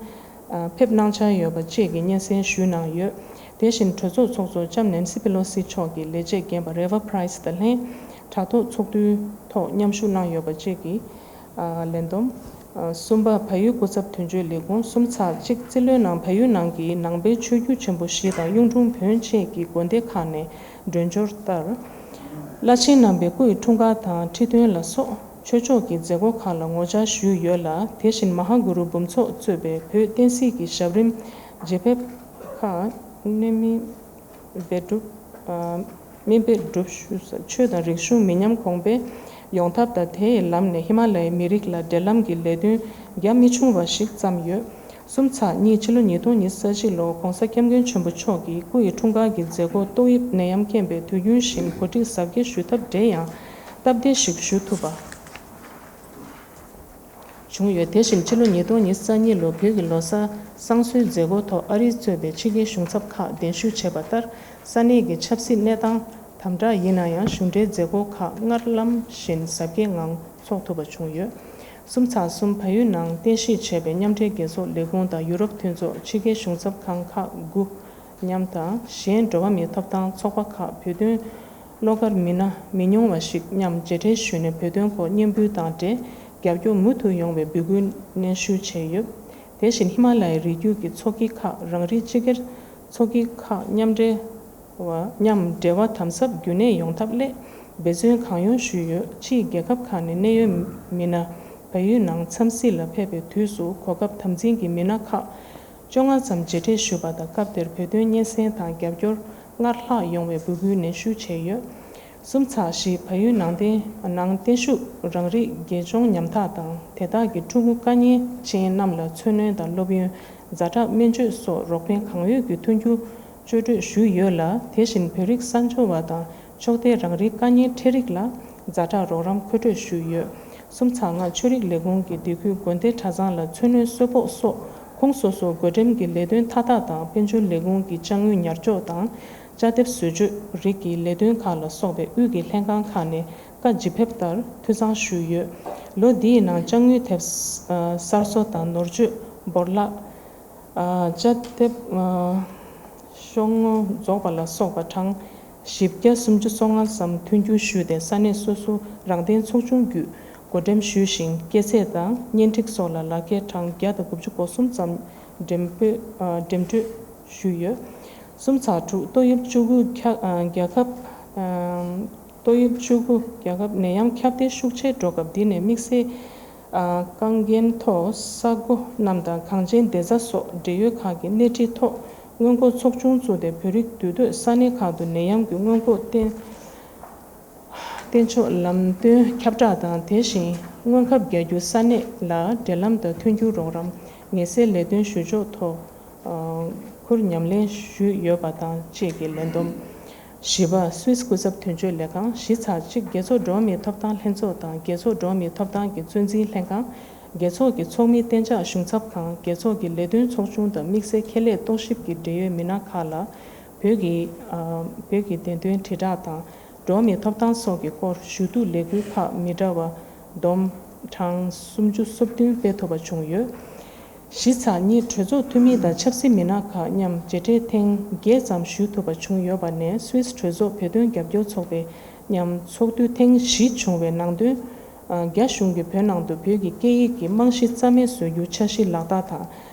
ཨ། ཕེབས་གནང་འཆར་ཡོད་པ་བཅས་ཀྱི་སྙན་སེང་ཞུས་གནང་ཡོད། དེ་བཞིན་གྲོས་ཚོགས་ཚོགས་གཙོ་ལྕམ་ནེན་སི་པེ་ལོ་སི་མཆོག་གི་ལས་བྱེད་རྒན་པ་རེ་བྷ་པྲའི་སི་དང་ལྷན་དྲ་ཐོག་ཚོགས་འདུའི་ཐོག་མཉམ་ཞུགས་གནང་ཡོད་པ་བཅས་ཀྱི། ཨ། ལན་འདེབས། ཨ། གསུམ་པ། བལ་ཡུལ་སྐུ་ཚབ་དོན་གཅོད་ལས་ཁུངས། གསུམ་ཚེག་གཅིག་རྩིས་ལོའི་ནང་བལ་ཡུལ་ནང་གི་ནང་པའི་ཆོས་བརྒྱུད་ཆེན་པོ་བཞི་དང་གཡུང་དྲུང་བོན་བཅས་ཀྱི་དགོན་སྡེ་ཁག་ནས་མགྲོན་སྦྱོར་ལྟར། བླ་ཆེན་རྣམ་པའི་སྐུ་ཡི་འཁྲུངས་སྐར་དང་ཁྲི་སྟོན་ལ་སོགས་ཆོས་ཕྱོགས་ཀྱི་མཛད་སྒོ་ཁག་ལ་ངོ་བཅར་ཞུས་ཡོད་ལ། དེ་བཞིན་མ་ཧཱ་གུ་རུ་འབུམ་ཚོགས་གཙོས་པའི་བོད་བསྟན་སྲིད་ཀྱི་ཞབས་རིམ་རྗེས་ཕེབས་ཁག་གནད་སྨིན་སྦས་གྲུབ། ཨ། སྨིན་སྦས་གྲུབ་ཞུ། ཆོས་དང་རིག་གཞུང་མི་ཉམས་གོང་འཕེལ་ཡོང་ཐབས་དང་། དེའི་ལམ་ནས་ཧི་མ་ལ་ཡའི་མི་རིགས་ལ་འབྲེལ་ལམ་གྱི་ལས་དོན་རྒྱ་མི་ཆུང་བ་ཞིག་བརྩམས་ཡོད། གསུམ་ཚེག་གཉིས། ཕྱི་ལོ་ཉིས་སྟོང་ཉི་ཤུ་རྩ་གཅིག་ལོར་༧གོང་ས་༧སྐྱབས་མགོན་ཆེན་པོ་མཆོག་གི་སྐུ་ཡི་འཁྲུངས་སྐར་གྱི་མཛད་སྒོ་ཏོག་དབྱིབས་ནད་ཡམས་རྐྱེན་པས་དུས་རྒྱུན་བཞིན་གོ་སྒྲིག་གཟབ་རྒྱས་ཞུ་ཐབས་བྲལ་ཡང་། སྟབས་བདེ་ཞིག་ཞུ་ཐུབ་པ་བྱུང་ཡོད། དེ་བཞིན་ཕྱི་ལོ་ཉིས་སྟོང་ཉི་ཤུ་རྩ་གཉིས་ལོར་བོད་ཀྱི་ལོ་གསར་བསང་གསོལ་མཛད་སྒོའི་ཐོག་ཨ་རི་གཙོས་པའི་ཕྱི་རྒྱལ་གཞུང་ཚབ་ཁག་གདན་ཞུ་བྱས་པ་ལྟར། ས་གནས་ཀྱི་ཆབ་སྲིད་གནས་སྟངས་དམ་དྲག་ཡིན་ན་ཡང་། གཞུང་འབྲེལ་མཛད་སྒོ་ཁག་སྔར་ལམ་བཞིན་གཟབ་རྒྱས་ངང་ཚོགས་ཐུབ་པ་བྱུང་ཡོད། གསུམ་ཚེག་གསུམ། བལ་ཡུལ་ནང་རྟེན་གཞི་བྱས་པའི་མཉམ་འབྲེལ་རྒྱལ་ཚོགས་ལས་ཁུངས་དང་ཡུ་རོབ་མཐུན་ཚོགས་ཕྱི་རྒྱལ་གཞུང་ཚབ་ཁང་ཁག་དགུ་མཉམ་དང་། གཞན་འགྲོ་བ་མིའི་ཐོབ་ཐང་ཚོགས་པ་ཁག་བོད་དོན་བློ་དཀར་མི་སྣ་མི་ཉུང་བ་ཞིག་མཉམ་མཇལ་འཕྲད་ཞུས་ནས། བོད་དོན་སྐོར་སྙན་འབུལ་དང་འབྲེལ་རྒྱབ་སྐྱོར་མུ་མཐུད་ཡོང་བའི་འབོད་སྐུལ་སྙན་ཞུ་བྱས་ཡོད། དེ་བཞིན་ཧི་མ་ལ་ཡའི་རི་རྒྱུད་ཀྱི་མཚོ་སྐྱེས་ཁག་རང་རིགས་སྤྱི་སྒེར་མཚོ་སྐྱེས་ཁག་མཉམ་འབྲེལ་བ། མཉམ་འབྲེལ་བ་དམ་ཟབ་རྒྱུན་གནས་ཡོང་ཐབས་སླད་འབད་བརྩོན་གང་ཡོང་ཞུས་ཡོད། ཕྱིའི་རྒྱལ་ཁབ་ཁག་ནས་གནད་ཡོད་མི་སྣ་བལ་ཡུལ་ནང་འཚམས་གཟིགས་ལ་ཕེབས་པའི་དུས་སུ་གོ་སྐབས་དམ་འཛིན་གྱི་མི་སྣ་ཁག་བཅོ་ལྔ་ཙམ་མཇལ་འཕྲད་ཞུས་པ་དང་། སྐབས་དེར་བོད་དོན་སྙན་སེང་དང་རྒྱབ་སྐྱོར་སྔར་ལྷག་ཡོང་བའི་འབོད་སྐུལ་ནན་ཞུ་བྱས་ཡོད། གསུམ་ཚེག་བཞི། བལ་ཡུལ་ནང་བསྟན་ནང་བརྟན་བཞུགས་རང་རིགས་དགེ་སྦྱོང་ཉམ་ཐག་དང་། དེ་དག་གི་ཕྲུ་གུ་དཀའ་ངལ་ཅན་རྣམས་ལ་འཚོ་སྣོན་དང་སློབ་ཡོན། ཛ་དྲག་སྨན་བཅོས་སོགས་རོགས་ཕན་གང་ཡོད་ཀྱི་མཐུན་འགྱུར་བཅོལ་སྤྲོད་ཞུས་ཡོད་ལ། དེ་བཞིན་བོད་རིགས་གསར་འབྱོར་བ་དང་ཕྱོགས་མཐའི་རང་རིགས་དཀའ་ངལ་འཕྲད་རིགས་ལ་ཛ་དྲག་རོགས་རམ་མཁོ་སྤྲོད་ཞུས་ཡོད། གསུམ་ཚེག་ལྔ། ཆོས་རིག་ལས་ཁུངས་ཀྱིས་སྡེ་ཁུལ་དགོན་སྡེ་གྲྭ་ཚང་ལ་འཚོ་སྣོན་གསོལ་ཕོགས་སོགས་ཁོངས་སོ་སོའི་བགོ་འགྲེམས་ཀྱི་ལས་དོན་མཐའ་དག་དང་། དཔལ་འབྱོར་ལས་ཁུངས་ཀྱི་དཔྱ་དངུལ་ཉར་འཇོག་དང་། དཔྱ་དེབ་བཟོ་བཅོས་རིགས་ཀྱི་ལས་དོན་ཁག་ལ་སོགས་པའི་དབུས་ཀྱི་ལྷན་ཁང་ཁག་ནས་བཀའ་ཇི་ཕེབས་ལྟར་འཐུས་ཚང་ཞུས་ཡོད། ལོ་འདིའི་ནང་དཔྱ་དངུལ་དེབ་གསར་བཟོ་དང་ནོར་བཅོས་སྦོར་ལག་ཨ། དཔྱ་དེབ། ཨ། ཤོག་ངོས་རྫོགས་པ་ལ་སོགས་པ་གྲངས་བཞི་བརྒྱ་སུམ་ཅུ་སོ་ལྔ་ཙམ་མཐུན་འགྱུར་ཞུས་ཏེ། ས་གནས་སོ་སོའི་རང་བདེན་ཚོགས་ཆུང་བརྒྱུད་བགོ་འགྲེམས་ཞུས་ཤིང་། སྐྱེད་ཚད་དང་གཉེན་སྒྲིག་སོགས་ལ་ལག་འཁྱེར་གྲངས་བརྒྱ་དང་དགུ་བཅུ་གོ་གསུམ་ཙམ་འགྲེམས་སྤོས། ཨ། འགྲེམས་སྤྲོད་ཞུས་ཡོད། གསུམ་ཚེག་དྲུག། ཏོག་དབྱིབས་བཅུ་དགུ་ཁྱབ། ཨ། རྒྱལ་ཁབ། ཨ། ཏོག་དབྱིབས་བཅུ་དགུ་རྒྱལ་ཁབ་ནད་ཡམས་ཁྱབ་གདལ་ཤུགས་ཆེར་འགྲོ་སྐབས། འདི་ནས་དམིགས་བསལ་ཨ། རྐང་འགན་ཐོག་ས་སྒོ་རྣམས་དང་གངས་ཅན་བདེ་རྩ་སོགས་འབྲེལ་ཡོད་ཁག་གིས་སྣེ་ཁྲིད་ཐོག་སྔོན་འགོག་ཚོགས་ཆུང་བཙུགས་ཏེ། བོད་རིགས་དུས་སྟོན་ས་གནས་ཁག་ཏུ་ནད་ཡམས་ཀྱི་སྔོན་འགོག་བསྟེན་བསྟེན་ཕྱོགས་ལམ་སྟོན་ཁྱབ་བསྒྲགས་དང་། དེ་བཞིན་སྔོན་ཁབ་རྒྱག་རྒྱུ་ས་གནས་ལ་འབྲེལ་ལམ་དང་མཐུན་འགྱུར་རོགས་རམ། ངལ་སེལ་ལས་དོན་ཞུ་ཕྱོགས་ཐོག་ཁུར་ཉམས་ལེན་ཞུས་ཡོད་པ་དང་བཅས་ཀྱི་ལས་བསྡོམས། བཞི་པ། སུད་སི་སྐུ་ཚབ་དོན་གཅོད་ལས་ཁང་། བཞི་ཚེག་གཅིག་རྒྱལ་ཚོགས་འགྲོ་བ་མིའི་ཐོབ་ཐང་ལྷན་ཚོགས་དང་རྒྱལ་ཚོགས་འགྲོ་བ་མིའི་ཐོབ་ཐང་གི་གཙོ་འཛིན་ལྷན་ཁང་། རྒྱལ་ཚོགས་ཀྱི་ཚོགས་མི་གཏན་འཇགས་གཞུང་ཚབ་ཁང་། རྒྱལ་ཚོགས་ཀྱི་ལས་དོན་ཚོགས་ཆུང་དང་དམིགས་བསལ་ཁེ་ལས་རྟོག་ཞིབ་ཀྱི་འབྲེལ་ཡོད་མི་སྣ་ཁག་ལ། བོད་ཀྱི་ཨ་བོད་ཀྱི་བདེན་དོན་དྲིལ་བསྒྲགས་དང་འགྲོ་བ་མིའི་ཐོབ་ཐང་སོགས་ཀྱི་སྐོར་ཞུ་གཏུག་ལས་འགུལ་ཁག་མི་འདྲ་བ་བསྡོམས་གྲངས་སུམ་ཅུ་སོ་བདུན་སྤེལ་ཐུབ་པ་བྱུང་ཡོད། བཞི་ཚེག་གཉིས་གྲོས་ཚོགས་འཐུས་མི་དང་ཆབ་སྲིད་མི་སྣ་ཁག་མཉམ་མཇལ་འཕྲད་ཐེངས་བརྒྱད་ཙམ་ཞུ་ཐུབ་པ་བྱུང་ཡོད་པ་ནས། སུད་སི་གྲོས་ཚོགས་བོད་དོན་རྒྱབ་སྐྱོར་ཚོགས་པའི་མཉམ་ཚོགས་འདུ་ཐེངས་བཞི་བྱུང་བའི་ནང་དོན། རྒྱ་གཞུང་གིས་བོད་ནང་དུ་བོད་ཀྱི་སྐད་ཡིག་གི་རྨང་གཞི་རྩ་མེད་བཟོ་རྒྱུ་འཆར་གཞི་ལག་བསྟར་དང་།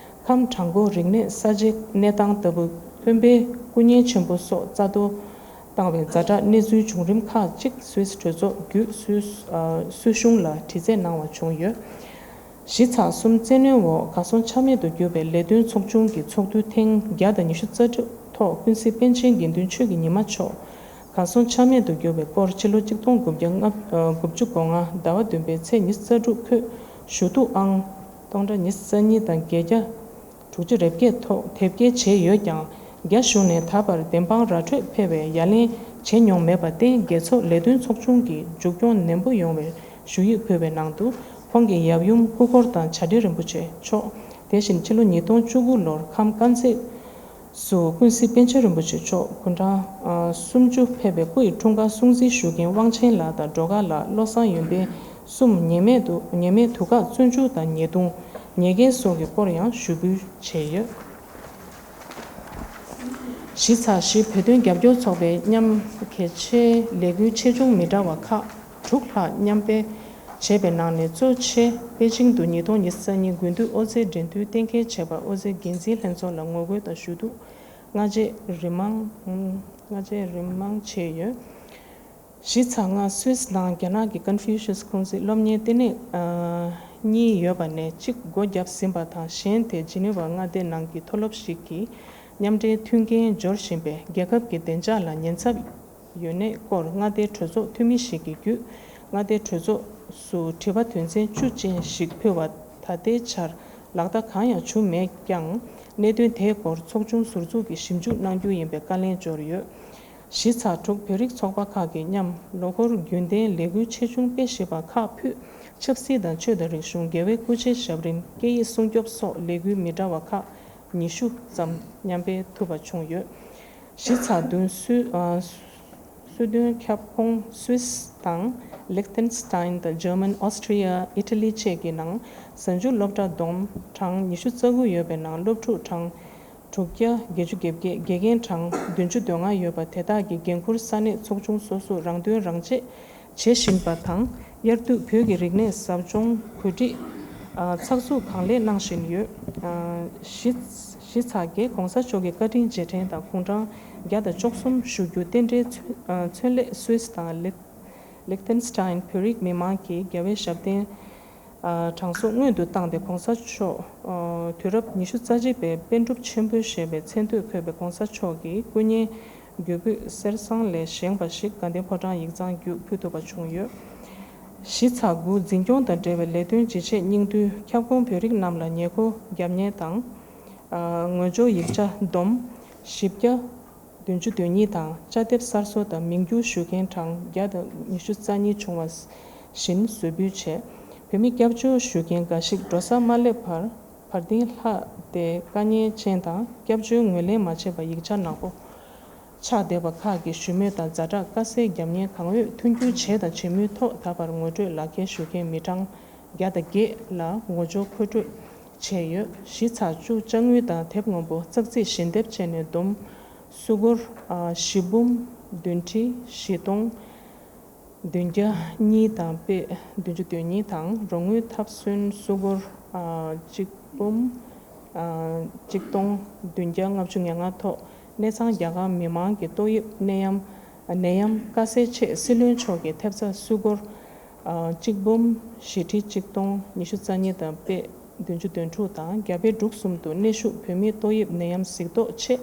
ཁམས་བྲག་འགོ་རིག་གནས་གསར་བརྗེའི་གནས་སྟངས་ལྟ་བུ་སྟོན་པའི་སྐུ་བརྙན་ཆེན་པོ་སོགས་རྩ་གཏོར་བཏང་བའི་ཛ་དྲག་གནས་ཚུལ་བྱུང་རིམ་ཁག་ཅིག་སུད་སི་གྲོས་ཚོགས་བརྒྱུད་སུད་སུད་གཞུང་ལ་དྲི་རྩད་གནང་བ་བྱུང་ཡོད། བཞི་ཚེག་གསུམ། བཙན་གནོན་འོག་གར་སོང་ཆ་མེད་དུ་གྱུར་བའི་ལས་དོན་ཚོགས་ཆུང་གི་ཚོགས་འདུ་ཐེངས་བརྒྱ་དང་ཉི་ཤུ་རྩ་དྲུག་ཐོག་ཀུན་གཟིགས་པཎ་ཆེན་དགེ་འདུན་ཆོས་ཀྱི་ཉི་མ་མཆོག་གར་སོང་ཆ་མེད་དུ་གྱུར་བའི་སྐོར་ཕྱི་ལོ་ཆིག་སྟོང་དགུ་བརྒྱ་དགུ་བཅུ་གོ་ལྔ་ཟླ་བ་བདུན་པའི་ཚེས་ཉི་ཤུ་རྩ་དྲུག་ཁོད་ཞུ་གཏུག་ཨང་སྟོང་ཕྲག་ཉི་ཤུ་རྩ་གཉིས་དང་བརྒྱད་བརྒྱ་དྲུག་ཅུ་རེ་བརྒྱད་ཐོག་དེབ་སྐྱེལ་བྱས་ཡོད་ཀྱང་། རྒྱ་གཞུང་ནས་ད་བར་བདེན་དཔང་ར་འཕྲོད་འཕེར་བའི་ཡ་ལན་བྱེད་མྱོང་མེད་པར་བརྟེན། རྒྱལ་ཚོགས་ལས་དོན་ཚོགས་ཆུང་གི་མཇུག་སྐྱོང་ནན་པོ་ཡོང་བའི་ཞུ་ཡིག་ཕུལ་བའི་ནང་དུ། ཁོང་གི་ཡབ་ཡུམ་སྐུ་འཁོར་དང་བྱ་བྲལ་རིན་པོ་ཆེ་མཆོག་དེ་བཞིན་ཕྱི་ལོ་ཉིས་སྟོང་བཅུ་དགུ་ལོར་ཁམས་དཀར་མཛེས་སུ་ཀུན་གཟིགས་པཎ་ཆེན་རིན་པོ་ཆེ་མཆོག་དགུང་གྲངས་སུམ་ཅུ་ཕེབས་པའི་སྐུ་ཡི་འཁྲུངས་སྐར་སྲུང་བརྩི་ཞུ་མཁན་དབང་ཆེན་ལགས་དང་སྒྲོལ་དཀར་ལགས། བློ་བཟང་ཡོན་ཏན་གསུམ་ཉེས་མེད་དུ་ཉེས་མེད་དུག་ཁག་བཙོན་འཇུག་དང་ཉེས་རྡུང་ཉེས་འགེལ་སོགས་ཀྱི་སྐོར་ཡང་ཞུ་འབུལ་བྱས་ཡོད། བཞི་ཚེག་བཞི། བོད་དོན་རྒྱབ་སྐྱོར་ཚོགས་པའི་མཉམ་གལ་ཆེའི་ལས་འགུལ་ཆེ་ཆུང་མི་འདྲ་བ་ཁག་དྲུག་ལྷག་མཉམ་སྤེལ་བྱས་པའི་ནང་ནས་གཙོ་ཆེ་པེ་ཅིང་དུ་ཉིས་སྟོང་ཉི་ཤུ་རྩ་གཉིས་དགུན་དུས་ཨོ་རྩལ་འགྲན་བསྡུར་གཏན་འཁེལ་བྱས་པར་ཨོ་རྩལ་འགན་འཛིན་ལྷན་ཚོགས་ལ་ངོ་རྒོལ་དང་ཞུ་གཏུག་སྔ་རྗེས་རིམ་མང་སྔ་རྗེས་རིམ་མང་བྱས་ཡོད། བཞི་ཚེག་ལྔ། སུད་སི་ནང་རྒྱ་ནག་གི་ཀོན་ཕུ་ཤུས་ཁུང་ཙི་སློབ་གཉེར་ལྟེ་གནས་གཉིས་ཡོད་པ་ནས་གཅིག་སྒོ་བརྒྱབ་ཟིན་པ་དང་། གཞན་དེ་ཇི་ནི་ཝ་མངའ་སྡེ་ནང་གི་མཐོ་སློབ་ཞིག་གི་མཉམ་འབྲེལ་མཐུན་རྐྱེན་སྦྱོར་བཞིན་པའི་རྒྱལ་ཁབ་ཀྱི་བདེ་འཇགས་ལ་ཉེན་ཚབས་ཡོད་གནས་སྐོར་མངའ་སྡེའི་གྲོས་ཚོགས་འཐུས་མི་ཞིག་གིས་བརྒྱུད། མངའ་སྡེའི་གྲོས་ཚོགས་སུ་དྲི་བ་དོན་ཚན་བཅུ་ཅན་ཞིག་ཕུལ་བ། ད་ལྟའི་ཆར་ལག་བསྟར་གང་ཡང་བྱུང་མེད་ཀྱང་། གནད་དོན་དེའི་སྐོར་ཚོགས་ཆུང་ཟུར་འཛུགས་ཀྱིས་ཞིབ་འཇུག་གནང་རྒྱུ་ཡིན་པའི་བཀའ་ལན་འབྱོར་ཡོད། བཞི་ཚེག་དྲུག། བོད་རིགས་ཚོགས་པ་ཁག་གིས་མཉམ་ལོ་འཁོར་རྒྱུན་ལྡན་ལས་འགུལ་ཆེ་ཆུང་སྤེལ་བཞིན་པ་ཁག་ཕུད། ཆབ་སྲིད་དང་ཆོས་དང་རིག་གཞུང་། རྒྱལ་བའི་སྐུ་ཕྱྭའི་ཞབས་རིམ། སྐད་ཡིག་སྲུང་སྐྱོབ་སོགས་ལས་འགུལ་མི་འདྲ་བ་ཁག་ཉི་ཤུ་ཙམ་མཉམ་སྤེལ་ཐུབ་པ་བྱུང་ཡོད། བཞི་ཚེག་བདུན། སུད་ཨ་སུད་དོན་ཁྱབ་ཁོངས་སུད་སི་དང་། ལིག་ཏེན་སི་ཏཱན་དང་། འཇར་མན། ཨོ་སི་ཀྲི་ཡ། ཨི་ཊ་ལི་བཅས་ཀྱི་ནང་གཟའ་མཇུག་སློབ་གྲྭ་བསྡོམས་གྲངས་ཉི་ཤུ་རྩ་དགུ་ཡོད་པའི་ནང་སློབ་ཕྲུག་གྲངས་དྲུག་བརྒྱ་བརྒྱད་ཅུ་གྱ་བརྒྱད། དགེ་རྒན་གྲངས་བདུན་ཅུ་དོན་ལྔ་ཡོད་པ། དེ་དག་གི་འགན་འཁུར་ས་གནས་ཚོགས་ཆུང་སོ་སོས་རང་དོན་རང་གཅེས་བྱེད་བཞིན་པ་དང་། དབྱར་དུས་བོད་ཀྱི་རིག་གནས་ཟབ་སྦྱོང་གོ་སྒྲིག་ཨ་ཚགས་ཚུད་གང་ལེགས་གནང་བཞིན་ཡོད། ཨ་བཞི་བཞི་ཚེག་བརྒྱད། ༸གོང་ས་མཆོག་གི་བཀའ་དྲིན་རྗེས་དྲན་དང་དགུང་གྲངས་བརྒྱ་དང་བཅུ་གསུམ་ཞུ་རྒྱུ་རྟེན་འབྲེལ་མཚོན་མཚོན་སླད་སུད་སི་དང་ལིག་ལིག་ཏེན་སི་ཏཱན་བོད་རིགས་མི་མང་གིས་རྒྱལ་བའི་ཞབས་བརྟན་ཨ་གྲངས་གསོག་སྔོན་དུ་བཏང་སྟེ། ༸གོང་ས་མཆོག་ཨ་དུས་རབས་ཉི་ཤུ་རྩ་གཅིག་པའི་པཎ་གྲུབ་ཆེན་པོ་ཞེས་པའི་མཚན་བསྟོད་འཁོད་པའི་༸གོང་ས་མཆོག་གི་སྐུ་བརྙན་རྒྱུ་སྤུས་གསེར་ཟངས་ལས་བཞེངས་པ་ཞིག་དགའ་ལྡན་ཕོ་བྲང་ཡིག་ཚང་བརྒྱུད་ཕུལ་ཐུབ་པ་བྱུང་ཡོད། བཞི་ཚེག་དགུ། འཛིན་སྐྱོང་དང་འབྲེལ་བའི་ལས་དོན་ཇི་བྱེད་སྙིང་བསྡུས། ཁྱབ་ཁོངས་བོད་རིགས་རྣམས་ལ་ཉེ་མཁོ་རྒྱབ་གཉེར་དང་། ཨ་ངོས་སྦྱོར་ཡིག་ཆ་བསྡོམས་བཞི་བརྒྱ་བདུན་ཅུ་དོན་གཉིས་དང་། དཔྱ་དེབ་གསར་བཟོ་དང་མིང་བསྒྱུར་ཞུ་མཁན་གྲངས་བརྒྱ་དང་ཉི་ཤུ་རྩ་གཉིས་བྱུང་བ་བཞིན་བཟོ་འབུལ་བྱས། བོད་མི་སྐྱབས་བཅོལ་ཞུ་མཁན་འགའ་ཞིག་འགྲོ་ས་མ་སླེབས་བར་བར་ལྡིང་ལྷག་སྟེ་དཀའ་ངལ་ཅན་དང་། སྐྱབས་བཅོལ་ངོས་ལེན་མ་བྱས་པར་ཡིག་ཆ་ནག་པོ་ཆགས་བསྡད་པ་ཁག་གི་ཞུ་མོལ་དང་ཛ་དྲག་དཀའ་སེལ་རྒྱབ་གཉེར་གང་འོས་མཐུན་འགྱུར་བྱས་དང་བྱེད་མུས་ཐོག་ད་བར་ངོ་སྤྲོད་ལག་འཁྱེར་ཞུ་མཁན་མི་གྲངས་བརྒྱ་དང་བརྒྱད་ལ་ངོ་སྦྱོར་མཁོ་སྤྲོད་བྱས་ཡོད། བཞི་ཚེག་བཅུ། ཅ་དངོས་དང་དེབ་སྔོན་པོ། ཙག་ཙིག་ཞལ་འདེབས་བཅས་ནས་བསྡོམས་སུད་སྒོར་ཨ་བཞི་འབུམ་བདུན་ཁྲི་བཞི་སྟོང་བདུན་བརྒྱ་གཉིས་དང་པད་བདུན་ཅུ་དོན་གཉིས་དང་། རོགས་དངུལ་ཐབས་སོན་སུད་སྒོར་ཨ་གཅིག་འབུམ་ཨ་གཅིག་སྟོང་བདུན་བརྒྱ་ལྔ་བཅུ་ང་ལྔ་ཐོག་གནས་ཚང་རྒྱ་གར་མི་མང་གི་ཏོག་དབྱིབས་ནད་ཡམས་ནད་ཡམས་དཀའ་སེལ་ཆེད་སྲིད་བློན་མཆོག་གི་ཐེབས་རྩ་སུད་སྒོར་ཨ་གཅིག་འབུམ་བཞི་ཁྲི་གཅིག་སྟོང་ཉི་ཤུ་རྩ་གཉིས་དང་པད་བདུན་ཅུ་དོན་དྲུག་དང་། རྒྱ་བལ་འབྲུག་གསུམ་དུ་གནས་བཞུགས་བོད་མིའི་ཏོག་དབྱིབས་ནད་ཡམས་གཟིགས་རྟོག་ཆེད་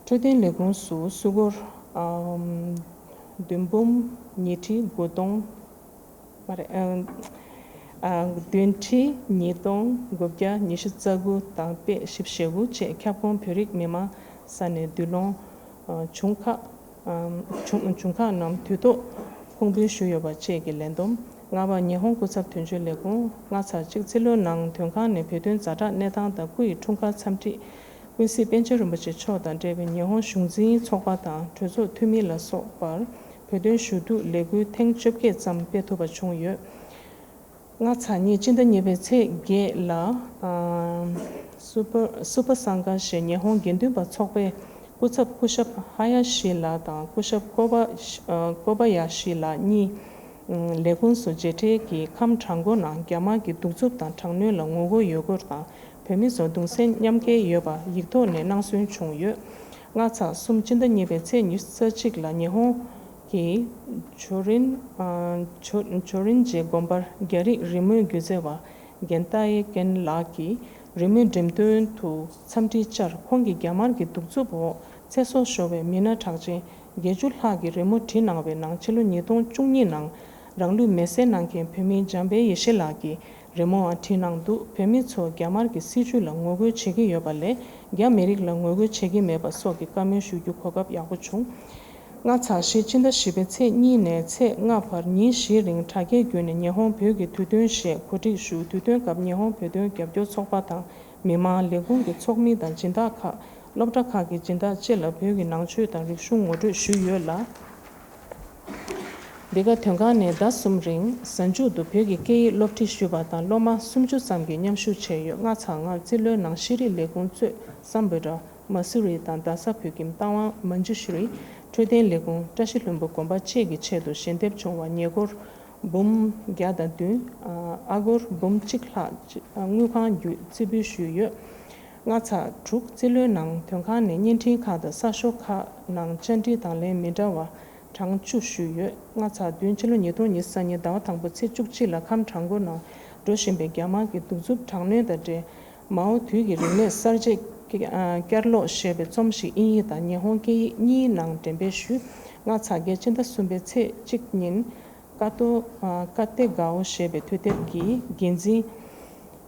འཕྲོད་བསྟེན་ལས་ཁུངས་སུ་སུད་སྒོར་ཨ་བདུན་འབུམ་ཉི་ཁྲི་དགུ་སྟོང་མ་རེད། ཨ་ བདུན་ཁྲི་ཉིས་སྟོང་དགུ་བརྒྱ་ཉི་ཤུ་རྩ་དགུ་དང་པད་བཞི་བཅུ་ཞེ་དགུ་བཅས་ཁྱབ་ཁོངས་བོད་རིགས་མི་མང་ས་གནས་འདུ་ལོང་ཨ་བྱུང་ཁག་ཨམ་བྱུང་བྱུང་ཁག་རྣམས་དུས་ཐོག་ཕུང་དཔེ་ཞུས་ཡོད་པ་བཅས་ཀྱི་ལས་བསྡོམས། ལྔ་པ། ཉི་ཧོང་སྐུ་ཚབ་དོན་གཅོད་ལས་ཁུངས། ལྔ་ཚེག་གཅིག་རྩིས་ལོའི་ནང་དོན་ཁང་ནས་བོད་དོན་ཛ་དྲག་གནས་སྟངས་དང་སྐུ་ཡི་འཁྲུངས་སྐར་འཚམས་འདྲི། ཀུན་གཟིགས་པཎ་ཆེན་རིན་པོ་ཆེ་མཆོག་དང་འབྲེལ་བའི་ཉི་ཧོང་གཞུང་འཛིན་ཚོགས་པ་དང་གྲོས་ཚོགས་འཐུས་མི་ལ་སོགས་པར་བོད་དོན་ཞུ་གཏུག་ལས་འགུལ་ཐེངས་བཅོ་བརྒྱད་ཙམ་སྤེལ་ཐུབ་པ་བྱུང་ཡོད། ལྔ་ཚེག་གཉིས། སྤྱི་ཟླ་གཉིས་པའི་ཚེས་བརྒྱད་ལ། ཨ་སུ་པ་སུ་པ་སངྒ་ཞེས་ཉི་ཧོང་དགེ་འདུན་པ་ཚོགས་པའི་སྐུ་ཚབ་སྐུ་ཞབས་ཧ་ཡ་ཤི་ལགས་དང་སྐུ་ཞབས་ཀོ་པ་ཨ་ཀོ་པ་ཡ་ཤི་ལགས་གཉིས་ལས་ཁུངས་སུ་མཇལ་འཕྲད་ཀྱིས་ཁམས་བྲག་འགོ་ནང་རྒྱ་དམར་གྱི་གདུག་རྩུབ་དང་དྲག་གནོན་ལ་ངོ་རྒོལ་ཡོད་སྐོར་དང་། བོད་མི་ཚོ་གདུང་སེམས་མཉམ་སྐྱེད་ཡོད་པ་ཡིག་ཐོག་ནས་གནང་སྲོལ་བྱུང་ཡོད། ལྔ་ཚེག་གསུམ། སྤྱི་ཟླ་གཉིས་པའི་ཚེས་ཉི་ཤུ་རྩ་གཅིག་ལ་ཉི་ཧོང་གི་ཇོ་རིན་ཨ་ཇོ་ཇོ་རིན་ཇེ་དགོན་པར་རྒྱ་རིགས་རི་མོའི་སྒྱུ་རྩལ་བ་རྒན་ཏཱ་ཡེ་ཀེན་ལགས་ཀྱིས་རི་མོའི་འགྲེམས་སྟོན་དུ་འཚམས་འདྲི་བཅར། ཁོང་གིས་རྒྱ་དམར་གྱི་གདུག་རྩུབ་འོག་ཚེ་སྲོག་ཤོར་བའི་མི་སྣ་གྲགས་ཅན་བརྒྱད་ཅུ་ལྷག་གི་རི་མོ་བྲིས་གནང་བའི་ནང་ཕྱི་ལོ་ཉིས་སྟོང་བཅུ་གཉིས་ནང་རང་ལུས་མེར་སྲེག་གནང་མཁན་བོད་མི་འཇམ་དཔལ་ཡེ་ཤེས་ལགས་ཀྱི་རི་མོའང་བྲིས་གནང་འདུག་བོད་མི་ཚོ་རྒྱ་དམར་གྱི་སྲིད་བྱུས་ལ་ངོ་རྒོལ་བྱེད་ཀྱི་ཡོད་པ་ལས་རྒྱ་མི་རིགས་ལ་ངོ་རྒོལ་བྱེད་ཀྱི་མེད་པ་སོགས་ཀྱི་བཀའ་མོལ་ཞུ་རྒྱུ་གོ་སྐབས་ཡག་པོ་བྱུང་། ལྔ་ཚེག་བཞི། སྤྱི་ཟླ་བཞི་པའི་ཚེས་གཉིས་ནས་ཚེས་ལྔ་བར་ཉིན་བཞིའི་རིང་དྲ་རྒྱའི་བརྒྱུད་ནས་ཉི་ཧོང་བོད་ཀྱི་དུས་སྟོན་ཞེས་གོ་སྒྲིག་ཞུ། དུས་སྟོན་སྐབས་ཉི་ཧོང་བོད་དོན་རྒྱབ་སྐྱོར་ཚོགས་པ་དང་མི་མང་། ལས་ཁུངས་ཀྱི་ཚོགས་མི་དང་སྦྱིན་བདག་ཁག་སློབ་གྲྭ་ཁག་གི་སྦྱིན་བདག་བཅས་ལ་བོད་ཀྱི་ནང་ཆོས་དང་རིག་གཞུང་ངོ་སྤྲོད་ཞུས་ཡོད་ལ། འདི་ག་དོན་ཁང་ནས་ཟླ་གསུམ་རིང་གཟའ་མཇུག་ཏུ་བོད་ཀྱི་སྐད་ཡིག་སློབ་ཁྲིད་ཞུས་པ་དང་སློབ་མ་སུམ་ཅུ་ཙམ་གྱིས་མཉམ་ཞུགས་བྱས་ཡོད། ལྔ་ཚེག་ལྔ། རྩིས་ལོའི་ནང་ཤེས་རིག་ལས་ཁུངས་གཙོས་སམ་བྷོ་ཊ། མ་སུ་རི་དང་རྡ་ས་བོད་ཁྱིམ་རྟ་དབང་མན་ཇུ་ཤྲི། འཕྲོད་བསྟེན་ལས་ཁུངས། བཀྲ་ཤིས་ལྷུན་པོ་དགོན་པ་བཅས་ཀྱི་ཆེད་དུ་ཞལ་འདེབས་བྱུང་བ་ཉེ་འཁོར་འབུམ་བརྒྱ་དང་བདུན། ཨ་སྒོར་འབུམ་གཅིག་ལྷག་དངུལ་ཁང་བརྒྱུད་རྩིས་འབུལ་ཞུས་ཡོད། ལྔ་ཚེག་དྲུག། རྩིས་ལོའི་ནང་དོན་ཁང་ནས་བརྙན་འཕྲིན་ཁང་དང་གསར་ཤོག་ཁག་ནང་བཅར་འདྲི་དང་ལེན་མི་འདྲ་བ་གྲངས་བཅུ་ཞུས་ཡོད། ལྔ་ཚེག་བདུན། ཕྱི་ལོ་ཉིས་སྟོང་ཉི་ཤུ་རྩ་གཉིས་ཟླ་བ་དང་པོ་ཚེས་བཅུ་གཅིག་ལ་ཁམས་བྲག་འགོ་ནང་འགྲོ་བཞིན་པའི་རྒྱ་དམར་གྱི་གདུག་རྩུབ་དྲག་གནོན་དང་འབྲེལ། མའོ་དུས་ཀྱི་རིག་གནས་གསར་བརྗེ་བསྐྱར་ལོsunག་ཞེས་པའི་རྩོམ་ཞིག་དབྱིན་ཡིག་དང་ཉི་ཧོང་སྐད་ཡིག་གཉིས་ནང་འགྲེམས་སྤེལ་ཞུས། ལྔ་ཚེག་བརྒྱད། སྤྱི་ཟླ་གསུམ་པའི་ཚེས་གཅིག་ཉིན་ཀ་ཏོ་ཀ་ཏེ་གའོ་ཞེས་པའི་དུས་དེབ་ཀྱི་འགན་འཛིན་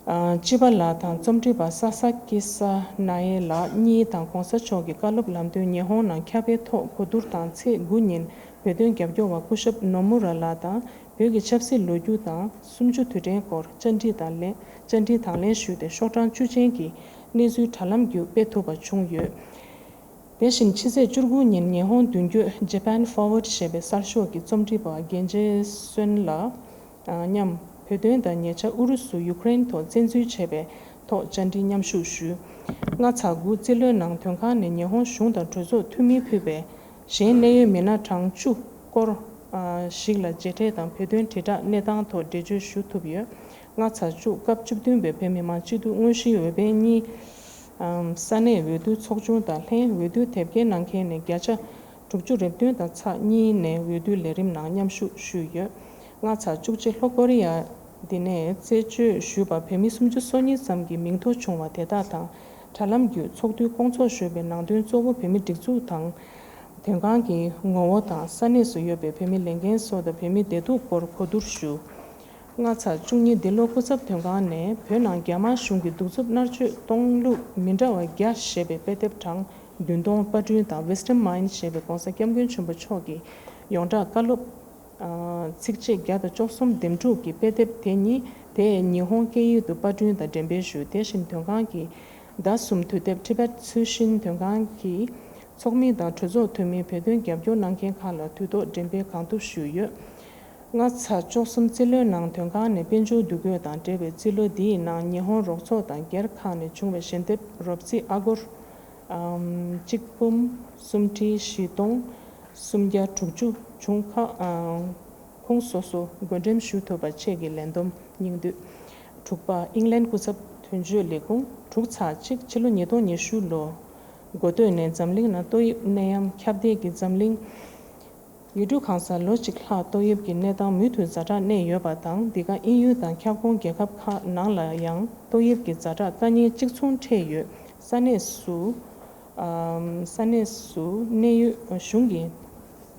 ཨ་ཅི་པ་ལགས་དང་རྩོམ་སྒྲིག་པ་ས་ས་ཀི་ས་ན་ཡེ་ལགས་གཉིས་དང་༸གོང་ས་མཆོག་གི་བཀའ་སློབ་ལམ་སྟོན་ཉི་ཧོང་ནང་ཁྱབ་སྤེལ་ཐོག་གོ་བསྡུར་དང་། ཚེས་དགུ་ཉིན་བོད་དོན་རྒྱབ་སྐྱོར་བ་སྐུ་ཞབས་ནོ་མུ་ར་ལགས་དང་བོད་ཀྱི་ཆབ་སྲིད་ལོ་རྒྱུས་དང་གསུམ་བཅུ་དུས་དྲན་སྐོར་བཅར་འདྲི་དང་ལེན་བཅར་འདྲི་དང་ལེན་ཞུས་ཏེ་ཤོག་གྲངས་བཅུ་ཅན་གྱི་གནས་ཚུལ་དྲ་ལམ་བརྒྱུད་སྤེལ་ཐུབ་པ་བྱུང་ཡོད། དེ་བཞིན་ཕྱི་ཚེས་བཅུ་དགུ་ཉིན་ཉི་ཧོང་མདུན་སྐྱོད་Japan Forward་ཞེས་པའི་གསར་ཤོག་གི་རྩོམ་སྒྲིག་པ་རྒན་རྗེ་སོན་ལགས་མཉམ་བོད་དོན་དང་ཉེ་ཆར་ཨུ་རུ་སུ་ཡུ་ཀེ་རེན་ཐོག་བཙན་འཛུལ་བྱས་པའི་ཐོག་བཅར་འདྲི་མཉམ་ཞུགས་ཞུས། ལྔ་ཚེག་དགུ། རྩིས་ལོའི་ནང་དོན་ཁང་ནས་ཉི་ཧོང་གཞུང་དང་གྲོས་ཚོགས་འཐུས་མིས་ཕུལ་བའི་གཞན་གནད་ཡོད་མི་སྣ་གྲངས་བཅུ་སྐོར་ཞིག་ལ་མཇལ་འཕྲད་དང་བོད་དོན་དྲིལ་བསྒྲགས་གནས་སྟངས་ཐོག་འགྲེལ་བརྗོད་ཞུ་ཐུབ་ཡོད། ལྔ་ཚེག་བཅུ། སྐབས་བཅུ་བདུན་པའི་བོད་མི་མང་སྤྱི་འཐུས་དངོས་གཞིའི་འོས་འཕེན་གཉིས། ས་གནས་འོས་བསྡུ་ཚོགས་ཆུང་དང་ལྷན་འོས་བསྡུ་དེབ་སྐྱེལ་གནང་མཁན་ནས་བརྒྱ་ཆ་དྲུག་ཅུ་རེ་བདུན་དང་ཚེག་གཉིས་ནས་འོས་བསྡུ་ལས་རིམ་ནང་མཉམ་ཞུགས་ཞུས་ཡོད། ལྔ་ཚེག་བཅུ་གཅིག། ལྷོ་ཀོ་རི་ཡ་འདི་ནས་རྩད་གཅོད་ཞུས་པ་བོད་མི་སུམ་ཅུ་སོ་གཉིས་ཙམ་གྱི་མིང་ཐོ་བྱུང་བ་དེ་དག་དང་དྲ་ལམ་བརྒྱུད་ཚོགས་འདུའི་བསྐོང་ཚོགས་ཞུས་པའི་ནང་དོན་གཙོ་བོ་བོད་མི་སྒྲིག་འཛུགས་དང་དོན་ཁང་གི་ངོ་བོ་དང་ས་གནས་སུ་ཡོད་པའི་བོད་མི་ལས་འགན་ཚོ་དང་བོད་མི་བདེ་སྡུག་སྐོར་གོ་བསྡུར་ཞུ། ལྔ་ཚེག་བཅུ་གཉིས། འདི་ལོ་སྐུ་ཚབ་དོན་ཁང་ནས་བོད་ནང་རྒྱ་དམར་གཞུང་གི་གདུག་རྩུབ་མནར་གཅོད་གཏོང་ལུགས་མི་འདྲ་བ་བརྒྱ་ཞེས་པའི་དཔེ་དེབ་གྲངས་བདུན་སྟོང་པར་སྐྲུན་དང་Wisdom Mind་ཞེས་པའི་༸གོང་ས་༸སྐྱབས་མགོན་ཆེན་པོ་མཆོག་གི་ཡོངས་གྲགས་བཀའ་སློབ་ཚིགས་བཅད་བརྒྱ་དང་བཅུ་གསུམ་འདེམས་སྒྲུག་གི་དཔེ་དེབ་དེ་གཉིས་དེ་ཉི་ཧོང་སྐད་ཡིག་ཏུ་པར་སྐྲུན་དང་འགྲེམས་སྤེལ་ཞུས། དེ་བཞིན་དོན་ཁང་གི་ཟླ་གསུམ་དུས་དེབ་Tibet Tsuishin་དོན་ཁང་གི་ཚོགས་མི་དང་གྲོས་ཚོགས་འཐུས་མི་བོད་དོན་རྒྱབ་སྐྱོར་གནང་མཁན་ཁག་ལ་དུས་ཐོག་འགྲེམས་སྤེལ་གང་ཐུབ་ཞུས་ཡོད། ལྔ་ཚེག་བཅུ་གསུམ། རྩིས་ལོའི་ནང་དོན་ཁང་ནས་དཔལ་འབྱོར་འདུ་འགོད་དང་འབྲེལ་བའི་རྩིས་ལོ་འདིའི་ནང་ཉི་ཧོང་རོགས་ཚོགས་དང་སྒེར་ཁག་ནས་བྱུང་བའི་ཞལ་འདེབས་རོབ་རྩིས་ཨ་སྒོར་གཅིག་འབུམ་སུམ་ཁྲི་བཞི་སྟོང་སུམ་བརྒྱ་དྲུག་ཅུ་བྱུང་ཁག་ཁོངས་སོ་སོ་བགོ་འགྲེམས་ཞུ་ཐུབ་པ་བཅས་ཀྱི་ལས་བསྡོམས་སྙིང་བསྡུས། དྲུག་པ། ཨིང་ལན་སྐུ་ཚབ་དོན་གཅོད་ལས་ཁུངས། དྲུག་ཚེག་གཅིག། ཕྱི་ལོ་ཉིས་སྟོང་ཉི་ཤུ་ལོ་འགོ་སྟོད་ནས་འཛམ་གླིང་ནང་ཏོག་དབྱིབས་ནད་ཡམས་ཁྱབ་གདལ་གྱིས་འཛམ་གླིང་ཡུལ་གྲུ་གང་སར་ལོ་གཅིག་ལྷག་ཏོག་དབྱིབས་ཀྱི་གནས་སྟངས་མུ་མཐུད་ཛ་དྲག་གནས་ཡོད་པ་དང་། འདི་ག་དབྱིན་ཡུལ་དང་ཁྱབ་ཁོངས་རྒྱལ་ཁབ་ཁག་ནང་ལ་ཡང་ཏོག་དབྱིབས་ཀྱི་ཛ་དྲག་དཀའ་ངལ་གཅིག་མཚུངས་འཕྲད་ཡོད། ས་གནས་སུ་ས་གནས་སུ་གནས་ཡུལ་གཞུང་གི་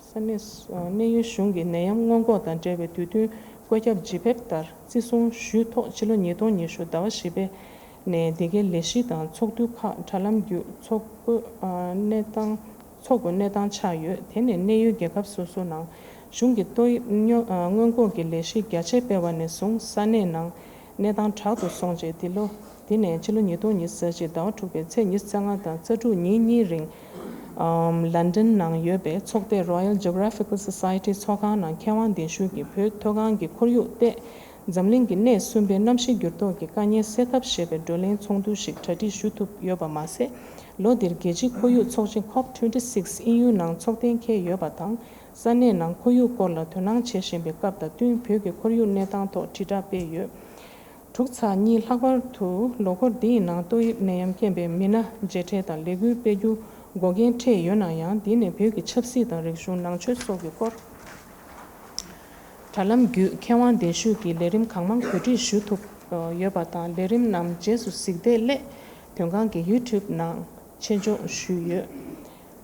ས་གནས་སུ་གནས་ཡུལ་གཞུང་གི་ནད་ཡམས་སྔོན་འགོག་དང་འབྲེལ་བའི་དུས་བསྟུན་ བཀོད་ཁྱབ་ཇི་ཕེབས་ལྟར་བརྩི་སྲུང་ཞུས་ཐོག་ཕྱི་ལོ་ཉིས་སྟོང་ཉི་ཤུ་ཟླ་བ་བཞི་པའི་ནས་འདི་གའི་ལས་གཞི་དང་ཚོགས་འདུ་ཁག་དྲ་ལམ་བརྒྱུད་ཚོགས་དགོས་གནས་སྟངས་ཚོགས་དགོས་གནས་སྟངས་ཆགས་ཡོད། དེ་ནས་གནས་ཡུལ་རྒྱལ་ཁབ་སོ་སོ་ནང་གཞུང་གི་ཏོག་དབྱིབས་སྔོན་འགོག་གི་ལས་གཞི་རྒྱ་ཆེ་སྤེལ་བ་ནས་བཟུང་ས་གནས་ནང་གནས་སྟངས་དྲག་ཏུ་སོང་རྗེས་འདི་ལོ། དེ་ནས་ཕྱི་ལོ་ཉིས་སྟོང་ཉི་ཤུ་རྩ་གཅིག་ཟླ་བ་དྲུག་པའི་ཚེས་ཉི་ཤུ་རྩ་ལྔ་དང་རྩ་དྲུག་ཉིན་གཉིས་རིང་། ཨམ། ལན་ཌན་ནང་ཡོད་པའི་ཚོགས་སྡེ་Royal Geographical Society ཚོགས་ཁང་ནང་མཁས་དབང་གདན་ཞུས་ཀྱིས་བོད་མཐོ་སྒང་གི་ཁོར་ཡུག་ཐད་འཛམ་གླིང་གི་གནས་གསུམ་པའི་གནམ་གཤིས་འགྱུར་ལྡོག་གི་དཀའ་ཉེན་སེལ་ཐབས་ཞེས་པའི་བགྲོ་གླེང་ཚོགས་འདུ་ཞིག་གྲ་སྒྲིག་ཞུ་ཐུབ་ཡོད་པ་མ་ཟད། ལོ་འདིར་རྒྱལ་སྤྱིའི་ཁོར་ཡུག་ཚོགས་ཆེན་ཁོབ་ཊུ་ཝེན་ཊི་སིགས་དབྱིན་ཡུལ་ནང་ཚོགས་གཏན་འཁེལ་ཡོད་པ་དང་། ས་གནས་ནང་ཁོར་ཡུག་སྐོར་ལ་དོ་སྣང་བྱེད་བཞིན་པའི་སྐབས་དང་བསྟུན་བོད་ཀྱི་ཁོར་ཡུག་གནས་སྟངས་ཐོག་དྲིལ་བསྒྲགས་སྤེལ་ཡོད། དྲུག་ཚེས་གཉིས་ལྷག་པར་དུ་ལོ་འཁོར་འདི་ཡི་ནང་ཏོག་དབྱིབས་ནད་ཡམས་རྐྱེན་པས་མི་སྣ་མཇལ་འཕྲད་དང་ལས་འགུལ་སྤེལ་རྒྱུ་འགོག་རྐྱེན་འཕྲད་ཡོད་ན་ཡང་། འདི་ནས་བོད་ཀྱི་ཆབ་སྲིད་དང་རིག་གཞུང་། ནང་ཆོས་སོགས་ཀྱི་སྐོར་དྲ་ལམ་བརྒྱུད་མཁས་དབང་གདན་ཞུས་ཀྱིས་ལས་རིམ་གང་མང་གོ་སྒྲིག་ཞུ་ཐུབ་ཡོད་པ་དང་། ལས་རིམ་རྣམས་རྗེས་སུ་གཟིགས་འདོད་སླད་དོན་ཁང་གི་ཡུ་ཊུབ་ནང་ཆེད་འཇོག་ཞུས་ཡོད།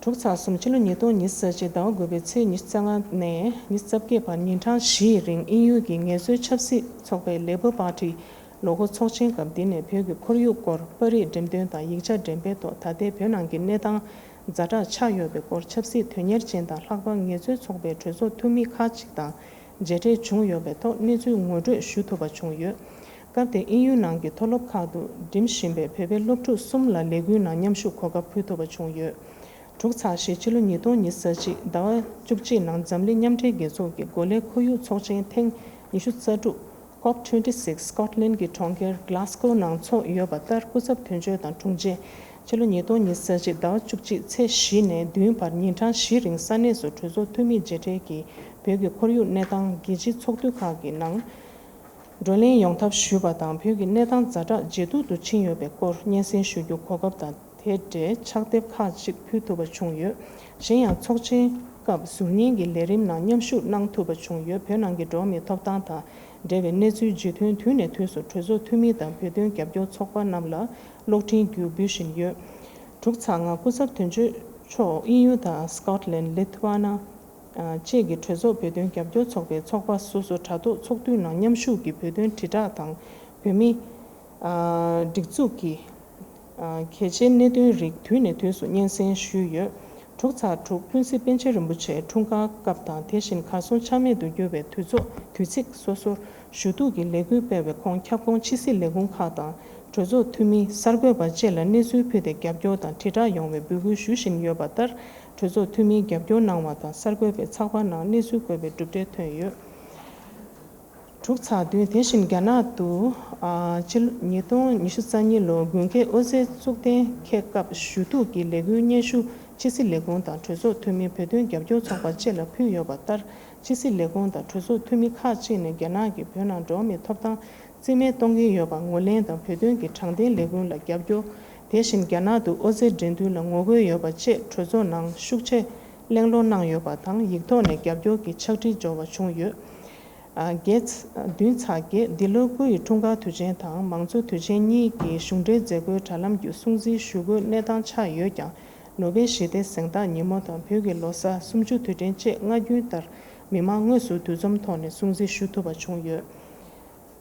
དྲུག་ཚེས་གསུམ་ཕྱི་ལོ་ཉིས་སྟོང་ཉི་ཤུ་རྩ་གཅིག་ཟླ་བ་དགུ་པའི་ཚེས་ཉི་ཤུ་རྩ་ལྔ་ནས་ཉི་ཤུ་རྩ་བརྒྱད་བར་ཉིན་གྲངས་བཞིའི་རིང་དབྱིན་ཡུལ་གྱི་ངལ་རྩོལ་ཆབ་སྲིད་ཚོགས་པའི་ལེ་པོར་པར་ཊིའི་ལོ་འཁོར་ཚོགས་ཆེན་སྐབས་འདི་ནས་བོད་ཀྱི་ཁོར་ཡུག་སྐོར་པར་རིས་འགྲེམས་སྟོན་དང་ཡིག་ཆ་འགྲེམས་སྤེལ་ཐོག་ད་ལྟའི་བོད་ནང་གི་གནས་སྟངས་ཛ་དྲག་ཆགས་ཡོད་པའི་སྐོར། ཆབ་སྲིད་དོན་གཉེར་ཅན་དང་ལྷག་པར་ངལ་རྩོལ་ཚོགས་པའི་གྲོས་ཚོགས་འཐུས་མི་ཁག་ཅིག་དང་མཇལ་འཕྲད་བྱུང་ཡོད་པའི་ཐོག་གནས་ཚུལ་ངོ་སྤྲོད་ཞུ་ཐུབ་པ་བྱུང་ཡོད། སྐབས་དེར་དབྱིན་ཡུལ་ནང་གི་མཐོ་སློབ་ཁག་ཏུ་འགྲིམ་བཞིན་པའི་བོད་པའི་སློབ་ཕྲུག་གསུམ་ལ་ལས་འགུལ་ནང་མཉམ་ཞུགས་གོ་སྐབས་ཕུལ་ཐུབ་པ་བྱུང་ཡོད། དྲུག་ཚེས་བཞི་ཕྱི་ལོ་ཉིས་སྟོང་ཉི་ཤུ་རྩ་གཅིག་ཟླ་བ་བཅུ་གཅིག་ནང་འཛམ་གླིང་མཉམ་འབྲེལ་རྒྱལ་ཚོགས་ཀྱི་འགོ་ལས་ཁོར་ཡུག་ཚོགས་ཆེན་ཐེངས་ཉི་ཤུ་རྩ་དྲུག་ཁོབ་ཊུ་ཝེན་ཊི་སིགས་སི་ཀོཊ་ལན་གྱི་གྲོང་ཁྱེར་གྷ་ལ་སྒོ་ནང་འཚོགས་ཡོད་པ་ལྟར། སྐུ་ཚབ་དོན་གཅོད་དང་དྲུང་ཆེ་ཕྱི་ལོ་ཉིས་སྟོང་ཉི་ཤུ་རྩ་གཅིག་ཟླ་བ་བཅུ་གཅིག་ཚེས་བཞི་ནས་བདུན་བར་ཉིན་གྲངས་བཞི་རིང་ས་གནས་སུ་གྲོས་ཚོགས་འཐུས་མི་མཇལ་འཕྲད་ཀྱིས་བོད་ཀྱི་ཁོར་ཡུག་གནས་སྟངས་རྒྱལ་སྤྱིའི་ཚོགས་འདུ་ཁག་གི་ནང་བགྲོ་གླེང་ཡོང་ཐབས་ཞུས་པ་དང་། བོད་ཀྱི་གནས་སྟངས་ཛ་དྲག་ཇེ་སྡུག་ཏུ་ཕྱིན་ཡོད་པའི་སྐོར་སྙན་སེང་ཞུ་རྒྱུ་གོ་སྐབས་དང་། དེ་འབྲེལ་ཕྱག་དེབ་ཁག་ཅིག་ཕུལ་ཐུབ་པ་བྱུང་ཡོད། གཞན་ཡང་ཚོགས་ཆེན་སྐབས་ཟུར་ཉན་གྱི་ལས་རིམ་ནང་མཉམ་ཞུགས་གནང་ཐུབ་པ་བྱུང་ཡོད། བོད་ནང་གི་འགྲོ་བ་མིའི་ཐོབ་ཐང་དང་འབྲེལ་བའི་གནས་ཚུལ་ཇི་ཐོན་དུས་ནས་དུས་སུ་གྲོས་ཚོགས་འཐུས་མི་དང་བོད་དོན་རྒྱབ་སྐྱོར་ཚོགས་པ་རྣམས་ལ་གློག་འཕྲིན་བརྒྱུད་འབུལ་བཞིན་ཡོད། དྲུག་ཚེས་ལྔ་སྐུ་ཚབ་དོན་གཅོད་མཆོག་དབྱིན་ཡུལ་དང་སི་ཀོཊ་ལན། ལི་ཐུ་ཝ་ན་བཅས་ཀྱི་གྲོས་ཚོགས་བོད་དོན་རྒྱབ་སྐྱོར་ཚོགས་པའི་ཚོགས་པ་སོ་སོ་དྲ་ཐོག་ཚོགས་འདུའི་ནང་མཉམ་ཞུགས་ཀྱིས་བོད་དོན་དྲིལ་བསྒྲགས་དང་བོད་མི་སྒྲིག་འཛུགས་ཀྱི་གལ་ཆེའི་གནད་དོན་རིགས་དུས་ནས་དུས་སུ་སྙན་སེང་ཞུས་ཡོད། དྲུག་ཚེས་དྲུག་ཀུན་གཟིགས་པཎ་ཆེན་རིན་པོ་ཆེའི་འཁྲུངས་སྐར་སྐབས་དང་། དེ་བཞིན་གར་སོང་ཆ་མེད་དུ་གྱུར་བའི་དུས་ཚོགས་དུས་ཚིགས་སོ་སོར་ཞུ་གཏུག་གི་ལས་འགུལ་སྤེལ་བའི་ཁོངས། ཁྱབ་ཁོངས་ཕྱི་སྲིད་ལས་ཁུངས་ཁག་དང་གྲོས་ཚོགས་འཐུས་མི་གསར་འགོད་པ་བཅས་ལ་གནས་ཚུལ་ཕུལ་ཏེ་རྒྱབ་སྐྱོར་དང་དྲིལ་བསྒྲགས་ཡོང་བའི་འབོད་སྐུལ་ཞུ་བཞིན་ཡོད་པ་ལྟར། གྲོས་ཚོགས་འཐུས་མིས་རྒྱབ་སྐྱོར་གནང་བ་དང་། གསར་འགོད་པས་ཚགས་པར་ནང་གནས་ཚུལ་བཀོད་པའི་གྲུབ་འབྲས་ཐོན་ཡོད། དྲུག་ཚེས་བདུན། དེ་བཞིན་རྒྱ་ནག་ཏུ་ཨ་ཕྱི་ཉིས་སྟོང་ཉི་ཤུ་རྩ་གཉིས་ལོ་དགུན་ཁའི་ཨོ་རྩལ་གཙུག་གདན་འཁེལ་སྐབས་ཞུ་གཏུག་གི་ལས་འགུལ་སྙན་ཞུ་ཕྱི་སྲིད་ལས་ཁུངས་དང་གྲོས་ཚོགས་འཐུས་མི། བོད་དོན་རྒྱབ་སྐྱོར་ཚོགས་པ་བཅས་ལ་ཕུལ་ཡོད་པ་ལྟར། ཕྱི་སྲིད་ལས་ཁུངས་དང་གྲོས་ཚོགས་འཐུས་མི་ཁག་ཅིག་ནས་རྒྱ་ནག་གིས་བོད་ནང་འགྲོ་བ་མིའི་ཐོབ་ཐང་རྩིས་མེད་གཏོང་གི་ཡོད་པར་ངོས་ལེན་དང་། བོད་དོན་གྱི་དྲང་བདེན་ལས་འགུལ་ལ་རྒྱབ་སྐྱོར། དེ་བཞིན་རྒྱ་ནག་ཏུ་ཨོ་རྩལ་འགྲན་བསྡུར་ལ་ངོ་རྒོལ་ཡོད་པ་བཅས་གྲོས་ཚོགས་ནང་ཤུགས་ཆེ་གླེང་སློང་གནང་ཡོད་པ་དང་། ཡིག་ཐོག་ནས་རྒྱབ་སྐྱོར་གྱི་ཕྱག་བྲིས་འབྱོར་བ་བྱུང་ཡོད། ཨ་བརྒྱད། བདུན་ཚེས་བརྒྱད། འདི་ལོའི་སྐུ་ཡི་འཁྲུངས་སྐར་དུས་ཆེན་དང་མང་གཙོ་དུས་ཆེན་གཉིས་ཀྱི་གཞུང་འབྲེལ་མཛད་སྒོའི་དྲ་ལམ་བརྒྱུད་སྲུང་བརྩི་ཞུ་དགོས་གནས་སྟངས་ཆགས་ཡོད་ཀྱང་། ནོ་བེལ་ཞི་བདེའི་གཟེངས་རྟགས་ཉིན་མོ་དང་བོད་ཀྱི་ལོ་གསར་སུམ་ཅུ་དུས་དྲན་བཅས་སྔ་རྒྱུན་ལྟར་མི་མང་དངོས་སུ་འདུ་འཛོམས་ཐོག་ནས་སྲུང་བརྩི་ཞུ་ཐུབ་པ་བྱུང་ཡོད།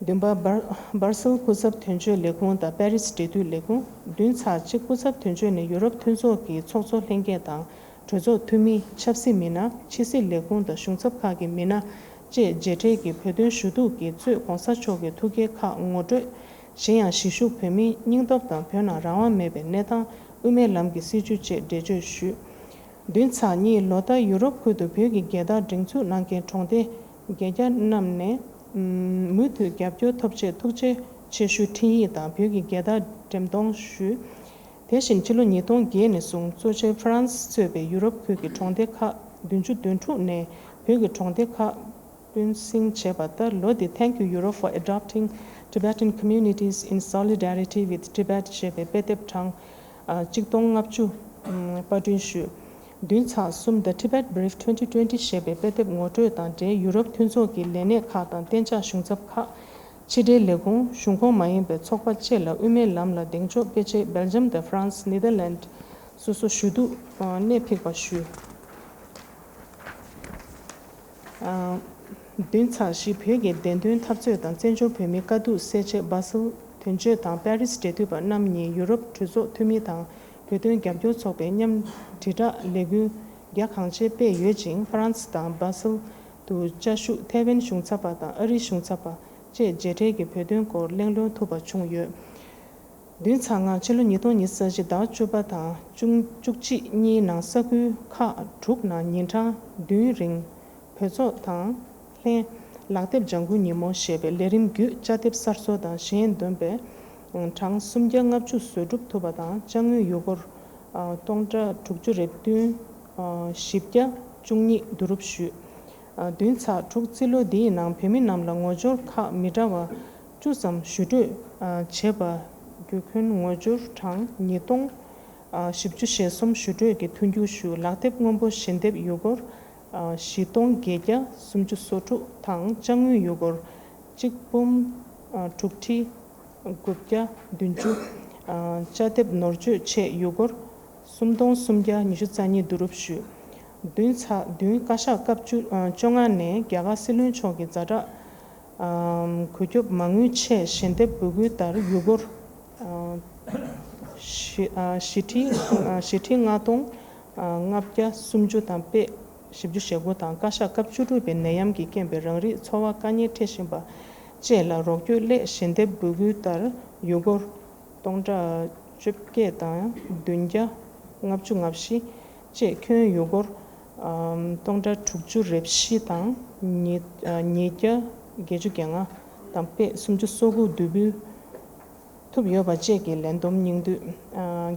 བདུན་པ། སྦར་སྦར་སེལ་སྐུ་ཚབ་དོན་གཅོད་ལས་ཁུངས་དང་པེ་རིས་འབྲེལ་མཐུད་ལས་ཁུངས། བདུན་ཚེས་གཅིག་སྐུ་ཚབ་དོན་གཅོད་ནས་ཡུ་རོབ་མཐུན་ཚོགས་ཀྱི་ཚོགས་གཙོ་ལྷན་རྒྱས་དང་། གྲོས་ཚོགས་འཐུས་མི། ཆབ་སྲིད་མི་སྣ། ཕྱི་སྲིད་ལས་ཁུངས་དང་གཞུང་ཚབ་ཁག་གི་མི་སྣ་བཅས་མཇལ་འཕྲད་ཀྱིས་བོད་དོན་ཞུ་གཏུག་གི་གཙོས་༸གོང་ས་མཆོག་གི་ཐུགས་བསྐྱེད་ཁག་ངོ་སྤྲོད། གཞན་ཡང་གཞིས་བཞུགས་བོད་མིའི་སྙིང་སྟོབས་དང་བོད་ནང་རང་དབང་མེད་པའི་གནས་སྟངས། དབུ་མའི་ལམ་གྱི་སྲིད་བྱུས་བཅས་འགྲེལ་བརྗོད་ཞུས། བདུན་ཚེས་གཉིས་ལོ་ལྟར་ཡུ་རོབ་ཁུལ་དུ་བོད་ཀྱི་རྒྱལ་དར་སྒྲེང་འཛུགས་གནང་མཁན་གྲོང་སྡེ་བརྒྱད་བརྒྱ་རྣམས་ནས་མུ་མཐུད་རྒྱབ་སྐྱོར་ཐོབ་ཆེད་ཐུགས་རྗེ་ཆེ་ཞུའི་འཕྲིན་ཡིག་དང་བོད་ཀྱི་རྒྱལ་དར་འགྲེམས་གཏོང་ཞུས། དེ་བཞིན་ཕྱི་ལོ་ཉིས་སྟོང་བརྒྱད་ནས་བཟུང་གཙོ་ཆེ་ཧྥ་རན་སི་གཙོས་པའི་ཡུ་རོབ་ཁུལ་གྱི་གྲོང་སྡེ་ཁག་བདུན་ཅུ་དོན་དྲུག་ནས་བོད་ཀྱི་གྲོང་སྡེ་ཁག་སྤུན་སྲིང་བྱས་པ་ལྟར། ལོ་འདིར་Thank you Europe for adopting Tibetan communities in solidarity with Tibet ཞེས་པའི་དཔེ་དེབ་གྲངས་གཅིག་སྟོང་ལྔ་བཅུ་པར་སྐྲུན་ཞུས། བདུན་ཚེས་གསུམ། The Tibet Brief twenty twenty ཞེས་པའི་དཔེ་དེབ་ངོ་སྤྲོད་དང་འབྲེལ་ཡུ་རོབ་མཐུན་ཚོགས་ཀྱི་ལས་སྣེ་ཁག་དང་གཏན་འཇགས་གཞུང་ཚབ་ཁག་ཕྱི་འབྲེལ་ལས་ཁུངས། གཞུང་ཁོངས་མ་ཡིན་པའི་ཚོགས་པ་བཅས་ལ་དབུ་མའི་ལམ་ལ་གདེང་འཇོག་སྤེལ་ཆེད་སྦེལ་ཇམ་དང་ཧྥ་རན་སི། ནེ་དར་ལན་སོ་སོ་ཞུ་གཏུག་གནད་ཕིགས་པ་ཞུས། བདུན་ཚེག་བཞི། བོད་ཀྱི་བདེན་དོན་འཐབ་རྩོད་དང་བཙན་བྱོལ་བོད་མིའི་དཀའ་སྡུག་སེལ་ཆེད། སྦ་སེལ་དོན་གཅོད་དང་པེ་རིས་འབྲེལ་མཐུད་པ་རྣམ་གཉིས་ཡུ་རོབ་གྲོས་ཚོགས་འཐུས་མི་དང་བོད་དོན་རྒྱབ་སྐྱོར་ཚོགས་པའི་མཉམ་དྲིལ་བསྒྲགས་ལས་འགུལ་རྒྱ་གང་ཆེ་སྤེལ་ཡོད་ཅིང་། ཧྥ་རན་སི་དང་སྦ་སེལ་དུ་བཅའ་བཞུགས་ཐེ་ཝན་གཞུང་ཚབ་པ་དང་ཨ་རིའི་གཞུང་ཚབ་པ་བཅས་མཇལ་འཕྲད་ཀྱིས་བོད་དོན་སྐོར་གླེང་སློང་ཐུབ་པ་བྱུང་ཡོད། བདུན་ཚེག་ལྔ། ཕྱི་ལོ་ཉིས་སྟོང་ཉི་ཤུ་རྩ་གཅིག་ཟླ་བ་བཅུ་པ་དང་བཅུ་གཅིག་གཉིས་ནང་ས་ཁུལ་ཁག་དྲུག་ནང་ཉིན་གྲངས་བདུན་རིང་བོད་ཚོགས་དང་ལྷན་ལག་དེབ་ལྗང་གུ་ཉིན་མོ་ཞེས་པའི་ལས་རིམ་བརྒྱུད་དཔྱ་དེབ་གསར་བཟོ་དང་གཞན་འདོན་པའི་གྲངས་སུམ་བརྒྱ་ལྔ་བཅུ་བཟོ་སྒྲུབ་ཐུབ་པ་དང་། དཔྱ་དངུལ་ཡུ་སྒོར་སྟོང་ཕྲག་དྲུག་ཅུ་རེ་བདུན་བཞི་བརྒྱ་བཅུ་གཉིས་བསྡུ་རུབ་ཞུས། བདུན་ཚེག་དྲུག། རྩིས་ལོ་འདིའི་ནང་བོད་མི་རྣམས་ལ་ངོ་སྦྱོར་ཁག་མི་འདྲ་བ་བཅུ་ཙམ་ཞུ་སྤྲོད་བྱས་པ་བརྒྱུད་ཁྱོན་ངོ་སྦྱོར་གྲངས་ཉིས་སྟོང་བཞི་བཅུ་ཞེ་གསུམ་ཞུ་སྤྲོད་ཀྱིས་མཐུན་འགྱུར་ཞུ། ལག་དེབ་སྔོན་པོ་ཞལ་འདེབས་ཡུ་སྒོར་བཞི་སྟོང་བརྒྱད་བརྒྱ་སུམ་ཅུ་སོ་དྲུག་དང་། དཔྱ་དངུལ་ཡུ་སྒོར་གཅིག་འབུམ་དྲུག་ཁྲི་དགུ་བརྒྱ་བདུན་ཅུ། དཔྱ་དེབ་ནོར་བཅོས་ཆེད་ཡུ་སྒོར་སུམ་སྟོང་སུམ་བརྒྱ་ཉི་ཤུ་རྩ་གཉིས་བསྡུ་རུབ་ཞུས། བདུན་ཚེག་བདུན། བཀའ་ཤག་སྐབས་བཅུ་བཅོ་ལྔ་ནས་རྒྱ་གར་སྲིད་བློན་མཆོག་གི་ཛ་དྲག་གོ་སྐྱོབ་མ་དངུལ་ཆེད་ཞལ་འདེབས་འབོད་སྐུལ་ལྟར་ཡུ་སྒོར་བཞི་ཁྲི་བཞི་ཁྲི་ལྔ་སྟོང་ལྔ་བརྒྱ་སུམ་ཅུ་དང་། དཔེ་བཞི་བཅུ་ཞེ་དགུ་དང་། བཀའ་ཤག་སྐབས་བཅུ་དྲུག་པའི་ནད་ཡམས་ཀྱི་རྐྱེན་པས་རང་རིགས་འཚོ་བ་དཀའ་ངལ་འཕྲད་བཞིན་པ་བཅས་ལ་རོགས་སྐྱོར་སླད་ཞལ་འདེབས་འབོད་སྐུལ་ལྟར་ཡུ་སྒོར་སྟོང་ཕྲག་བཅོ་བརྒྱད་དང་བདུན་བརྒྱ་ལྔ་བཅུ་ང་བཞི་བཅས་ཁྱོན་ཡུ་སྒོར་སྟོང་ཕྲག་དྲུག་ཅུ་རེ་བཞི་དང་ཉིས་ཉིས་བརྒྱ་བརྒྱད་ཅུ་གྱ་ལྔ་དང་། དཔེ་སུམ་ཅུ་སོ་དགུ་བསྡུ་འབུལ་ཐུབ་ཡོད་པ་བཅས་ཀྱི་ལན་འདེབས་སྙིང་བསྡུས།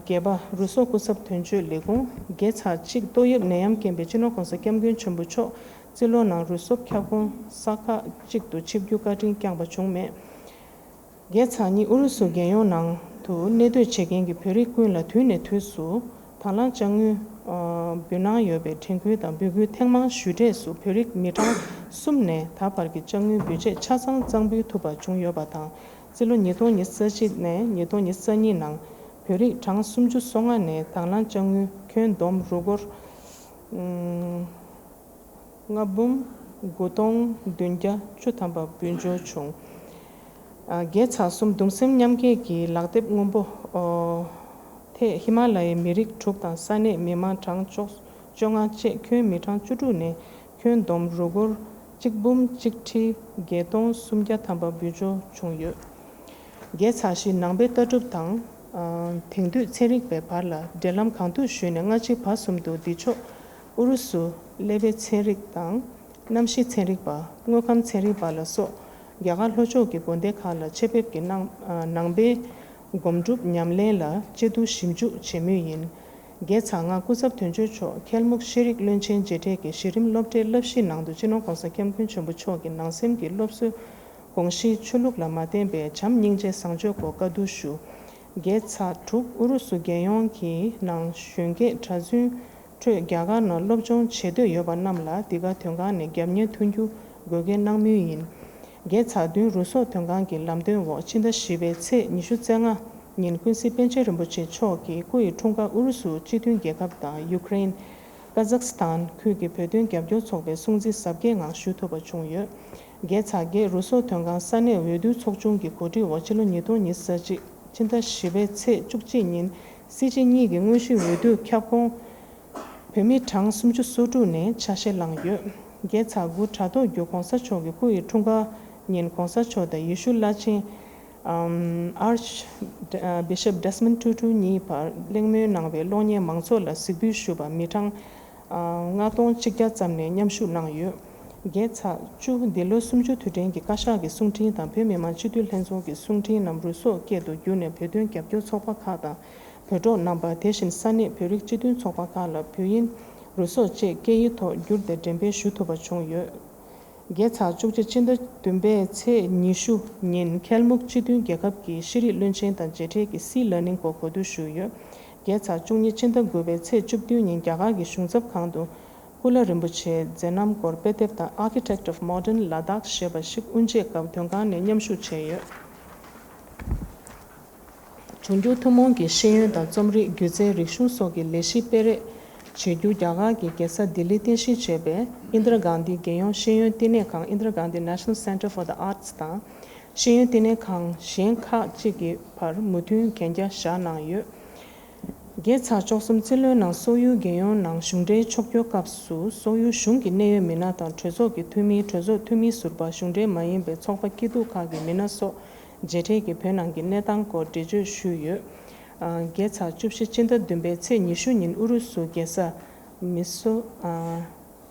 བརྒྱད་པ། རུ་སོག་སྐུ་ཚབ་དོན་གཅོད་ལས་ཁུངས། བརྒྱད་ཚེག་གཅིག། ཏོག་དབྱིབས་ནད་ཡམས་རྐྱེན་པས་སྤྱི་ནོར་༸གོང་ས་༸སྐྱབས་མགོན་ཆེན་པོ་མཆོག་རྩིས་ལོ་ནང་རུ་སོག་ཁྱབ་ཁོངས་ས་ཁག་ཅིག་ཏུ་ཆིབས་བསྒྱུར་བཀའ་དྲིན་བསྐྱངས་པ་བྱུང་མེད། བརྒྱད་ཚེག་གཉིས། ཨུ་རུ་སུ་རྒྱལ་ཡོངས་ནང་དུ་གནས་སྡོད་བྱེད་མཁན་གྱི་བོད་རིགས་ཀུན་ལ་དུས་ནས་དུས་སུ་དང་བླངས་དཔྱ་དངུལ་འབུལ་གནང་ཡོད་པའི་དྲན་སྐུལ་དང་འབོད་སྐུལ་ཐེངས་མང་ཞུས་འབྲས་སུ་བོད་རིགས་མི་གྲངས་གསུམ་ནས་ད་བར་གྱི་དཔྱ་དངུལ་འབུལ་ཆད་ཆ་ཚང་གཙང་འབུལ་ཐུབ་པ་བྱུང་ཡོད་པ་དང་། རྩིས་ལོ་ཉིས་སྟོང་ཉི་ཤུ་རྩ་གཅིག་ནས་ཉིས་སྟོང་ཉི་ཤུ་རྩ་གཉིས་ནང་བོད་རིགས་གྲངས་སུམ་ཅུ་སོ་ལྔ་ནས་དང་བླངས་དཔྱ་དངུལ་ཁྱོན་བསྡོམས་རུ་སྒོར་ལྔ་འབུམ་དགུ་སྟོང་བདུན་བརྒྱ་བཅུ་ཐམ་པ་འབུལ་འབྱོར་བྱུང་། བརྒྱད་ཚེག་གསུམ། གདུང་སེམས་མཉམ་སྐྱེད་ཀྱི་ལག་དེབ་སྔོན་པོ་ཐད་ཧི་མ་ལ་ཡའི་མི་རིགས་དྲུག་དང་ས་གནས་མི་མང་གྲངས་བཅོ་བཅོ་ལྔ་བཅས་ཁྱོན་མི་གྲངས་བཅུ་དྲུག་ནས་ཁྱོན་བསྡོམས་རུ་སྒོར་གཅིག་འབུམ་གཅིག་ཁྲི་བརྒྱད་སྟོང་སུམ་བརྒྱ་ཐམ་པ་འབུལ་འབྱོར་བྱུང་ཡོད། བརྒྱད་ཚེག་བཞི། ནང་པའི་ལྟ་གྲུབ་དང་དེང་དུས་ཚན་རིག་པའི་བར་ལ་འབྲེལ་ལམ་གང་ཐུབ་ཞུས་ནས་སྔ་ཕྱི་བར་གསུམ་དུ་འདི་ཕྱོགས་ཨུ་རུ་སུ་ཀླད་པའི་ཚན་རིག་དང་གནམ་གཤིས་ཚན་རིག་པ། དངོས་ཁམས་ཚན་རིག་པ་ལ་སོགས་རྒྱ་གར་ལྷོ་ཕྱོགས་ཀྱི་དགོན་སྡེ་ཁག་ལ་ཆེད་ཕེབས་ཀྱིས་ནང་ནང་པའི་སྒོམ་སྒྲུབ་ཉམས་ལེན་ལ་དཔྱད་བསྡུར་ཞིབ་འཇུག་བྱེད་མུས་ཡིན། བརྒྱད་ཚེག་ལྔ། སྐུ་ཚབ་དོན་གཅོད་མཆོག་ཁལ་མུག་ཤེས་རིག་བློན་ཆེན་མཇལ་འཕྲད་ཀྱིས་གཞི་རིམ་སློབ་གྲྭའི་བསླབ་གཞིའི་ནང་དུ་སྤྱི་ནོར་༸གོང་ས་༸སྐྱབས་མགོན་ཆེན་པོ་མཆོག་གི་ནང་སེམས་ཀྱི་སློབ་གསོའི་དགོངས་གཞིའི་ཆོས་ལུགས་ལ་མ་བརྟེན་པའི་བྱམས་སྙིང་རྗེ་བཟང་སྤྱོད་སྐོར་བཀའ་བསྡུར་ཞུ། བརྒྱད་ཚེག་དྲུག། ཨུ་རུ་སུ་རྒྱལ་ཡོངས་ཀྱི་ནང་གཞོན་སྐྱེས་གྲྭ་བཙུན་ཁྲོད་རྒྱ་གར་ནང་སློབ་སྦྱོང་བྱེད་འདོད་ཡོད་པ་རྣམས་ལ་འདི་ག་དོན་ཁང་ནས་རྒྱབ་གཉེར་མཐུན་འགྱུར་དགོས་འགེལ་གནང་མུས་ཡིན། བརྒྱད་ཚེག་བདུན། རུ་སོག་དོན་ཁང་གི་ལམ་སྟོན་འོག་ཕྱི་ཟླ་བཞི་པའི་ཚེས་ཉི་ཤུ་རྩ་ལྔ་ཉིན་ཀུན་གཟིགས་པཎ་ཆེན་རིན་པོ་ཆེ་མཆོག་གིས་སྐུ་ཡི་འཁྲུངས་སྐར་ཨུ་རུ་སུ་སྤྱི་མཐུན་རྒྱལ་ཁབ་དང་ཡུ་ཀེ་རེན། ཀ་ཛག་སི་ཐན་ཁུལ་གྱི་བོད་དོན་རྒྱབ་སྐྱོར་ཚོགས་པའི་སྲུང་བརྩི་གཟབ་རྒྱས་ངང་ཞུ་ཐུབ་པ་བྱུང་ཡོད། བརྒྱད་ཚེག་བརྒྱད། རུ་སོག་དོན་ཁང་ས་གནས་འོས་བསྡུ་ཚོགས་ཆུང་གི་གོ་སྒྲིག་འོག་ཕྱི་ལོ་ཉིས་སྟོང་ཉི་ཤུ་རྩ་གཅིག་ཕྱི་ཟླ་བཞི་པའི་ཚེས་བཅུ་གཅིག་ཉིན་སྲིད་སྤྱི་གཉིས་ཀྱི་དངོས་གཞིའི་འོས་བསྡུ་ཁྱབ་ཁོངས་བོད་མི་གྲངས་སུམ་ཅུ་སོ་དྲུག་ནས་ཆ་ཤས་བླངས་ཡོད། བརྒྱད་ཚེག་དགུ། དྲ་ཐོག་བརྒྱུད་༸གོང་ས་མཆོག་གི་སྐུ་ཡི་འཁྲུངས་སྐར་ཉིན་༸གོང་ས་མཆོག་དང་ཡེ་ཤུ་བླ་ཆེན་ཨམ་Archbishop Desmond Tutu གཉིས་བར་གླེང་མོལ་གནང་བའི་གློག་བརྙན་མང་ཚོགས་ལ་གཟིགས་འབུལ་ཞུས་པར་མི་གྲངས་ལྔ་སྟོང་གཅིག་བརྒྱ་ཙམ་ནས་མཉམ་ཞུགས་གནང་ཡོད། བརྒྱད་ཚེག་བཅུ། འདི་ལོ་གསུམ་བཅུ་དུས་དྲན་གྱི་བཀའ་ཤག་གི་གསུང་འཕྲིན་དང་བོད་མི་མང་སྤྱི་འཐུས་ལྷན་ཚོགས་ཀྱི་གསུང་འཕྲིན་རྣམས་རུ་སོག་སྐད་དུ་བསྒྱུར་ནས་བོད་དོན་རྒྱབ་སྐྱོར་ཚོགས་པ་ཁག་དང་། བོད་འབྲོག་རྣམ་པ། དེ་བཞིན་ས་གནས་བོད་རིགས་སྤྱི་མཐུན་ཚོགས་པ་ཁག་ལ་བོད་དབྱིན་རུ་སོག་བཅས་སྐད་ཡིག་ཐོག་བསྒྱུར་ཏེ་འགྲེམས་སྤེལ་ཞུ་ཐུབ་པ་བྱུང་ཡོད། བརྒྱད་ཚེག་བཅུ་གཅིག། ཕྱི་ཟླ་བདུན་པའི་ཚེས་ཉི་ཤུ་ཉིན་ཁལ་མུག་སྤྱི་མཐུན་རྒྱལ་ཁབ་ཀྱི་ཤེས་རིག་བློན་ཆེན་དང་མཇལ་འཕྲད་ཀྱིས་སྲིད་ལ་ནིང་སྐོར་གོ་བསྡུར་ཞུས་ཡོད། བརྒྱད་ཚེག་བཅུ་གཉིས། ཕྱི་ཟླ་དགུ་པའི་ཚེས་བཅུ་བདུན་ཉིན་རྒྱ་གར་གྱི་གཞུང་ཚབ་ཁང་དུ་ཀུ་ལ་རིན་པོ་ཆེའི་མཛད་རྣམ་སྐོར་དཔེ་དེབ་དང་Architect of Modern Ladakh ཞེས་པ་ཞིག་དབུ་འབྱེད་སྐབས་དོན་ཁང་ནས་མཉམ་ཞུགས་བྱས་ཡོད། འབྱུང་འགྱུར་ཐུན་མོང་གི་ཤེས་ཡོན་དང་རྩོམ་རིག་སྒྱུ་རྩལ་རིག་གཞུང་སོགས་ཀྱི་ལས་གཞི་སྤེལ་རེས་ བྱེད་རྒྱུ་རྒྱ་གར་གྱི་རྒྱལ་ས་ལྡི་ལིས་རྟེན་གཞི་བྱས་པའི་ཨིན་དྲ་གྷན་དྷི་རྒྱལ་ཡོངས་ཤེས་ཡོན་བསྟི་གནས་ཁང་Indira Gandhi National Centre for the Arts དང་། ཤེས་ཡོན་བསྟི་གནས་ཁང་གཞན་ཁག་ཅིག་གི་བར་མོས་མཐུན་གན་རྒྱ་བཞག་གནང་ཡོད། བརྒྱད་ཚེས་བཅུ་གསུམ་རྩིས་ལོའི་ནང་སོག་ཡུལ་རྒྱལ་ཡོངས་ནང་གཞུང་འབྲེལ་ཕྱོགས་བསྐྱོད་སྐབས་སུ་སོག་ཡུལ་གཞུང་གི་གནད་ཡོད་མི་སྣ་དང་གྲོས་ཚོགས་ཀྱི་འཐུས་མི། གྲོས་ཚོགས་འཐུས་མི་ཟུར་པ། གཞུང་འབྲེལ་མ་ཡིན་པའི་ཚོགས་པ་སྐྱིད་སྡུག་ཁག་གི་མི་སྣ་སོགས་མཇལ་འཕྲད་ཀྱིས་བོད་ནང་གི་གནས་སྟངས་སྐོར་འགྲེལ་བརྗོད་ཞུས་ཡོད། ཨ། བརྒྱད་ཚེས་བཅུ་བཞི་སྤྱི་ཟླ་བདུན་པའི་ཚེས་ཉི་ཤུ་ཉིན་ཨུ་རུ་སུ་རྒྱལ་ས་མི་སོ། ཨ།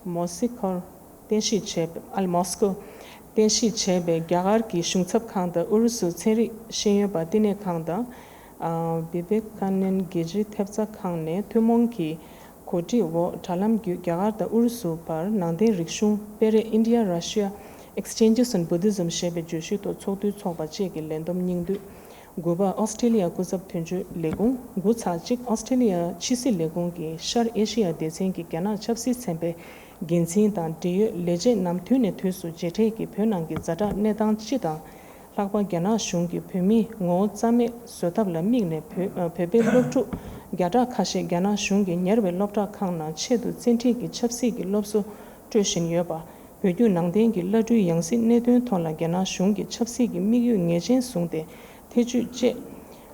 མོ་སི་ཁོར་རྟེན་གཞི་བྱས་པའི། ཨ། མོ་སི་ཁོ་རྟེན་གཞི་བྱས་པའི་རྒྱ་གར་གྱི་གཞུང་ཚབ་ཁང་དང་ཨུ་རུ་སུ་ཚན་རིག་ཤེས་ཡོན་པ་བསྟི་གནས་ཁང་དང་། ཨ། བི་བེ་ཀ་ནན་དགེ་ཆེ་ཐེབས་རྩ་ཁང་ནས་ཐུན་མོང་གི་གོ་སྒྲིག་འོག་དྲ་ལམ་བརྒྱུད་རྒྱ་གར་དང་ཨུ་རུ་སུ་བར་ནང་བསྟན་རིག་གཞུང་སྤེལ་རེས་India Russia Exchanges on Buddhism ཞེས་པའི་བརྗོད་གཞིའི་ཐོག་ཚོགས་འདུ་འཚོགས་པ་བཅས་ཀྱི་ལས་བསྡོམས་སྙིང་བསྡུས། དགུ་པ། ཨོ་སི་ཀྲི་ལི་ཡ་སྐུ་ཚབ་དོན་གཅོད་ལས་ཁུངས། དགུ་ཚེས་གཅིག་ཨོ་སི་ཀྲི་ལི་ཡ་ཕྱི་སྲིད་ལས་ཁུངས་ཀྱི་ཤར་ཨེ་ཤེ་ཡ་སྡེ་ཚན་གྱི་རྒྱ་ནག་ཆབ་སྲིད་ཚན་པའི་འགན་འཛིན་དང་འབྲེལ་ཡོད་ལས་བྱེད་རྣམས་དུས་ནས་དུས་སུ་མཇལ་འཕྲད་ཀྱིས་བོད་ནང་གི་ཛ་དྲག་གནས་སྟངས་སྤྱི་དང་། ལྷག་པར་རྒྱ་ནག་གཞུང་གིས་བོད་མིའི་ངོ་བོ་རྩ་མེད་བཟོ་ཐབས་ལ་དམིགས་ནས། བོད། བོད་པའི་སློབ་ཕྲུག་བརྒྱ་ཕྲག་ཁ་ཤས་རྒྱ་ནག་གཞུང་གིས་ཉར་བའི་སློབ་གྲྭ་ཁག་ནང་ཆེད་དུ་བཙན་ཁྲིད་ཀྱིས་ཆབ་སྲིད་ཀྱི་སློབ་གསོ་སྤྲོད་བཞིན་ཡོད་པ། བོད་བརྒྱུད་ནང་བསྟན་གྱི་བླ་སྤྲུལ་ཡང་སྲིད་གནད་དོན་ཐོག་ལ་རྒྱ་ནག་གཞུང་གིས་ཆབ་སྲིད་ཀྱི་དམིགས་ཡུལ་ངེས་ཅན་བཟུང་སྟེ། ཐེ་བྱུས་བཅས་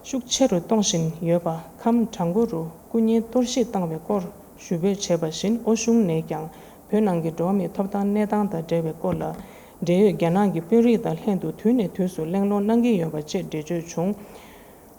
ཤུགས་ཆེ་རུ་གཏོང་བཞིན་ཡོད་པ། ཁམས་བྲག་འགོ་རུ་སྐུ་ངལ་གཏོར་བཤིག་བཏང་བའི་སྐོར་ཞུ་འབོད་བྱས་པ་བཞིན། ཨོ་གཞུང་ནས་ཀྱང་བོད་ནང་གི་འགྲོ་བ་མིའི་ཐོབ་ཐང་གནས་སྟངས་དང་འབྲེལ་བའི་སྐོར་ལ། འབྲེལ་ཡོད་རྒྱ་ནག་གི་དཔོན་རིགས་དང་ལྷན་དུ་དུས་ནས་དུས་སུ་གླེང་སློང་གནང་གི་ཡོད་པ་བཅས་འགྲེལ་བརྗོད་བྱུང་།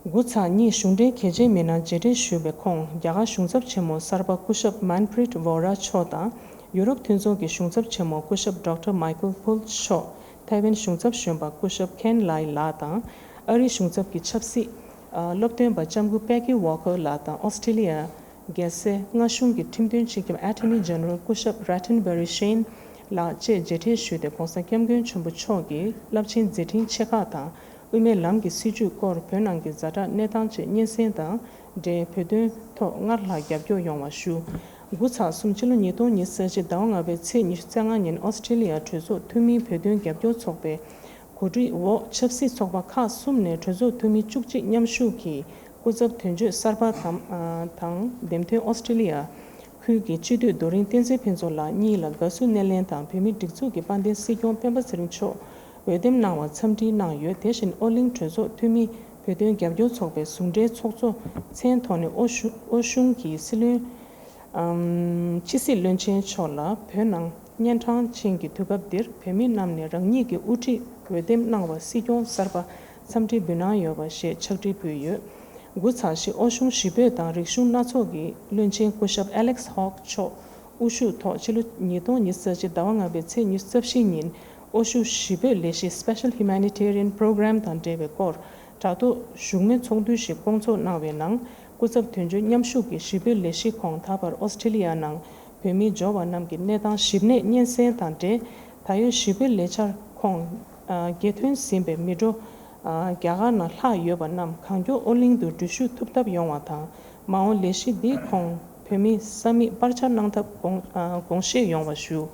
དགུ་ཚེས་གཉིས། གཞུང་འབྲེལ་གལ་ཆེའི་མི་སྣ་མཇལ་འཕྲད་ཞུས་པའི་ཁོངས། རྒྱ་གར་གཞུང་ཚབ་ཆེན་མོ་གསར་པ་སྐུ་ཞབས་Manpreet Vohra མཆོག་དང་། ཡུ་རོབ་མཐུན་ཚོགས་ཀྱི་གཞུང་ཚབ་ཆེན་མོ་སྐུ་ཞབས་Doctor Michael Poole མཆོག་ཐའེ་ཝན་གཞུང་ཚབ་གཞོན་པ་སྐུ་ཞབས་Ken Lai ལགས་དང་། ཨ་རིའི་གཞུང་ཚབ་ཀྱི་ཆབ་སྲིད། ཨ། སློབ་སྟོན་པ་ལྕམ་སྐུ་Peggy Walker ལགས་དང་། ཨོ་སི་ཀྲི་ལི་ཡ་རྒྱལ་སའི་མངའ་གཞུང་གི་ཁྲིམས་དོན་སྤྱི་ཁྱབ་Attorney General སྐུ་ཞབས་Ratanbari Shane ལགས་བཅས་མཇལ་འཕྲད་ཞུས་ཏེ། ྋགོང་ས་ྋསྐྱབས་མགོན་ཆེན་པོ་མཆོག་གི་རླབས་ཆེན་མཛད་འཕྲིན་ཆེ་ཁག་དང་། དབུ་མའི་ལམ་གྱི་སྲིད་བྱུས་སྐོར། བོད་ནང་གི་ཛ་དྲག་གནས་སྟངས་བཅས་སྙན་སེང་དང་འབྲེལ་བོད་དོན་ཐོག་སྔར་ལྷག་རྒྱབ་སྐྱོར་ཡོང་བ་ཞུ། དགུ་ཚེས་གསུམ། ཕྱི་ལོ་ཉིས་སྟོང་ཉི་ཤུ་རྩ་གཅིག་ཟླ་བ་ལྔ་པའི་ཚེས་ཉི་ཤུ་རྩ་ལྔ་ཉིན་ཨོ་སི་ཀྲི་ལི་ཡ་གྲོས་ཚོགས་འཐུས་མིའི་བོད་དོན་རྒྱབ་སྐྱོར་ཚོགས་པའི་གོ་སྒྲིག་འོག་ཆབ་སྲིད་ཚོགས་པ་ཁག་གསུམ་ནས་གྲོས་ཚོགས་འཐུས་མི་བཅུ་གཅིག་མཉམ་ཞུགས་ཀྱིས། སྐུ་ཚབ་དོན་གཅོད་གསར་པ་དང་། ཨ། དང་འདེམས་ཐོན་ཨོ་སི་ཀྲི་ལི་ཡ་ཁུལ་གྱི་སྤྱི་འཐུས་རྡོ་རིང་བསྟན་འཛིན་ཕུན་ཚོགས་ལགས་གཉིས་ལ་དགའ་བསུ་སྣེ་ལེན་དང་། བོད་མིའི་སྒྲིག་འཛུགས་ཀྱི་དཔལ་ལྡན་སྲིད་སྐྱོང་སྤེན་པ་ཚེ་རིང་མཆོག་འོས་འདེམས་གནང་བར་འཚམས་འདྲི་གནང་ཡོད། དེ་བཞིན་ཨོ་གླིང་གྲོས་ཚོགས་འཐུས་མིའི་བོད་དོན་རྒྱབ་སྐྱོར་ཚོགས་པའི་ཟུང་འབྲེལ་ཚོགས་གཙོ་མཚན་ཐོག་ནས་ཨོ་གཞུང་། ཨོ་གཞུང་གི་སྲིད་བློན། ཨམ། ཕྱི་སྲིད་བློན་ཆེན་མཆོག་ལ་བོད་ནང་གཉན་འཕྲང་ཅན་གྱི་དུས་སྐབས་འདིར་བོད་མི་རྣམས་ནས་རང་ཉིད་ཀྱི་དབུ་ཁྲིད་འོས་འདེམས་གནང་བར་སྲིད་སྐྱོང་གསར་པ་འཚམས་འདྲི་འབུལ་གནང་ཡོད་པ་ཞེས་ཕྱག་བྲིས་ཕུལ་ཡོད། དགུ་ཚེས་བཞི། ཨོ་གཞུང་གཞིས་བོད་དང་རིག་གཞུང་སྣ་ཚོགས་ཀྱི་བློན་ཆེན་སྐུ་ཞབས་Alex Hawke མཆོག་དབུ་བཞུགས་ཐོག་ཕྱི་ལོ་ཉིས་སྟོང་ཉི་ཤུ་རྩ་གཅིག་ཟླ་བ་ལྔ་པའི་ཚེས་ཉི་ཤུ་རྩ་བཞི་ཉིན་ཨོ་གཞུང་གཞིས་བོད་ལས་གཞི་Special Humanitarian Program དང་འབྲེལ་བའི་སྐོར་དྲ་ཐོག་བཞུགས་མོལ་ཚོགས་འདུ་ཞིག་བསྐོང་ཚོགས་གནང་བའི་ནང་། སྐུ་ཚབ་དོན་གཅོད་མཉམ་ཞུགས་ཀྱིས་གཞིས་བོད་ལས་གཞི་ཁོངས་ད་བར་ཨོ་སི་ཀྲི་ལི་ཡ་ནང་བོད་མི་འབྱོར་བ་རྣམས་ཀྱི་གནས་སྟངས་ཞིབ་གནས་སྙན་སེང་དང་འབྲེལ། ད་ཡོད་གཞིས་བོད་ལས་འཆར་ཁོངས། ཨ། སྒེར་ཐོན་ཟིན་པའི་མི་འགྲོ། ཨ། རྒྱ་གར་ནང་ལྷག་ཡོད་པ་རྣམས་གང་མགྱོགས་ཨོ་གླིང་དུ་འགྲུལ་བཞུད་ཐུབ་ཐབས་ཡོང་བ་དང་། མ་འོངས་ལས་གཞི་འདིའི་ཁོངས་བོད་མི་ས་མིག་སྤར་ཆ་གནང་ཐབས་དགོངས། ཨ། དགོངས་བཞེས་ཡོང་བ་ཞུ།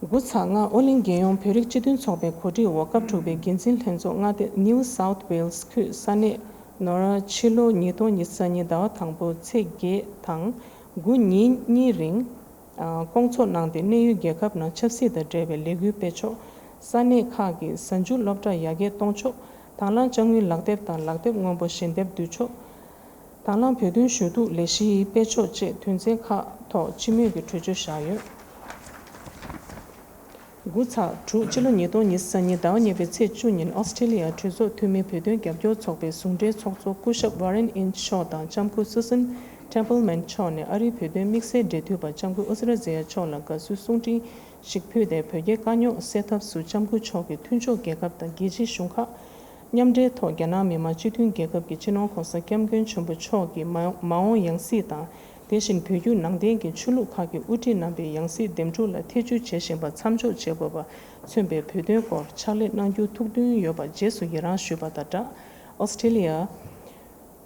དགུ་ཚེས་ལྔ། ཨོ་གླིང་རྒྱལ་ཡོངས་བོད་རིགས་སྤྱི་མཐུན་ཚོགས་པའི་གོ་སྒྲིག་འོག་སྐབས་དྲུག་པའི་འགན་འཛིན་ལྷན་ཚོགས་མངའ་སྡེ་New South Wales ཁུལ་ས་གནས་ནོར་ཕྱི་ལོ་ཉིས་སྟོང་ཉི་ཤུ་རྩ་གཉིས་ཟླ་བ་དང་པོ་ཚེས་བརྒྱད་དང་དགུ་ཉིན་གཉིས་རིང་། ཨ། བསྐོང་ཚོགས་གནང་སྟེ། གནས་ཡུལ་རྒྱལ་ཁབ་ནང་ཆབ་སྲིད་དང་འབྲེལ་བའི་ལས་འགུལ་སྤེལ་ཕྱོགས། ས་གནས་ཁག་གི་གཟའ་མཇུག་སློབ་གྲྭ་ཡར་རྒྱས་གཏོང་ཕྱོགས། དང་བླངས་དཔྱ་དངུལ་ལག་དེབ་དང་ལག་དེབ་སྔོན་པོ་ཞལ་འདེབས་བསྡུ་ཕྱོགས། དང་བླངས་བོད་དོན་ཞུ་གཏུག་ལས་གཞི་སྤེལ་ཕྱོགས་བཅས་དོན་ཚན་ཁག་ཐོག་སྤྱི་མོས་ཀྱི་གྲོས་ཆོད་བཞག་ཡོད། དགུ་ཚེས་དྲུག། ཕྱི་ལོ་ཉིས་སྟོང་ཉི་ཤུ་རྩ་གཉིས་ཟླ་བ་གཉིས་པའི་ཚེས་བཅུ་ཉིན་ཨོ་སི་ཀྲི་ལི་ཡ་གྲོས་ཚོགས་འཐུས་མི་བོད་དོན་རྒྱབ་སྐྱོར་ཚོགས་པའི་ཟུང་འབྲེལ་ཚོགས་གཙོ་སྐུ་ཞབས་Warren Inch མཆོག་དང་ལྕམ་སྐུ་Susan Templeman མཆོག་ནས་ཨ་རིའི་བོད་དོན་དམིགས་བསལ་འབྲེལ་མཐུད་པ་ལྕམ་སྐུ་ཨུ་ཛི་ར་ཛེ་ཡ་མཆོག་ལ་དགའ་བསུའི་གསུང་འཕྲིན་ཞིག་ཕུལ་ཏེ། བོད་རྒྱའི་དཀའ་རྙོག་སེལ་ཐབས་སུ་ལྕམ་སྐུ་མཆོག་གིས་མཐུན་ཕྱོགས་རྒྱལ་ཁབ་དང་རྒྱལ་སྤྱིའི་གཞུང་ཁག་མཉམ་འབྲེལ་ཐོག་རྒྱ་ནག་མི་དམངས་སྤྱི་མཐུན་རྒྱལ་ཁབ་ཀྱི་སྤྱི་ནོར་ྋགོང་ས་ྋསྐྱབས་མགོན་ཆེན་པོ་མཆོག་གི་མ་མ་འོངས་ཡང་སྲིད་དང་། དེ་བཞིན་བོད་བརྒྱུད་ནང་བསྟན་གྱི་ཆོས་ལུགས་ཁག་གི་དབུ་ཁྲིད་རྣམ་པའི་ཡང་སྲིད་འདེམས་སྒྲུག་ལ་ཐེ་བྱུས་བྱེད་བཞིན་པ་མཚམས་འཇོག་བྱེད་དགོས་པ་མཚོན་པའི་བོད་དོན་སྐོར་ཕྱག་ལས་གནང་རྒྱུ་ཐུགས་འདུན་ཡོད་པ་རྗེས་སུ་ཡི་རང་ཞུས་པ་དང་སྦྲགས། ཨོ་སི་ཀྲི་ལི་ཡ་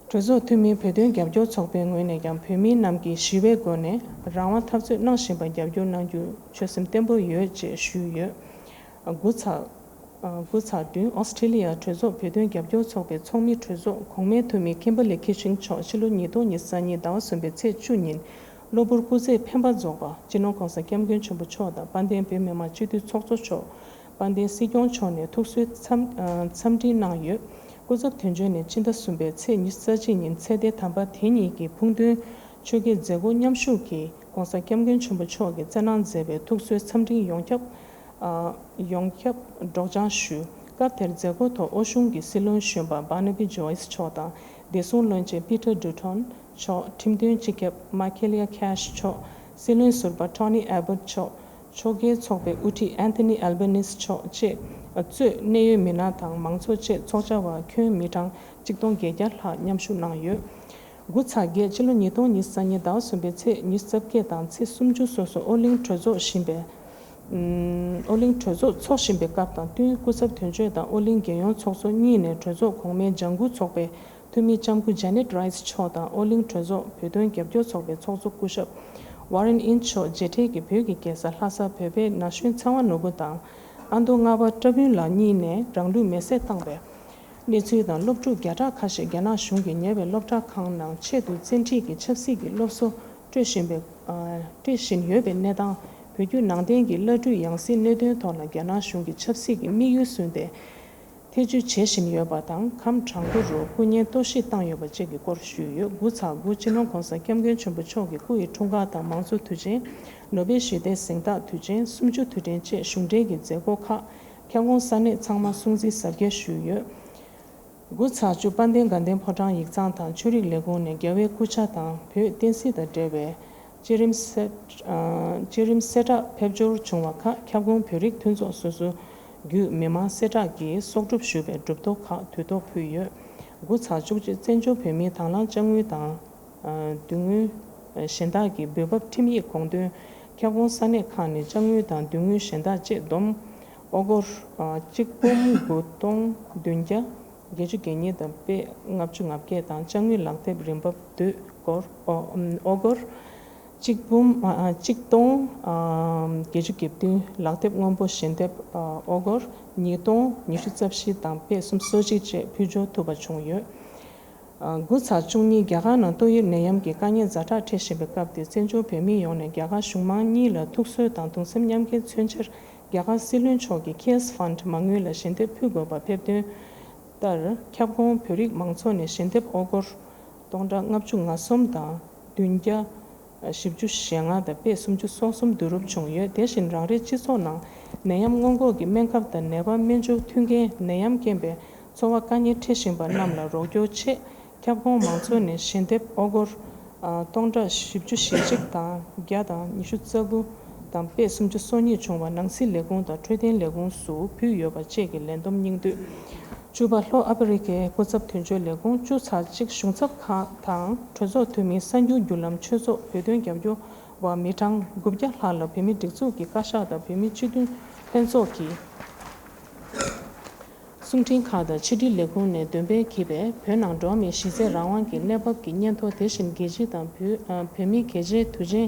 གྲོས་ཚོགས་འཐུས་མིའི་བོད་དོན་རྒྱབ་སྐྱོར་ཚོགས་པའི་ངོས་ནས་ཀྱང་བོད་མི་རྣམས་ཀྱིས་ཞི་བའི་སྒོ་ནས་རང་དབང་འཐབ་རྩོད་གནང་བཞིན་པར་རྒྱབ་སྐྱོར་གནང་རྒྱུ་ཆོད་སེམས་བརྟན་པོ་ཡོད་ཅེས་ཞུས་ཡོད། དགུ་ཚེས། དགུ་ཚེས་བདུན། ཨོ་སི་ཀྲི་ལི་ཡ་གྲོས་ཚོགས་བོད་དོན་རྒྱབ་སྐྱོར་ཚོགས་པའི་ཚོགས་མི་གྲོས་ཚོགས་གོང་མའི་འཐུས་མི་Kimberly Kitching མཆོག་ཕྱི་ལོ་ཉིས་སྟོང་ཉི་ཤུ་རྩ་གཉིས་ཟླ་བ་གསུམ་པའི་ཚེས་བཅུ་ཉིན་ གློ་བུར་སྐུ་ཚེ་འཕེན་པ་རྫོགས་པ་སྤྱི་ནོར་༸གོང་ས་༸སྐྱབས་མགོན་ཆེན་པོ་མཆོག་དང་དཔལ་ལྡན་བོད་མི་མང་སྤྱི་འཐུས་ཚོགས་གཙོ་མཆོག་དཔལ་ལྡན་སྲིད་སྐྱོང་མཆོག་ནས་ཐུགས་གསོའི་འཚམས་ཨ་འཚམས་འདྲི་གནང་ཡོད། སྐུ་ཚབ་དོན་གཅོད་ནས་སྤྱི་ཟླ་གསུམ་པའི་ཚེས་ཉི་ཤུ་རྩ་གཅིག་ཉིན་ཚེ་འདས་དམ་པ་དེ་ཉིད་ཀྱི་ཕུགས་འདུན་ཆོས་བརྒྱད་མཛད་སྒོ་མཉམ་ཞུགས་ཀྱིས་༸གོང་ས་༸སྐྱབས་མགོན་ཆེན་པོ་མཆོག་གིས་སྩལ་གནང་མཛད་པའི་ཐུགས་གསོའི་འཚམས་འཕྲིན་ཡོངས་ཁྱབ་ཨ་ཡོངས་ཁྱབ་སྒྲོག་སྦྱང་ཞུས། སྐབས་དེར་མཛད་སྒོ་ཐོག་ཨོ་གཞུང་གི་སྲིད་བློན་གཞོན་པ་Barnaby Joyce་མཆོག་དང་བདེ་སྲུང་བློན་ཆེན་Peter Dutton་མཆོག་ཁྲིམས་དོན་སྤྱི་ཁྱབ་Michaelia Cash་མཆོག་སྲིད་བློན་ཟུར་པ་Tony Abbott་མཆོག་ཕྱོགས་འགལ་ཚོགས་པའི་དབུ་ཁྲིད་Anthony Albanese་མཆོག་བཅས་གཙོས་གནད་ཡོད་མི་སྣ་དང་མང་ཚོགས་བཅས་ཚོགས་བཅར་བ་ཁྱོན་མི་གྲངས་གཅིག་སྟོང་བརྒྱད་བརྒྱ་ལྷག་མཉམ་ཞུགས་གནང་ཡོད། དགུ་ཚེག་བརྒྱད་སྤྱི་ལོ་ཉིས་སྟོང་ཉི་ཤུ་རྩ་གཉིས་ཟླ་བ་གསུམ་པའི་ཚེས་ཉི་ཤུ་རྩ་བརྒྱད་དང་ཚེས་སུམ་ཅུ་སོ་སོ་ཨོ་གླིང་གྲོས་ཚོགས་བཞིན་པའི་ཨམ་ཨོ་གླིང་གྲོས་ཚོགས་འཚོགས་བཞིན་པའི་སྐབས་དང་བསྟུན་སྐུ་ཚབ་དོན་གཅོད་དང་ཨོ་གླིང་རྒྱལ་ཡོངས་ཚོགས་གཙོ་གཉིས་ནས་གྲོས་ཚོགས་གོང་མའི་ལྗང་གུ་ཚོགས་པའི་འཐུས་མི་ལྕམ་སྐུ་Janet Rice་མཆོག་དང་ཨོ་གླིང་གྲོས་ཚོགས་བོད་དོན་རྒྱབ་སྐྱོར་ཚོགས་པའི་ཚོགས་གཙོ་སྐུ་ཞབས་Warren Inch་མཆོག་མཇལ་འཕྲད་ཀྱིས་བོད་ཀྱི་རྒྱལ་ས་ལྷ་ས་བོད་པའི་ན་གཞོན་ཚེ་དབང་ནོར་བུ་དང་ཨ་མདོ་རྔ་པ་བཀྲ་ཕུན་ལགས་གཉིས་ནས་རང་ལུས་མེར་སྲེག་བཏང་བའི་གནས་ཚུལ་དང་སློབ་ཕྲུག་བརྒྱ་ཕྲག་ཁ་ཤས་རྒྱ་ནག་གཞུང་གིས་ཉེ་བའི་སློབ་གྲྭ་ཁང་ནང་ཆེད་དུ་བཙན་ཁྲིད་ཀྱིས་ཆབ་སྲིད་ཀྱི་སློབ་གསོ་སྤྲོད་བཞིན་པའི་ཨ་སྤྲད་བཞིན་ཡོད་པའི་གནས་སྟངས། བོད་བརྒྱུད་ནང་བསྟན་གྱི་བླ་སྤྲུལ་ཡང་སྲིད་གནད་དོན་ཐོག་ལ་རྒྱ་ནག་གཞུང་གིས་ཆབ་སྲིད་ཀྱི་དམིགས་ཡུལ་བཟུང་སྟེ་ཐེ་བྱུས་བྱེད་བཞིན་ཡོད་པ་དང་། ཁམས་བྲག་འགོ་རུ་སྐུ་ངལ་གཏོར་བཤིག་བཏང་ཡོད་པ་བཅས་ཀྱི་སྐོར་ཞུས་ཡོད། དགུ་ཚེག་དགུ་སྤྱི་ནོར་༸གོང་ས་༸སྐྱབས་མགོན་ཆེན་པོ་མཆོག་གི་སྐུ་ཡི་འཁྲུངས་སྐར་དང་མང་གཙོ་དུས་ཆེན། ནོ་བེལ་ཞི་བདེའི་གཟེངས་རྟགས་དུས་ཆེན། གསུམ་བཅུ་དུས་དྲན་བཅས་གཞུང་འབྲེལ་གྱི་མཛད་སྒོ་ཁག་ཁྱབ་ཁོངས་ས་གནས་ཚང་མར་སྲུང་བརྩི་གཟབ་རྒྱས་ཞུས་ཡོད། དགུ་ཚེག་བཅུ་དཔལ་ལྡན་དགའ་ལྡན་ཕོ་བྲང་ཡིག་ཚང་དང་ཆོས་རིག་ལས་ཁུངས་ནས་རྒྱལ་བའི་སྐུ་ཕྱྭ་དང་བོད་བསྟན་སྲིད་དང་འབྲེལ་བའི་བཅའ་རིམ་གསལ་ཨ་བཅའ་རིམ་གསལ་བསྒྲགས་ཕེབས་འབྱོར་བྱུང་བ་ཁག་ཁྱབ་ཁོངས་བོད་རིགས་མཐུན་ཚོགས་སོ་སོ་བརྒྱུད་མི་མང་གསལ་བསྒྲགས་ཀྱིས་གསོག་སྒྲུབ་ཞུས་པའི་གྲུབ་ཐོབ་ཁག་དུས་ཐོག་ཕུལ་ཡོད། དགུ་ཚེག་བཅུ་གཅིག་བཙན་བྱོལ་བོད་མིའི་དང་བླངས་དཔྱ་དངུལ་དང་། ཨ་དོན་དངུལ་གཞན་དག་གི་འབུལ་འབབ་ཁྲིམས་ཡིག་དགོངས་དོན། ཁྱབ་ཁོངས་ས་གནས་ཁག་ནས་དཔྱ་དངུལ་དང་དོན་དངུལ་གཞན་དག་བཅས་བསྡོམས་ཨོ་སྒོར་ཨ་གཅིག་འབུམ་དགུ་སྟོང་བདུན་བརྒྱ་བརྒྱད་ཅུ་གྱ་གཉིས་དང་པད་ལྔ་བཅུ་ང་བརྒྱད་དང་དཔྱ་དངུལ་ལག་དེབ་རིན་འབབ་དུས་སྒོར་ཨོ་ཨོ་སྒོར་གཅིག་འབུམ་ཨ་ཨ་གཅིག་སྟོང་ཨ་བརྒྱད་ཅུ་གྱ་བདུན། ལག་དེབ་སྔོན་པོ་ཞལ་འདེབས་ཨ་ཨོ་སྒོར་ཉིས་སྟོང་ཉི་ཤུ་རྩ་བཞི་དང་པད་སུམ་སོ་གཅིག་བཅས་ཕུལ་འབྱོར་ཐུབ་པ་བྱུང་ཡོད། དགུ་ཚེག་བཅུ་གཉིས་རྒྱ་གར་ནང་ཏོག་དབྱིབས་ནད་ཡམས་ཀྱི་དཀའ་ངལ་ཛ་དྲག་འཕྲད་བཞིན་པའི་སྐབས་དེར་བཙན་བྱོལ་བོད་མི་ཡོངས་ནས་རྒྱ་གར་གཞུང་མང་གཉིས་ལ་ཐུགས་གསོ་དང་གདུང་སེམས་མཉམ་སྐྱེད་མཚོན་ཕྱིར་རྒྱ་གར་སྲིད་བློན་མཆོག་གི་Cares Fund་མ་དངུལ་ལ་ཞལ་འདེབས་ཕུལ་དགོས་པ་ཕེབས་དོན་ལྟར། ཁྱབ་ཁོངས་བོད་རིགས་མང་ཚོགས་ནས་ཞལ་འདེབས་ཨོ་སྒོར་སྟོང་ཕྲག་ལྔ་བཅུ་ང་གསུམ་དང་བདུན་བརྒྱ། བཞི་བཅུ་ཞེ་ལྔ་དང་པད་སུམ་ཅུ་སོ་གསུམ་བསྡུ་རུབ་བྱུང་ཡོད། དེ་བཞིན་རང་རེའི་སྤྱི་ཚོགས་ནང་ནད་ཡམས་སྔོན་འགོག་གི་སྨན་ཁབ་དང་ནད་པ་སྨན་བཅོས་མཐུན་རྐྱེན། ནད་ཡམས་རྐྱེན་པས་འཚོ་བ་དཀའ་ངལ་འཕྲད་བཞིན་པ་རྣམས་ལ་རོགས་སྐྱོར་ཆེད་ཁྱབ་ཁོངས་མང་ཚོགས་ནས་ཞལ་འདེབས་ཨོ་སྒོར་སྟོང་ཕྲག་བཞི་བཅུ་ཞེ་གཅིག་དང་བརྒྱ་དང་ཉི་ཤུ་རྩ་དགུ་དང་པད་སུམ་ཅུ་སོ་གཉིས་བྱུང་བ་ནང་སྲིད་ལས་ཁུངས་དང་འཕྲོད་བསྟེན་ལས་ཁུངས་སུ་ཕུལ་ཡོད་པ་བཅས་ཀྱི་ལས་བསྡོམས་སྙིང་བསྡུས། བཅུ་པ། ལྷོ་ཨ་ཕི་རི་ཀའི་སྐུ་ཚབ་དོན་གཅོད་ལས་ཁུངས། བཅུ་ཚེག་གཅིག་གཞུང་ཚབ་ཁག་དང་གྲོས་ཚོགས་འཐུས་མི། གསར་འགྱུར་བརྒྱུད་ལམ། ཆོས་ཚོགས། བོད་དོན་རྒྱབ་སྐྱོར་བ་མི་གྲངས་དགུ་བརྒྱ་ལྷག་ལ་བོད་མིའི་སྒྲིག་འཛུགས་ཀྱི་བཀའ་ཤག་དང་བོད་མིའི་སྤྱི་འཐུས་ལྷན་ཚོགས་ཀྱི་གསུང་འཕྲིན་ཁག་དང་ཕྱི་དྲིལ་ལས་ཁུངས་ནས་འདོན་སྤེལ་བགྱིས་པའི་བོད་ནང་འགྲོ་བ་མིའི་གཞི་རྩའི་རང་དབང་གི་གནས་བབ་ཀྱི་སྙན་ཐོ། དེ་བཞིན་རྒྱལ་སྤྱི་དང་བོད་ཨ་བོད་མིའི་གལ་ཆེའི་དུས་ཆེན་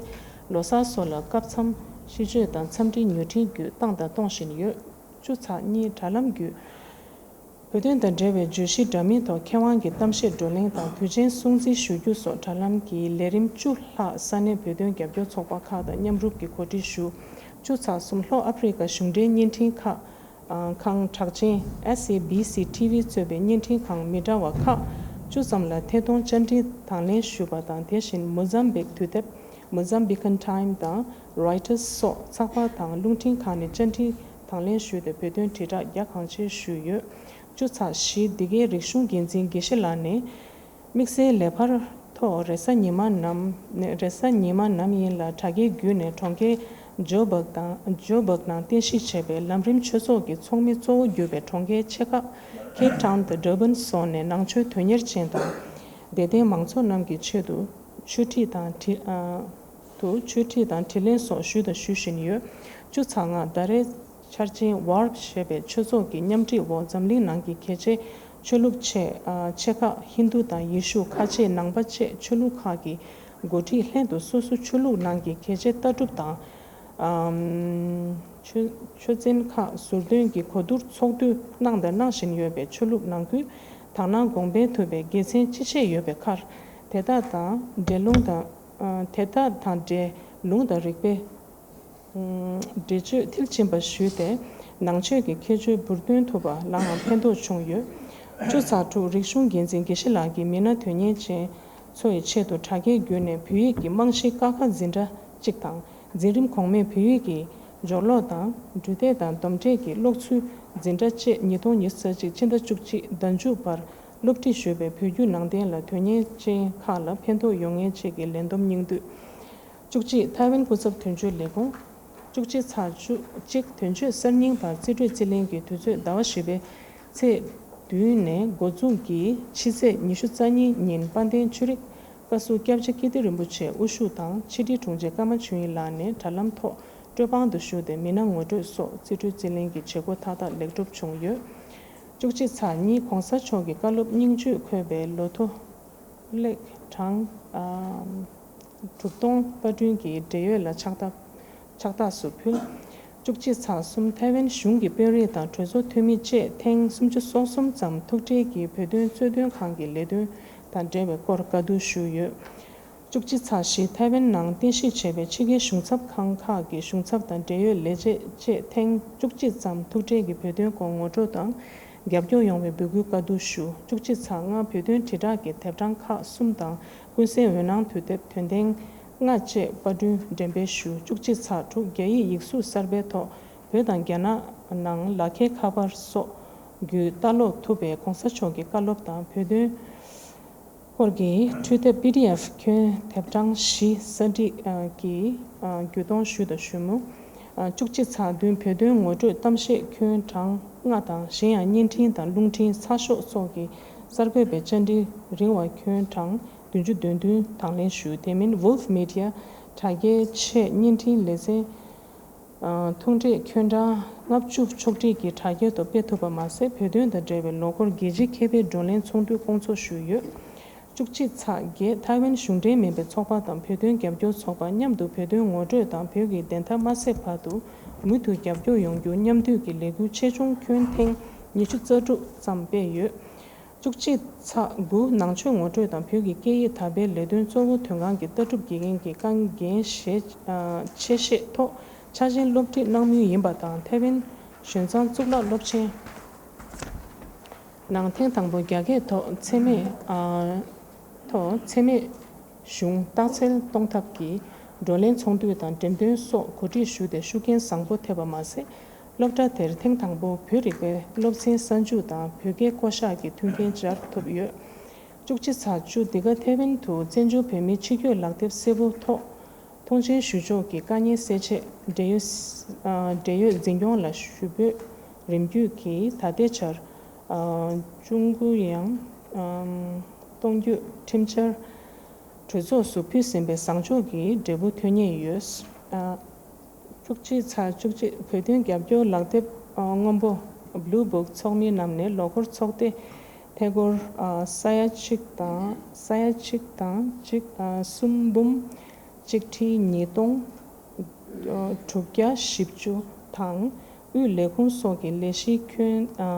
ལོ་གསར་སོགས་ལ་སྐབས་མཚམས་ཤིས་བརྗོད་དང་འཚམས་འདྲིའི་ཉུལ་འཕྲིན་བརྒྱུད་བཏང་དང་གཏོང་བཞིན་ཡོད། བཅུ་ཚེག་གཉིས། དྲ་ལམ་བརྒྱུད། བོད་དོན་དང་འབྲེལ་བའི་བརྗོད་གཞི་འདྲ་མིན་ཐོག་མཁས་དབང་གི་གཏམ་བཤད་བགྲོ་གླེང་དང་དུས་ཆེན་སྲུང་བརྩི་ཞུ་རྒྱུ་སོགས་དྲ་ལམ་གྱི་ལས་རིམ་བཅུ་ལྷག་ས་གནས་བོད་དོན་རྒྱབ་སྐྱོར་ཚོགས་པ་ཁག་དང་མཉམ་རུབ་ཀྱིས་གོ་སྒྲིག་ཞུ། བཅུ་ཚེག་གསུམ། ལྷོ་ཨ་ཕི་རི་ཀ་གཞུང་འབྲེལ་བརྙན་འཕྲིན་ཁག་ཨ་ཁང་གྲགས་ཅན་ཨེ་སི་ཨེ་བི་སི་ཊི་ཝི་གཙོས་པའི་བརྙན་འཕྲིན་ཁང་མི་འདྲ་བ་ཁག་བཅུ་ཙམ་ལ་ཐད་གཏོང་བཅར་འདྲི་དང་ལེན་ཞུས་པ་དང་། དེ་བཞིན་མོ་ཛམ་བིག་དུས་དེབ་Mozambican Time་དང་Reuters་སོགས་ཚགས་པར་དང་རླུང་འཕྲིན་ཁག་ནས་བཅར་འདྲི་དང་ལེན་ཞུས་ཏེ་བོད་དོན་དྲིལ་བསྒྲགས་རྒྱ་གང་ཆེ་ཞུས་ཡོད། བཅུ་ཚེག་བཞི། འདི་གའི་རིག་གཞུང་འགན་འཛིན་དགེ་བཤེས་ལགས་ནས་དམིགས་བསལ་ལས་འཕར་ཐོག་རེས་གཟའ་ཉི་མ་ནམ་རེས་གཟའ་ཉི་མ་ནམ་ཡིན་ལ་དྲ་རྒྱའི་བརྒྱུད་ནས་གྲོང་ཁྱེར་ཇོ་སྦག་དང་ཇོ་སྦག་ནང་རྟེན་གཞི་བྱས་པའི་ལམ་རིམ་ཆོས་ཚོགས་ཀྱི་ཚོགས་མི་གཙོ་བོ་གྱུར་པའི་གྲོང་ཁྱེར་ཆེ་ཁག་Cape Town་དང་Durban་སོགས་ནས་ནང་ཆོས་དོན་གཉེར་ཅན་དང་དད་ལྡན་མང་ཚོགས་རྣམས་ཀྱི་ཆེད་དུ་ཆོས་ཁྲིད་དང་དྲི་ཨ་དུ་ཆོས་ཁྲིད་དང་དྲིས་ལན་སོགས་ཞུས་དང་ཞུ་བཞིན་ཡོད། བཅུ་ཚེག་ལྔ། ཟླ་རེའི་འཆར་ཅན་ཝརབ་ཞེས་པའི་ཆོས་ཚོགས་ཀྱི་མཉམ་སྒྲིག་འོག་འཛམ་གླིང་ནང་གི་གལ་ཆེའི་ཆོས་ལུགས་ཆེ་ཨ་ཆེ་ཁག་ཧིན་རྡུ་དང་ཡེ་ཤུ། ཁ་ཆེ་ནང་པ་བཅས་ཆོས་ལུགས་ཁག་གི་འགོ་ཁྲིད་ལྷན་དུ་སོ་སོ་ཆོས་ལུགས་ནང་གི་གལ་ཆེའི་ལྟ་གྲུབ་དང་ཨམ་ཆོས་ཆོས་ཚན་ཁག་ཟུར་འདོན་གྱི་གོ་བསྡུར་ཚོགས་འདུ་གནང་དང་གནང་བཞིན་ཡོད་པས། ཆོས་ལུགས་ནང་ཁུལ་དག་སྣང་གོང་འཕེལ་ཐུབ་པའི་དགེ་མཚན་ཅི་ཆེ་ཡོད་པའི་ཁར། དེ་དག་དང་འབྲེལ་ལུང་དང་ དེ་དག་དང་འབྲེལ་ལུང་དང་རིགས་པའི་འགྲེལ་བརྗོད་མཐིལ་ཕྱིན་པ་ཞུས་ཏེ། ནང་ཆོས་ཀྱི་ཁྱད་ཆོས་འབུར་འདོན་ཐུབ་པ་ལའང་ཕན་ཐོགས་བྱུང་ཡོད། བཅུ་ཚེག་དྲུག་རིག་གཞུང་འགན་འཛིན་དགེ་བཤེས་ལགས་ཀྱིས་མི་སྣ་དོན་གཉེར་ཅན་ཚོའི་ཆེད་དུ་དྲ་རྒྱའི་བརྒྱུད་ནས་བོད་ཡིག་གི་རྨང་གཞིའི་ཀ་ཁ་འཛིན་གྲྭ་གཅིག་དང་། འཛིན་རིམ་གོང་མའི་བོད་ཡིག་གི་སྦྱོར་ཀློག་དང་འབྲུ་དེབ་དང་སྡོམ་ཁྲིད་ཀྱི་ཀློག་ཚུལ་འཛིན་གྲྭ་བཅས་ཉིས་སྟོང་ཉི་ཤུ་རྩ་གཅིག་ཕྱི་ཟླ་བཅུ་གཅིག་ཟླ་མཇུག་བར་སློབ་ཁྲིད་ཞུས་པའི་བོད་བརྒྱུད་ནང་བསྟན་ལ་དོན་གཉེར་ཅན་ཁག་ལ་ཕན་ཐོགས་ཡོང་མཁན་བཅས་ཀྱི་ལས་བསྡོམས་སྙིང་བསྡུས། བཅུ་གཅིག་ཐའེ་ཝན་སྐུ་ཚབ་དོན་གཅོད་ལས་ཁུངས། བཅུ་གཅིག་ཚེག་བཅུ་གཅིག་དོན་གཅོད་གསར་རྙིང་པར་རྩིས་སྤྲོད་རྩིས་ལེན་གྱི་དུས་ཚོད་ཟླ་བ་བཞི་པའི་ཚེས་བདུན་ནས་འགོ་འཛུགས་ཀྱིས་ཕྱི་ཚེས་ཉི་ཤུ་རྩ་གཉིས་ཉིན་དཔལ་ལྡན་ཆོས་རིག་བཀའ་ཟུར་སྐྱབས་རྗེ་ཀིརྟི་རིན་པོ་ཆེ་དབུ་བཞུགས་དང་ཕྱི་དྲིལ་དྲུང་ཆེ་ཀརྨ་ཆོས་དབྱིངས་ལགས་ནས་དྲ་ལམ་ཐོག་སྤྲོད་དཔང་དུ་ཞུས་ཏེ་མི་སྣ་ངོ་སྤྲོད་སོགས་རྩིས་སྤྲོད་རྩིས་ལེན་གྱི་བྱེད་སྒོ་མཐའ་དག་ལེགས་གྲུབ་བྱུང་ཡོད། བཅུ་གཅིག་ཚེག་གཉིས་གོང་ས་མཆོག་གི་བཀའ་སློབ་སྙིང་བཅུད་འཁོད་པའི་ལོ་ཐོ་ལེགས་གྲངས་དྲུག་སྟོང་པར་སྐྲུན་གྱིས་འབྲེལ་ཡོད་ལ་ཕྱག་རྟགས་ཕྱག་རྟགས་སུ་ཕུལ། བཅུ་གཅིག་ཚེག་གསུམ་ཐའེ་ཝན་གཞུང་གི་དཔོན་རིགས་དང་གྲོས་ཚོགས་འཐུས་མི་བཅས་ཐེངས་སུམ་ཅུ་སོ་གསུམ་ཙམ་ཐུག་འཕྲད་ཀྱིས་བོད་དོན་རྩོད་དོན་ཁང་གི་ལས་དོན་དང་འབྲེལ་བའི་སྐོར་བཀའ་བསྡུར་ཞུས་ཡོད། བཅུ་གཅིག་ཚེག་བཞི་ཐའེ་ཝན་ནང་རྟེན་གཞི་བྱས་པའི་ཕྱི་རྒྱལ་གཞུང་ཚབ་ཁང་ཁག་གི་གཞུང་ཚབ་དང་འབྲེལ་ཡོད་ལས་བྱེད་བཅས་ཐེངས་བཅུ་གཅིག་ཙམ་ཐུག་འཕྲད་ཀྱིས་བོད་དོན་སྐོར་ངོ་སྤྲོད་དང་རྒྱབ་སྐྱོར་ཡོང་བའི་འབོད་སྐུལ་བཀའ་བསྡུར་ཞུ། བཅུ་གཅིག་ཚེག་ལྔ་བོད་དོན་དྲིལ་བསྒྲགས་ཀྱི་དེབ་གྲངས་ཁག་གསུམ་དང་ཀུན་གསལ་འོད་སྣང་དུས་དེབ་དོན་ལྡན་ལྔ་བཅས་པར་སྐྲུན་འགྲེམས་སྤེལ་ཞུ། བཅུ་གཅིག་ཚེག་དྲུག་རྒྱ་ཡིག་ཡིག་གཟུགས་གསར་པའི་ཐོག་བོད་དང་རྒྱ་ནག་ནང་ལག་འཁྱེར་ཁ་པར་སོགས་བརྒྱུད་ལྟ་ཀློག་ཐུབ་པའི་གོང་ས་མཆོག་གི་བཀའ་སློབ་དང་བོད་དོན་སྐོར་གྱི་འཕྲུལ་དེབ་པི་ཌི་ཨེཕ་ཁྱོན་དེབ་གྲངས་བཞི་གསར་སྒྲིག་ཨ་གྱིས་ཨ་བརྒྱུད་གཏོང་ཞུས་དང་ཞུ་མུས། ཨ་བཅུ་གཅིག་ཚེག་བདུན་བོད་དོན་ངོ་སྤྲོད་གཏམ་བཤད་ཁྱོན་གྲངས་ལྔ་དང་གཞན་ཡང་བརྙན་འཕྲིན་དང་རླུང་འཕྲིན་ཚགས་ཤོག་སོགས་ཀྱི་གསར་འགོད་པའི་བཅར་འདྲི་རིང་བ་ཁྱོན་གྲངས་བདུན་ཅུ་དོན་བདུན་དང་ལེན་ཞུས། དེ་མིན་Wolf Media དྲ་རྒྱའི་ཆེད་བརྙན་འཕྲིན་ལེ་ཚན་ཐུང་གྲས་ཁྱོན་གྲངས་ལྔ་བཅུ་ཕྱོགས་སྒྲིག་གིས་དྲ་རྒྱའི་ཐོག་སྤེལ་ཐུབ་པ་མ་ཟད། བོད་དོན་དང་འབྲེལ་བའི་ལོ་འཁོར་རྒྱལ་སྤྱིའི་ཁེ་ཕན་བགྲོ་གླེང་ཚོགས་འདུ་སྐོང་ཚོགས་ཞུས་ཡོད། བཅུ་གཅིག་ཚེག་བརྒྱད་ཐའེ་ཝན་གཞུང་འབྲེལ་མིན་པའི་ཚོགས་པ་དང་བོད་དོན་རྒྱབ་སྐྱོར་ཚོགས་པ་མཉམ་དུ་བོད་དོན་ངོ་སྤྲོད་དང་བོད་ཀྱི་བདེན་མཐའ་མ་གསལ་བར་དུ་མུ་མཐུད་རྒྱབ་སྐྱོར་ཡོང་རྒྱུ་མཉམ་འདུས་ཀྱི་ལས་འགུལ་ཆེ་ཆུང་ཁྱོན་ཐེངས་ཉི་ཤུ་རྩ་དྲུག་ཙམ་སྤེལ་ཡོད། བཅུ་གཅིག་ཚེག་དགུ་ནང་ཆོས་ངོ་སྤྲོད་དང་བོད་ཀྱི་སྐད་ཡིག་དར་སྤེལ་ལས་དོན་གཙོ་བོ་དོན་ཁང་གི་ལྟ་གྲུབ་དགེ་རྒན་གྱི་དཀའ་འགན་བཞེས་ཆེད་ཆེད་ཐོག་འཆར་ཅན་སློབ་ཁྲིད་གནང་མུས་ཡིན་པ་དང་། ཐའེ་ཝན་གཞུང་ཚང་གཙུག་ལག་སློབ་ཆེན་ནང་ཐེངས་དང་པོ་རྒྱ་སྐད་ཐོག་འཚེ་མེད་ཨ་ཐོག་འཚེ་མེད་གཞུང་རྟགས་གསལ་གཏོང་ཐབས་ཀྱི་བགྲོ་གླེང་ཚོགས་འདུ་དང་འགྲེམས་སྟོན་སོགས་གོ་སྒྲིག་ཞུས་ཏེ་ཤུགས་རྐྱེན་བཟང་པོ་ཐེབས་པ་མ་ཟད། སློབ་གྲྭ་དེར་ཐེངས་དང་པོ་བོད་རིག་པའི་སློབ་ཚན་གསར་འཇུག་དང་བོད་སྐད་བསྐོ་བཞག་གི་མཐུན་རྐྱེན་སྦྱར་ཐུབ་ཡོད། བཅུ་གཅིག་ཚེག་བཅུ་འདི་ག་ཐའེ་ཝན་དུ་བཙན་བྱོལ་བོད་མིའི་ཕྱི་སྐྱོད་ལག་དེབ་སེར་པོ་ཐོག་མཐོང་མཆན་ཞུ་ཕྱོགས་ཀྱི་དཀའ་ངལ་སེལ་ཆེད་འབྲེལ་ཡོད་ཨ་འབྲེལ་ཡོད་འཛིན་སྐྱོང་ལ་ཞུ་འབོད་རིམ་བརྒྱུད་ཀྱིས་ད་ལྟའི་ཆར་ཨ་ཅུང་གུ་ཡང་ཨམ་གཏོང་རྒྱུ་ཁྲིམས་འཆར་གྲོས་ཚོགས་སུ་ཕུལ་ཟིན་པའི་བཟང་ཕྱོགས་ཀྱི་འབྲས་བུ་ཐོན་ངེས་ཡོད། ཨ་བཅུ་གཅིག་ཚེག་བཅུ་གཅིག་བོད་དོན་རྒྱབ་སྐྱོར་ལག་དེབ་ཨ་སྔོན་པོ་Blue Book ཚོགས་མི་རྣམས་ནས་ལོ་འཁོར་ཚོགས་ཏེ་ཐད་སྐོར་ཨ་ས་ཡ་གཅིག་དང་ས་ཡ་གཅིག་དང་གཅིག་ཨ་གསུམ་འབུམ་གཅིག་ཁྲི་ཉིས་སྟོང་ཨ་དྲུག་བརྒྱ་བཞི་བཅུ་དང་། དབུས་ལས་ཁུངས་སོགས་ཀྱི་ལས་གཞི་ཁྱོན་ཨ་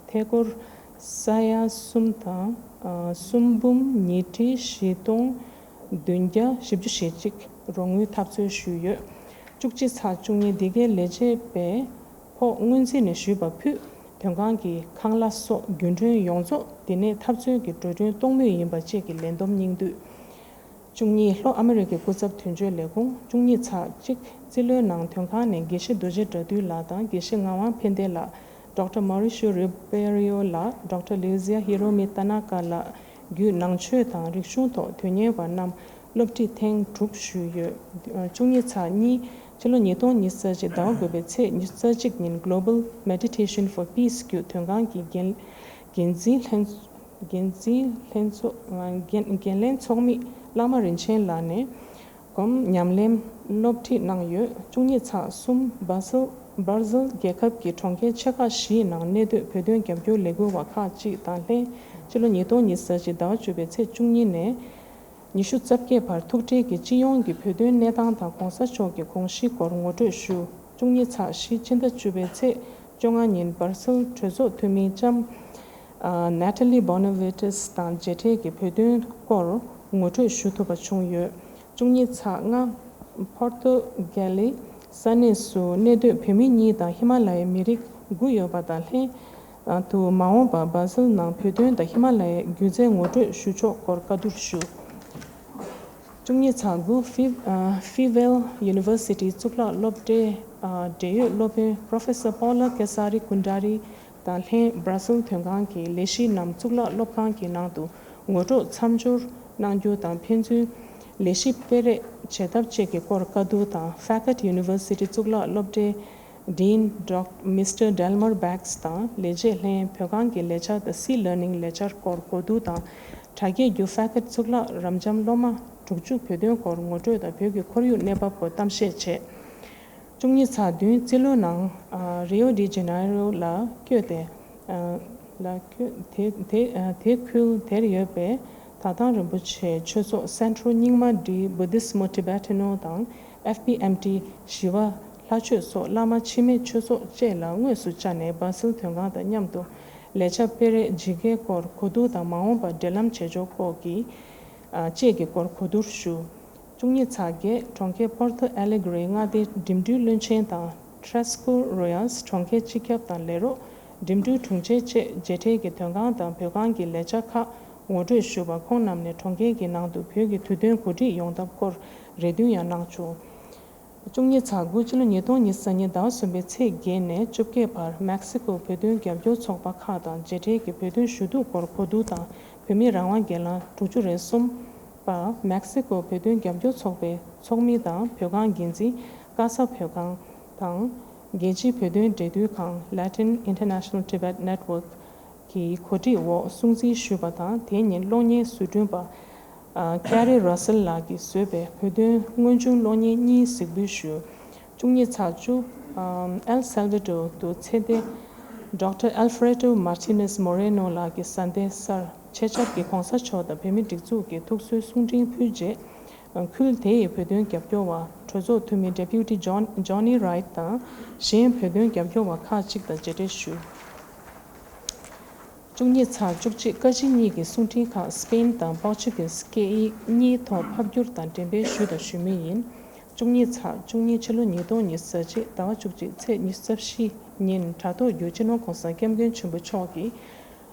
ཐད་སྐོར་ས་ཡ་གསུམ་དང་ཨ་གསུམ་འབུམ་ཉིས་ཁྲི་བཞི་སྟོང་བདུན་བརྒྱ་བཞི་བཅུ་ཞེ་གཅིག་རོགས་དངུལ་ཐབས་འཚོལ་ཞུས་ཡོད། བཅུ་གཅིག་ཚེག་བཅུ་གཉིས་འདི་གའི་ལས་བྱེད་པས་ཕོགས་སྔོན་རྩིས་ནས་ཞུས་པ་ཕུད་དོན་ཁང་གི་ཁང་གླ་སོགས་རྒྱུན་གྲོན་ཡོངས་རྫོགས་འདི་ནས་ཐབས་འཚོལ་གྱི་འགྲོ་གྲོན་གཏོང་མུས་ཡིན་པ་བཅས་ཀྱི་ལས་བསྡོམས་སྙིང་བསྡུས། བཅུ་གཉིས། ལྷོ་ཨ་མི་རི་ཀའི་སྐུ་ཚབ་དོན་གཅོད་ལས་ཁུངས། བཅུ་གཉིས་ཚེག་གཅིག་རྩིས་ལོའི་ནང་དོན་ཁང་ནས་དགེ་བཤེས་རྡོ་རྗེ་དགྲ་འདུལ་ལགས་དང་དགེ་བཤེས་ངག་དབང་ཕན་བདེ་ལགས། Doctor Mauricio Ribeiro ལགས། Doctor Lucia Hiromi Tanaka ལགས་བརྒྱུད་ནང་ཆོས་དང་རིག་གཞུང་ཐོག་དོན་གཉེར་བ་རྣམས་སློབ་ཁྲིད་ཐེངས་དྲུག་ཞུས་ཡོད། བཅུ་གཉིས་ཚེག་གཉིས་ཕྱི་ལོ་ཉིས་སྟོང་ཉི་ཤུ་རྩ་གཅིག་ཟླ་བ་དགུ་པའི་ཚེས་ཉི་ཤུ་རྩ་གཅིག་ཉིན་Global Meditation for Peace བརྒྱུད་དོན་ཁང་གི་འགན་འགན་འཛིན་ལྷན་འགན་འཛིན་ལྷན་ཚོགས་འགན་འགན་ལེན་ཚོགས་མི་བླ་མ་རིན་ཆེན་ལགས་ནས་སྒོམ་ཉམས་ལེན་སློབ་ཁྲིད་གནང་ཡོད། བཅུ་གཉིས་ཚེག་གསུམ་སྦ་སེལ་སྦར་སེལ་རྒྱལ་ཁབ་ཀྱི་གྲོང་ཁྱེར་ཆེ་ཁག་བཞིའི་ནང་གནས་སྡོད་བོད་དོན་རྒྱབ་སྐྱོར་ལས་འགུལ་བ་ཁག་ཅིག་དང་ལྷན་ཕྱི་ལོ་ཉིས་སྟོང་ཉི་ཤུ་རྩ་གཅིག་ཟླ་བ་བཅུ་པའི་ཚེས་བཅུ་གཉིས་ནས་ཉི་ཤུ་རྩ་བརྒྱད་བར་ཐུག་འཕྲད་ཀྱིས་སྤྱི་ཡོངས་ཀྱི་བོད་དོན་གནས་སྟངས་དང་གོང་ས་མཆོག་གི་དགོངས་གཞིའི་སྐོར་ངོ་སྤྲོད་ཞུ། བཅུ་གཉིས་ཚེག་བཞི་ཕྱི་ཟླ་བཅུ་པའི་ཚེས་བཅོ་ལྔ་ཉིན་སྦར་སེལ་གྲོས་ཚོགས་འཐུས་མི་ལྕམ་ཨ་Natalie Bonavides དང་མཇལ་འཕྲད་ཀྱིས་བོད་དོན་སྐོར་ངོ་སྤྲོད་ཞུ་ཐུབ་པ་བྱུང་ཡོད། བཅུ་གཉིས་ཚེག་ལྔ། ཕོར་ཏུ་གལ་ལི་ས་གནས་སུ་གནས་སྡོད་བོད་མི་གཉིས་དང་ཧི་མ་ལ་ཡའི་མི་རིགས་དགུ་ཡོད་པ་དང་ལྷན་དུ། མ་འོངས་པར་སྦ་སིལ་ནང་བོད་དོན་དང་ཧི་མ་ལ་ཡའི་སྒྱུ་རྩལ་ངོ་སྤྲོད་ཞུ་ཕྱོགས་སྐོར་བཀའ་བསྡུར་ཞུ། བཅུ་གཉིས་ཚེག་དགུ། ཕི- ཕི་ཝེལ་ཡུ་ནི་ཝར་སི་ཊི་གཙུག་ལག་སློབ་གྲྭའི་འབྲེལ་ཡོད་སློབ་དཔོན་Professor Paula Kesari Kundari དང་ལྷན་སྦ་སིལ་དོན་ཁང་གི་ལས་གཞི་རྣམས་གཙུག་ལག་སློབ་ཁང་གི་ནང་དུ་ངོ་སྤྲོད་མཚམས་སྦྱོར་གནང་རྒྱུ་དང་། ཕན་ཚུན་ལས་གཞི་སྤེལ་རེས་བྱེད་ཐབས་བཅས་ཀྱི་སྐོར་བཀའ་བསྡུར་དང་། ཕེ་ཀེཊ་ཡུ་ནི་ཝར་སི་ཊི་གཙུག་ལག་སློབ་གྲྭའི་ཌིན་ཌོག- Mister Delmer Bax དང་ལས་བྱེད་ལྷན་བོད་ཁང་གི་ལས་འཆར་དང་སི་ལར་ནིང་ལས་འཆར་སྐོར་གོ་བསྡུར་དང་། དྲ་རྒྱའི་བརྒྱུད་ཕེ་ཀེཊ་གཙུག་ལག་རབ་འབྱམས་སློབ་མ་དྲུག་ཅུ་བོད་དོན་སྐོར་ངོ་སྤྲོད་དང་བོད་ཀྱི་ཁོར་ཡུག་གནས་བབ་སྐོར་གཏམ་བཤད་བྱས། བཅུ་གཉིས་ཚེག་བདུན། རྩིས་ལོའི་ནང་རི་ཡོ་ཌི་ཇེ་ནེ་རོ་ལ་བསྐྱོད་དེ། ལ་བསྐྱོད་དེ་དེ་དེ་ཁུལ་དེར་ཡོད་པའི་དག་ཐང་རིན་པོ་ཆེའི་ཆོས་ཚོགས་Centro Nyingma di Buddhismo Tibetano དང་FPMT ཞི་བ་ལྷ་ཆོས་སོགས་བླ་མ་འཆི་མེད་ཆོས་ཚོགས་བཅས་ལ་དངོས་སུ་བཅར་ནས་སྦ་སིལ་དོན་ཁང་དང་མཉམ་དུ་ལས་འཆར་སྤེལ་རེས་ཇི་དགེའི་སྐོར་གོ་བསྡུར་དང་། མ་འོངས་པར་འབྲེལ་ལམ་བྱེད་ཕྱོགས་སྐོར་གྱི་བཅས་ཀྱི་སྐོར་གོ་བསྡུར་ཞུ། བཅུ་གཉིས་ཚེག་བརྒྱད། གྲོང་ཁྱེར་Porto Alegre མངའ་སྡེའི་འགྲིམ་འགྲུལ་བློན་ཆེན་དང་Três Coroas གྲོང་ཁྱེར་སྤྱི་ཁྱབ་དང་ལས་རོགས། འགྲིམ་འགྲུལ་དྲུང་ཆེ་བཅས་རྒྱལ་ཕྲན་གྱི་དོན་ཁང་དང་བོད་ཁང་གི་ལས་འཆར་ཁག་ངོ་སྤྲོད་ཞུས་པར། ཁོང་རྣམས་ནས་གྲོང་ཁྱེར་གྱི་ནང་དུ་བོད་ཀྱི་དུས་སྟོན་གོ་སྒྲིག་ཡོང་ཐབས་སྐོར་རེ་འདུན་ཡང་གནང་བྱུང་། བཅུ་གཉིས་ཚེག་དགུ། ཕྱི་ལོ་ཉིས་སྟོང་ཉི་ཤུ་རྩ་གཉིས་ཟླ་བ་གསུམ་པའི་ཚེས་བརྒྱད་ནས་བཅོ་བརྒྱད་བར་མེག་སི་ཀོ་བོད་དོན་རྒྱབ་སྐྱོར་ཚོགས་པ་ཁག་དང་རྒྱལ་ཕྲན་གྱི་བོད་དོན་ཞུ་གཏུག་སྐོར་གོ་བསྡུར་དང་། བོད་མིའི་རང་དབང་སྒེར་ལངས་དྲུག་ཅུ་རེ་གསུམ་པ་མེག་སི་ཀོ་བོད་དོན་རྒྱབ་སྐྱོར་ཚོགས་པའི་ཚོགས་མི་དང་བོད་ཁང་འགན་འཛིན། ཀ་ས་བོད་ཁང་དང་། རྒྱལ་སྤྱིའི་བོད་དོན་འབྲེལ་མཐུད་ཁང་Latin International Tibet Network གི་གོ་སྒྲིག་འོག་སྲུང་བརྩི་ཞུས་པ་དང་། དེ་ཉིན་གློག་བརྙན་བཟོ་སྐྲུན་པ་ཨ་Carrie Russell ལགས་ཀྱིས་བཟོས་པའི་བོད་དོན་དངོས་བྱུང་གློག་བརྙན་གཉིས་གཟིགས་འབུལ་ཞུས། བཅུ་གཉིས་ཚེག་བཅུ། ཨ་ཨེལ་སལ་ཝ་ཌོར་དུ་ཚེ་འདས་Doctor Alfredo Martinez Moreno ལགས་ཀྱི་བཟའ་ཟླའི་སར་ཆེད་བཅར་གྱིས་༸གོང་ས་མཆོག་དང་བོད་མིའི་སྒྲིག་འཛུགས་ཀྱི་ཐུགས་གསོའི་གསུང་འཕྲིན་ཕུལ་རྗེས། ཁུལ་དེ་ཡི་བོད་དོན་རྒྱབ་སྐྱོར་བ་གྲོས་ཚོགས་འཐུས་མི་Deputy John- Johnny Wright དང་གཞན་བོད་དོན་རྒྱབ་སྐྱོར་བ་ཁག་ཅིག་དང་མཇལ་འཕྲད་ཞུས། བཅུ་གཉིས་ཚེག་བཅུ་གཅིག། བཀའ་སྤྱི་གཉིས་ཀྱི་གསུང་འཕྲིན་ཁག་སི་པེན་དང་པོར་ཅུ་གིལ་སྐད་ཡིག་གཉིས་ཐོག་ཕབ་བསྒྱུར་དང་འགྲེམས་སྤེལ་ཞུས་དང་ཞུ་མུས་ཡིན། བཅུ་གཉིས་ཚེག་བཅུ་གཉིས། ཕྱི་ལོ་ཉིས་སྟོང་ཉི་ཤུ་རྩ་གཅིག་ཟླ་བ་བཅུ་གཅིག་ཚེས་ཉི་ཤུ་རྩ་བཞི་ཉིན་དྲ་ཐོག་བརྒྱུད་སྤྱི་ནོར་༸གོང་ས་༸སྐྱབས་མགོན་ཆེན་པོ་མཆོག་གིས་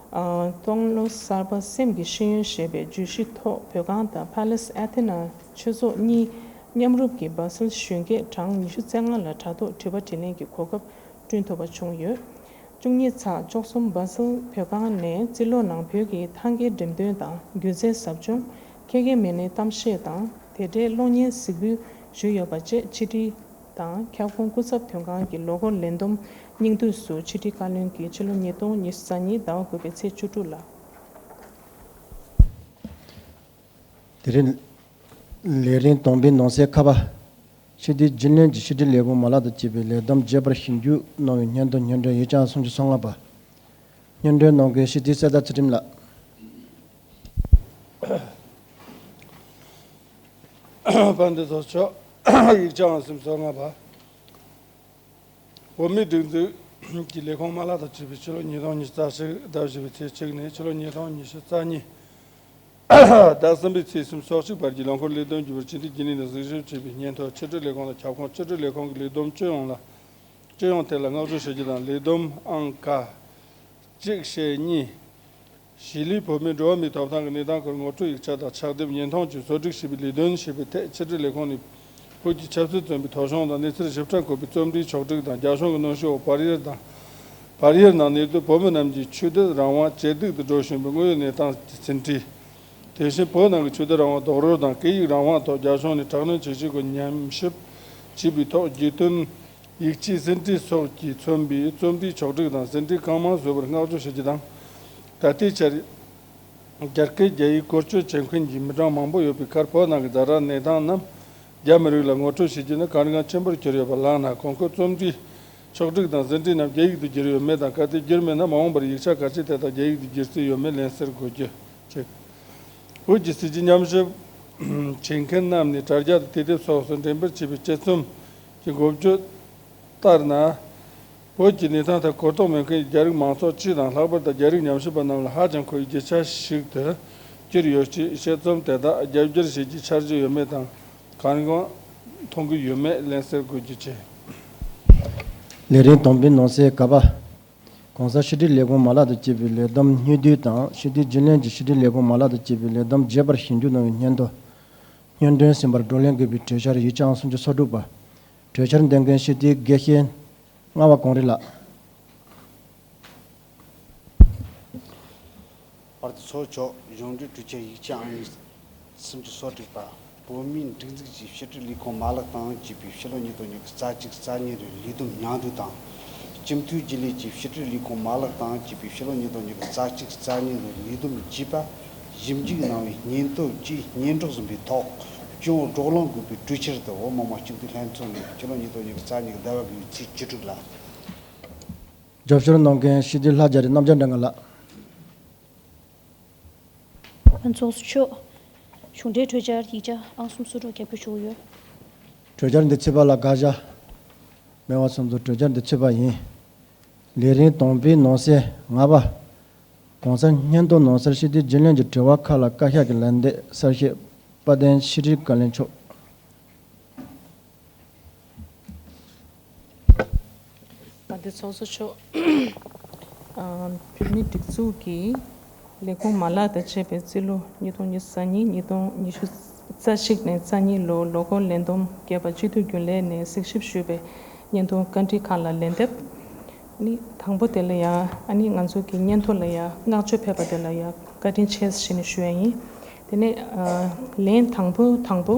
སྟོང་ལོ་གསར་པ་སེམས་ཀྱི་ཤེས་ཡོན་ཞེས་པའི་བརྗོད་གཞི་ཐོག་བོད་ཁང་དང་Pallas Athena ཆོས་ཚོགས་གཉིས་མཉམ་རུབ་ཀྱིས་སྦ་སིལ་གཞོན་སྐྱེས་གྲངས་ཉི་ཤུ་རྩ་ལྔ་ལ་དྲ་ཐོག་དྲི་བ་དྲིས་ལན་གྱི་གོ་སྐབས་བསྐྲུན་ཐུབ་པ་བྱུང་ཡོད། བཅུ་གཉིས་ཚེག་བཅུ་གསུམ། སྦ་སིལ་བོད་ཁང་ནས་རྩིས་ལོ་ནང་བོད་ཀྱི་ཐང་གའི་འགྲེམས་སྟོན་དང་སྒྱུ་རྩལ་ཟབ་སྦྱོང་། ཁེ་ཁེ་མེ་ནེ་གཏམ་བཤད་དང་དེ་འབྲེལ་གློག་བརྙན་གཟིགས་འབུལ་ཞུས་ཡོད་པ་བཅས་ཕྱི་དྲིལ་དང་ཁྱབ་ཁོངས་སྐུ་ཚབ་དོན་ཁང་གི་ལོ་འཁོར་ལས་བསྡོམས་སྙིང་བསྡུས་སུ་ཕྱི་དྲིལ་བཀའ་བློན་གྱིས་ཕྱི་ལོ་ཉིས་སྟོང་ཉི་ཤུ་རྩ་གཉིས་ཟླ་བ་དགུ་པའི་ཚེས་བཅུ་དྲུག་ལ། དེ་རིང་ལས་རིམ་དང་པོའི་ནང་གསེས་ཁ་པར་ཕྱི་དྲིལ་རྒྱུན་ལས་ཀྱི་ཕྱི་དྲིལ་ལས་ཁུངས་མ་ལག་དང་བཅས་པའི་ལས་བསྡོམས་རྒྱས་པར་ཞིབ་འཇུག་གནང་བའི་སྙན་ཐོ་སྙན་སྒྲོན་ཡིག་ཆ་སུམ་ཅུ་སོ་ལྔ་པ། སྙན་སྒྲོན་གནང་མཁན་ཕྱི་དྲིལ་གསེར་རྟ་ཚུལ་ཁྲིམས་ལགས། དཔལ་ལྡན་ཚོགས་གཙོ་མཆོག་ཡིག་ཆ་ཨང་སུམ་ཅུ་སོ་ལྔ་པ། བོད་མིའི་སྒྲིག་འཛུགས་ཀྱི་ལས་ཁུངས་མ་ལག་དང་བཅས་པའི་ཕྱི་ལོ་ཉིས་སྟོང་ཉི་ཤུ་རྩ་གཅིག་ཟླ་བཞི་པའི་ཚེས་གཅིག་ནས་ཕྱི་ལོ་ཉིས་སྟོང་ཉི་ཤུ་རྩ་གཉིས་ཟླ་གསུམ་པའི་ཚེས་སུམ་ཅུ་སོ་གཅིག་བར་གྱི་ལོ་འཁོར་ལས་བསྡོམས་བརྒྱུད་པར་ཕྱི་དྲིལ་རྒྱུན་ལས་ནས་གཟིགས་ཞིབ་བྱས་པའི་སྙན་ཐོ། ཕྱི་དྲིལ་ལས་ཁུངས་དང་ཁྱབ་ཁོངས། ཕྱི་དྲིལ་ལས་ཁུངས་ཀྱི་ལས་བསྡོམས་སྤྱི་ཡོངས་ལ། སྤྱི་ཡོངས་ཐད་ལ་བསྔགས་བརྗོད་ཞུ་རྒྱུ་དང་། ལས་བསྡོམས་ཨང་ཀ་གཅིག་ཞེ་གཉིས། གཞིས་ལུས་བོད་མིའི་འགྲོ་བ་མིའི་ཐོབ་ཐང་གི་གནས་སྟངས་སྐོར་ངོ་སྤྲོད་ཡིག་ཆ་དང་ཕྱག་དེབ། བརྙན་ཐུང་བཅས་བཟོ་སྒྲིག་བྱས་པའི་ལས་དོན་ཞེས་པའི་ཐད་ཕྱི་དྲིལ་ལས་ཁུངས་ནས་བོད་ཀྱི་ཆབ་སྲིད་བཙོན་པའི་ཐོ་གཞུང་དང་གནས་ཚུལ་ཞིབ་ཕྲ་འཁོད་པའི་རྩོམ་བྲིས་ཕྱོགས་བསྒྲིགས་དང་། རྒྱ་གཞུང་གི་གནོན་ཤུགས་འོག་བལ་ཡུལ་དང་། བལ་ཡུལ་ནང་གནས་སྡོད་བོད་མི་རྣམས་ཀྱི་ཆོས་དད་རང་དབང་ཇེ་སྡུག་ཏུ་འགྲོ་བཞིན་པའི་དངོས་ཡོད་གནས་སྟངས་ཀྱི་ཟིན་བྲིས། དེ་བཞིན་བོད་ནང་གི་ཆོས་དད་རང་དབང་རྡོག་རོལ་དང་སྐད་ཡིག་རང་དབང་ཐོག་རྒྱ་གཞུང་ནས་དྲག་གནོན་བྱེད་བཞིན་སྐོར་ཉམས་ཞིབ་བྱས་པའི་ཐོག་རྒྱུས་སྟོན། ཡིག་ཆའི་ཟིན་བྲིས་སོགས་ཀྱིས་མཚོན་པའི་རྩོམ་བྲིས་ཕྱོགས་བསྒྲིགས་དང་ཟིན་བྲིས་གང་མང་བཟོས་པར་བསྔགས་བརྗོད་ཞུ་རྒྱུ་དང་། ད་ལྟའི་ཆར་རྒྱ་སྐད་རྒྱ་ཡིག་བཀོལ་སྤྱོད་བྱེད་མཁན་གྱི་མི་གྲངས་མང་པོ་ཡོད་པའི་ཁར་བོད་ནང་གི་ཛ་དྲག་གནས་སྟངས་རྣམས་རྒྱ་མི་རིགས་ལ་ངོ་སྤྲོད་བྱེད་རྒྱུ་ནི་གལ་འགངས་ཆེན་པོར་གྱུར་ཡོད་པ་ལགས་ན། གོང་འཁོད་རྩོམ་བྲིས་ཕྱོགས་བསྒྲིགས་དང་ཟིན་བྲིས་རྣམས་རྒྱ་ཡིག་ཏུ་བསྒྱུར་ཡོད་མེད་དང་། གལ་ཏེ་བསྒྱུར་མེད་ན་མ་འོངས་པར་ཡིག་ཆ་ག་ཅི་དེ་དག་རྒྱ་ཡིག་ཏུ་བསྒྱུར་རྩིས་ཡོད་མེད་ལན་བསལ་དགོས་རྒྱུ་གཅིག་བོད་ཀྱི་སྲིད་བྱུས་ཉམས་ཞིབ་བྱེད་མཁན་རྣམས་ནས་དྲ་རྒྱ་དང་དུས་དེབ་སོགས་སུ་འགྲེམས་སྤེལ་བྱས་པའི་དཔྱད་རྩོམ་གྱི་འགོ་བརྗོད་ལྟར་ན། བོད་ཀྱི་གནས་སྟངས་ཐད་གོ་རྟོགས་མེད་མཁན་གྱི་རྒྱ་རིགས་མང་ཚོགས་སྤྱི་དང་ལྷག་པར་དུ་རྒྱ་རིགས་ཉམས་ཞིབ་པ་རྣམས་ལ་ཧ་ཅང་མཁོ་བའི་རྒྱུ་ཆ་ཞིག་ཏུ་གྱུར་ཡོད་ཅེས། དཔྱད་རྩོམ་དེ་དག་རྒྱ་བསྒྱུར་བྱེད་རྒྱུའི་འཆར་གཞི་ཡོད་མེད་དང་ གང་རུང་མཐོང་གི་ཡོད་མེད་ལན་གསལ་དགོས་རྒྱུ་བྱས། ལས་རིམ་དང་པོའི་ནང་གསལ་ག་པ། གོང་གསལ་ཕྱི་དྲིལ་ལས་ཁུངས་མ་ལག་ཏུ་བསྐྱེད་པའི་ལས་བསྡོམས་སྙིང་བསྡུས་དང་ཕྱི་དྲིལ་རྒྱུན་ལས་ཀྱི་ཕྱི་དྲིལ་ལས་ཁུངས་མ་ལག་ཏུ་བསྐྱེད་པའི་ལས་བསྡོམས་རྒྱས་པར་ཞིབ་འཇུག་གནང་བའི་སྙན་ཐོ། སྙན་སྒྲོན་ཟིན་པར་བགྲོ་གླེང་དགོས་པའི་གྲོས་འཆར་ཡིག་ཆ་ཨང་སུམ་ཅུ་སོ་དྲུག་པ། གྲོས་འཆར་འདོན་མཁན་ཕྱི་དྲིལ་དགེ་བཤེས་རྔ་བ་གངས་རི་ལགས། བར་དུ་ཚོགས་ཆོག་གཞུང་འབྲེལ་གྲོས་འཆར་ཡིག་ཆ་ཨང་གཉིས་སུམ་ཅུ་སོ་དྲུག་པ། བོད་མིའི་སྒྲིག་འཛུགས་ཀྱི་ཕྱི་དྲིལ་ལས་ཁུངས་མ་ལག་དང་བཅས་པའི་ཕྱི་ལོ་ཉིས་སྟོང་ཉི་ཤུ་རྩ་གཅིག་རྩ་གཉིས་ལོའི་ལས་བསྡོམས་ཉུང་བསྡུས་དང་། སྤྱི་འཐུས་རྒྱུན་ལས་ཀྱི་ཕྱི་དྲིལ་ལས་ཁུངས་མ་ལག་དང་བཅས་པའི་ཕྱི་ལོ་ཉིས་སྟོང་ཉི་ཤུ་རྩ་གཅིག་རྩ་གཉིས་ལོའི་ལས་བསྡོམས་བཅས་པ་ཞིབ་འཇུག་གནང་བའི་སྙན་ཐོ་བཅས་སྙན་སྒྲོག་ཟིན་པའི་ཐོག་སྤྱི་འོག་བགྲོ་གླེང་དགོས་པའི་གྲོས་འཆར་དུ་བོད་མི་མང་སྤྱི་འཐུས་ལྷན་ཚོགས་ནས་ཕྱི་ལོ་ཉིས་སྟོང་ཉི་ཤུ་རྩ་གཉིས་ཟླ་བ་དགུ་པའི་ཚེས་བཅུ་དྲུག་ལ། རྒྱབ་སྐྱོར་གནང་མཁན་ཕྱི་དྲིལ་ལྷ་རྒྱ་རི་རྣམ་རྒྱལ་སྒྲོལ་དཀར་ལགས། ཚོགས་གཙོ་མཆོག་གཞུང་འབྲེལ་གྲོས་འཆར་ཡིག་ཆ་ཨང་སུམ་ཅུ་སོ་དྲུག་རྒྱབ་སྐྱོར་ཞུ་གི་ཡོད། གྲོས་འཆར་འདི་ཚུད་པ་ལ་དགའ་བཞག་སྨན་པ་ཚོགས་གཙོ། གྲོས་འཆར་འདི་ཚུད་པ་ཡིན། ལས་རིམ་དང་པོའི་ནང་གསལ་ལྔ་པ། གོང་གསལ་སྙན་ཐོ་ནང་གསལ་ཕྱི་དྲིལ་རྒྱུན་ལས་ཀྱི་དྲི་བ་ཁག་ལ་བཀའ་ཤག་གི་ལན་འདེབས་གསལ་བཤད། དཔལ་ལྡན་ཕྱི་དྲིལ་བཀའ་བློན་མཆོག་བཀའ་སྡེ་ཚོགས་གཙོ་མཆོག་ཨ། བོད་མིའི་སྒྲིག་འཛུགས་ཀྱི་ལས་ཁུངས་མ་ལག་དང་བཅས་པའི་རྩིས་ལོ་ཉིས་སྟོང་ཉི་ཤུ་རྩ་གཉིས་ཉིས་སྟོང་ཉི་ཤུ་རྩ་གཅིག་ནས་རྩ་གཉིས་ལོ་ལོ་འཁོར་ལས་བསྡོམས་རྒྱས་པ་སྤྱི་འཐུས་རྒྱུན་ལས་ནས་གཟིགས་ཞིབ་ཞུས་པའི་སྙན་ཐོ་བཀའ་འདྲི་ཁག་ལ་ལན་འདེབས། ནི་དང་པོ་དེ་ལ་ཡ་ཨ་ནི་ང་ཚོ་གི་སྙན་ཐོ་ལ་ཡ་བསྔགས་བརྗོད་ཕེབས་པ་དེ་ལ་ཡ་བཀའ་དྲིན་ཆེ་ཞེས་ནས་ཞུ་ཡ་ཡིན། དེ་ནས་ཨ། ལན་དང་པོ་དང་པོ།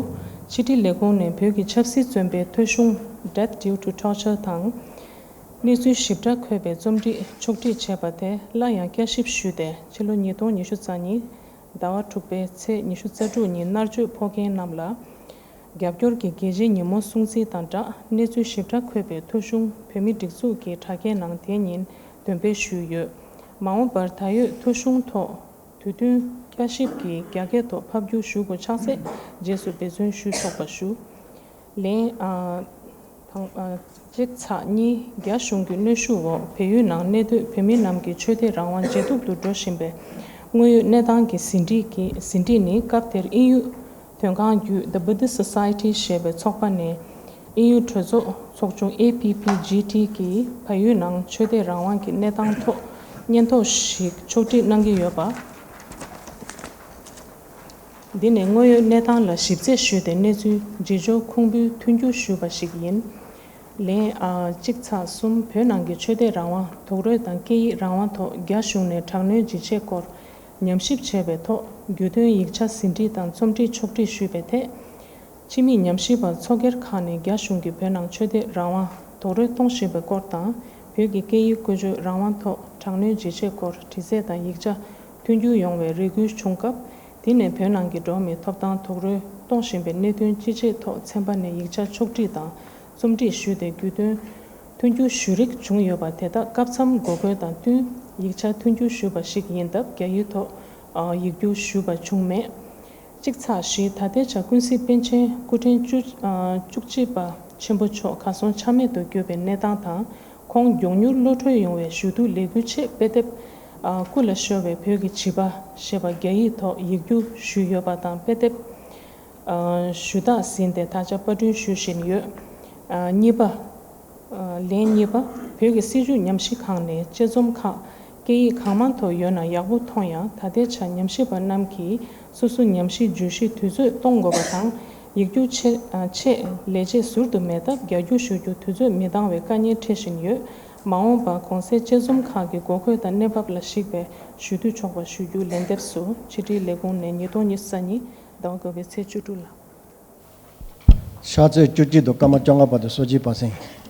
ཕྱི་དྲིལ་ལས་ཁུངས་ནས་བོད་ཀྱི་ཆབ་སྲིད་བཙོན་པའི་ཐོ་གཞུང་Death Due to Torture དང་། གནས་ཚུལ་ཞིབ་ཕྲ་འཁོད་པའི་རྩོམ་སྒྲིག་ཕྱོགས་སྒྲིག་བྱས་པ་དེ་སླར་ཡང་བསྐྱར་ཞིབ་ཞུས་ཏེ་ཕྱི་ལོ་ཉིས་སྟོང་ཉི་ཤུ་རྩ་གཉིས་ཟླ་བ་དྲུག་པའི་ཚེས་ཉི་ཤུ་རྩ་དྲུག་ཉིན་མནར་གཅོད་ཕོག་མཁན་རྣམས་ལ་རྒྱབ་སྐྱོར་གྱི་རྒྱལ་སྤྱིའི་ཉིན་མོ་སྲུང་བརྩི་དང་སྦྲགས་གནས་ཚུལ་ཞིབ་ཕྲ་འཁོད་པའི་ཐོ་གཞུང་བོད་མིའི་སྒྲིག་འཛུགས་ཀྱི་དྲ་རྒྱའི་ནང་དེ་ཉིན་འདོན་སྤེལ་ཞུས་ཡོད། མ་འོངས་པར་ད་ཡོད་ཐོ་གཞུང་ཐོག་དུས་བསྟུན་བསྐྱར་ཞིབ་ཀྱིས་རྒྱ་སྐད་ཐོག་ཕབ་བསྒྱུར་ཞུ་དགོས་ཆགས་ཚེ་རྗེས་སུ་འབད་བརྩོན་ཞུ་ཆོག་པ་ཞུ། ལན། ཨ། དང་། ཨ། གཅིག་ཚེག་གཉིས། རྒྱ་གཞུང་གི་གནོན་ཤུགས་འོག་བལ་ཡུལ་ནང་གནས་སྡོད་བོད་མི་རྣམས་ཀྱི་ཆོས་དད་རང་དབང་ཇེ་སྡུག་ཏུ་འགྲོ་བཞིན་པའི་དངོས་ཡོད་གནས་སྟངས་ཀྱི་ཟིན་བྲིས་ཀྱི་ཟིན་བྲིས་ནི་སྐབས་དེར་དབྱིན་ཡུལ་དོན་ཁང་བརྒྱུད་The Buddhist Society ཞེས་པའི་ཚོགས་པ་ནས་དབྱིན་ཡུལ་གྲོས་ཚོགས་ཚོགས་ཆུང་ཨེ་པི་པི་ཇི་ཊི་གིས་བལ་ཡུལ་ནང་ཆོས་དད་རང་དབང་གི་གནས་སྟངས་ཐོག་སྙན་ཐོ་ཞིག་ཕྱོགས་སྒྲིག་གནང་གི་ཡོད་པ། འདི་ནི་དངོས་ཡོད་གནས་སྟངས་ལ་ཞིབ་རྩད་ཞུས་ཏེ་གནས་ཚུལ་ཇི་ལྕོགས་ཁུངས་འབུལ་མཐུན་འགྱུར་ཞུས་པ་ཞིག་ཡིན། ལན། ཨ། གཅིག་ཚེག་གསུམ། བོད་ནང་གི་ཆོས་དད་རང་དབང་། རྡོག་རོལ་དང་སྐད་ཡིག་རང་དབང་ཐོག་རྒྱ་གཞུང་ནས་དྲག་གནོན་ཇི་བྱས་སྐོར་ཉམས་ཞིབ་བྱས་པའི་ཐོག་རྒྱུས་སྟོན་ཡིག་ཆ་ཟིན་བྲིས་དང་རྩོམ་སྒྲིག་ཕྱོགས་སྒྲིག་ཞུས་པའི་ཐད། ཕྱི་མིག་ཉམས་ཞིབ་པ་ཚོགས་སྒེར་ཁག་ནས་རྒྱ་གཞུང་གིས་བོད་ནང་ཆོས་དད་རང་དབང་རྡོག་རོལ་གཏོང་བཞིན་པའི་སྐོར་དང་། བོད་ཀྱི་སྐད་ཡིག་བཀོལ་སྤྱོད་རང་དབང་ཐོག་དྲག་གནོན་ཇི་བྱས་སྐོར་དྲི་རྩད་དང་ཡིག་ཆ་མཐུན་འགྱུར་ཡོང་བའི་རེ་སྐུལ་བྱུང་སྐབས། དེ་ནས་བོད་ནང་གི་འགྲོ་བ་མིའི་ཐོབ་ཐང་རྡོག་རོལ་གཏོང་བཞིན་པའི་གནད་དོན་ཅི་ཆེད་ཐོག་ཚན་པ་ནས་ཡིག་ཆ་ཕྱོགས་སྒྲིག་དང་རྩོམ་སྒྲིག་ཞུས་ཏེ་རྒྱུས་སྟོན་མཐུན་འགྱུར་ཞུ་རིགས་བྱུང་ཡོད་པ་དེ་དག་སྐབས་མཚམས་འགོད་དགོས་དང་བསྟུན་ཡིག་ཆ་མཐུན་འགྱུར་ཞུས་པ་ཞིག་ཡིན་སྟབས་རྒྱ་ཡིག་ཐོག་ཡིག་སྒྱུར་ཞུས་པ་བྱུང་མེད། གཅིག་ཚེག་བཞི། ད་ལྟའི་ཆར་ཀུན་གཟིགས་པཎ་ཆེན་སྐུ་ཕྲེང་བཅུ་ཨ་བཅུ་གཅིག་པ་ཆེན་པོ་མཆོག་གར་སོང་ཆ་མེད་དུ་གྱུར་པའི་གནས་སྟངས་དང་། ཁོང་མགྱོགས་མྱུར་གློད་གྲོལ་ཡོང་བའི་ཞུ་གཏུག་ལས་འགུལ་ཆེད་དཔེ་དེབ་ཨ་སྐུ་ལ་ཤོར་བའི་བོད་ཀྱི་བྱིས་པ་ཞེས་པ་རྒྱ་ཡིག་ཐོག་ཡིག་སྒྱུར་ཞུས་ཡོད་པ་དང་། དཔེ་དེབ་ཨ་ཞུ་དག་ཟིན་ཏེ་ད་ཆ་པར་སྐྲུན་ཞུ་བཞིན་ཡོད། ཨ་གཉིས་པ། ལན་གཉིས་པ། བོད་ཀྱི་སྲིད་བྱུས་ཉམས་ཞིབ་ཁང་ནས་དཔྱད་རྩོམ་ཁག་སྐད་ཡིག་གང་མང་ཐོག་ཡོད་ན་ཡག་པོ་མཐོང་ཡང་། ད་ལྟའི་ཆར་ཉམས་ཞིབ་པ་རྣམས་ཀྱིས་སོ་སོའི་ཉམས་ཞིབ་བརྗོད་གཞི་དུས་ཚོད་གཏོང་དགོས་པ་དང་། ཡིག་སྒྱུར་ཆེད་ཆེད་ལས་བྱེད་ཟུར་དུ་མེད་སྟབས། རྒྱ་སྒྱུར་ཞུ་རྒྱུར་དུས་ཚོད་མི་འདང་བའི་དཀའ་ངལ་འཕྲད་བཞིན་ཡོད། མ་འོངས་པར་གོང་གསལ་དཔྱད་རྩོམ་ཁག་གི་དགོས་མཁོ་དང་གནས་བབ་ལ་གཞིགས་པའི་ཞུ་གཏུག་ཆོག་པ་ཞུ་རྒྱུ་ལན་འདེབས་སུ། ཕྱི་དྲིལ་ལས་ཁུངས་ནས་ཉིས་སྟོང་ཉི་ཤུ་རྩ་གཉིས་ཟླ་བ་དགུ་པའི་ཚེས་བཅུ་དྲུག་ལ། ཕྱག་ཚོད་བཅུ་གཅིག་དང་སྐར་མ་བཅོ་ལྔ་བར་དུ་གསོལ་ཇ་ཕུལ་སོང་།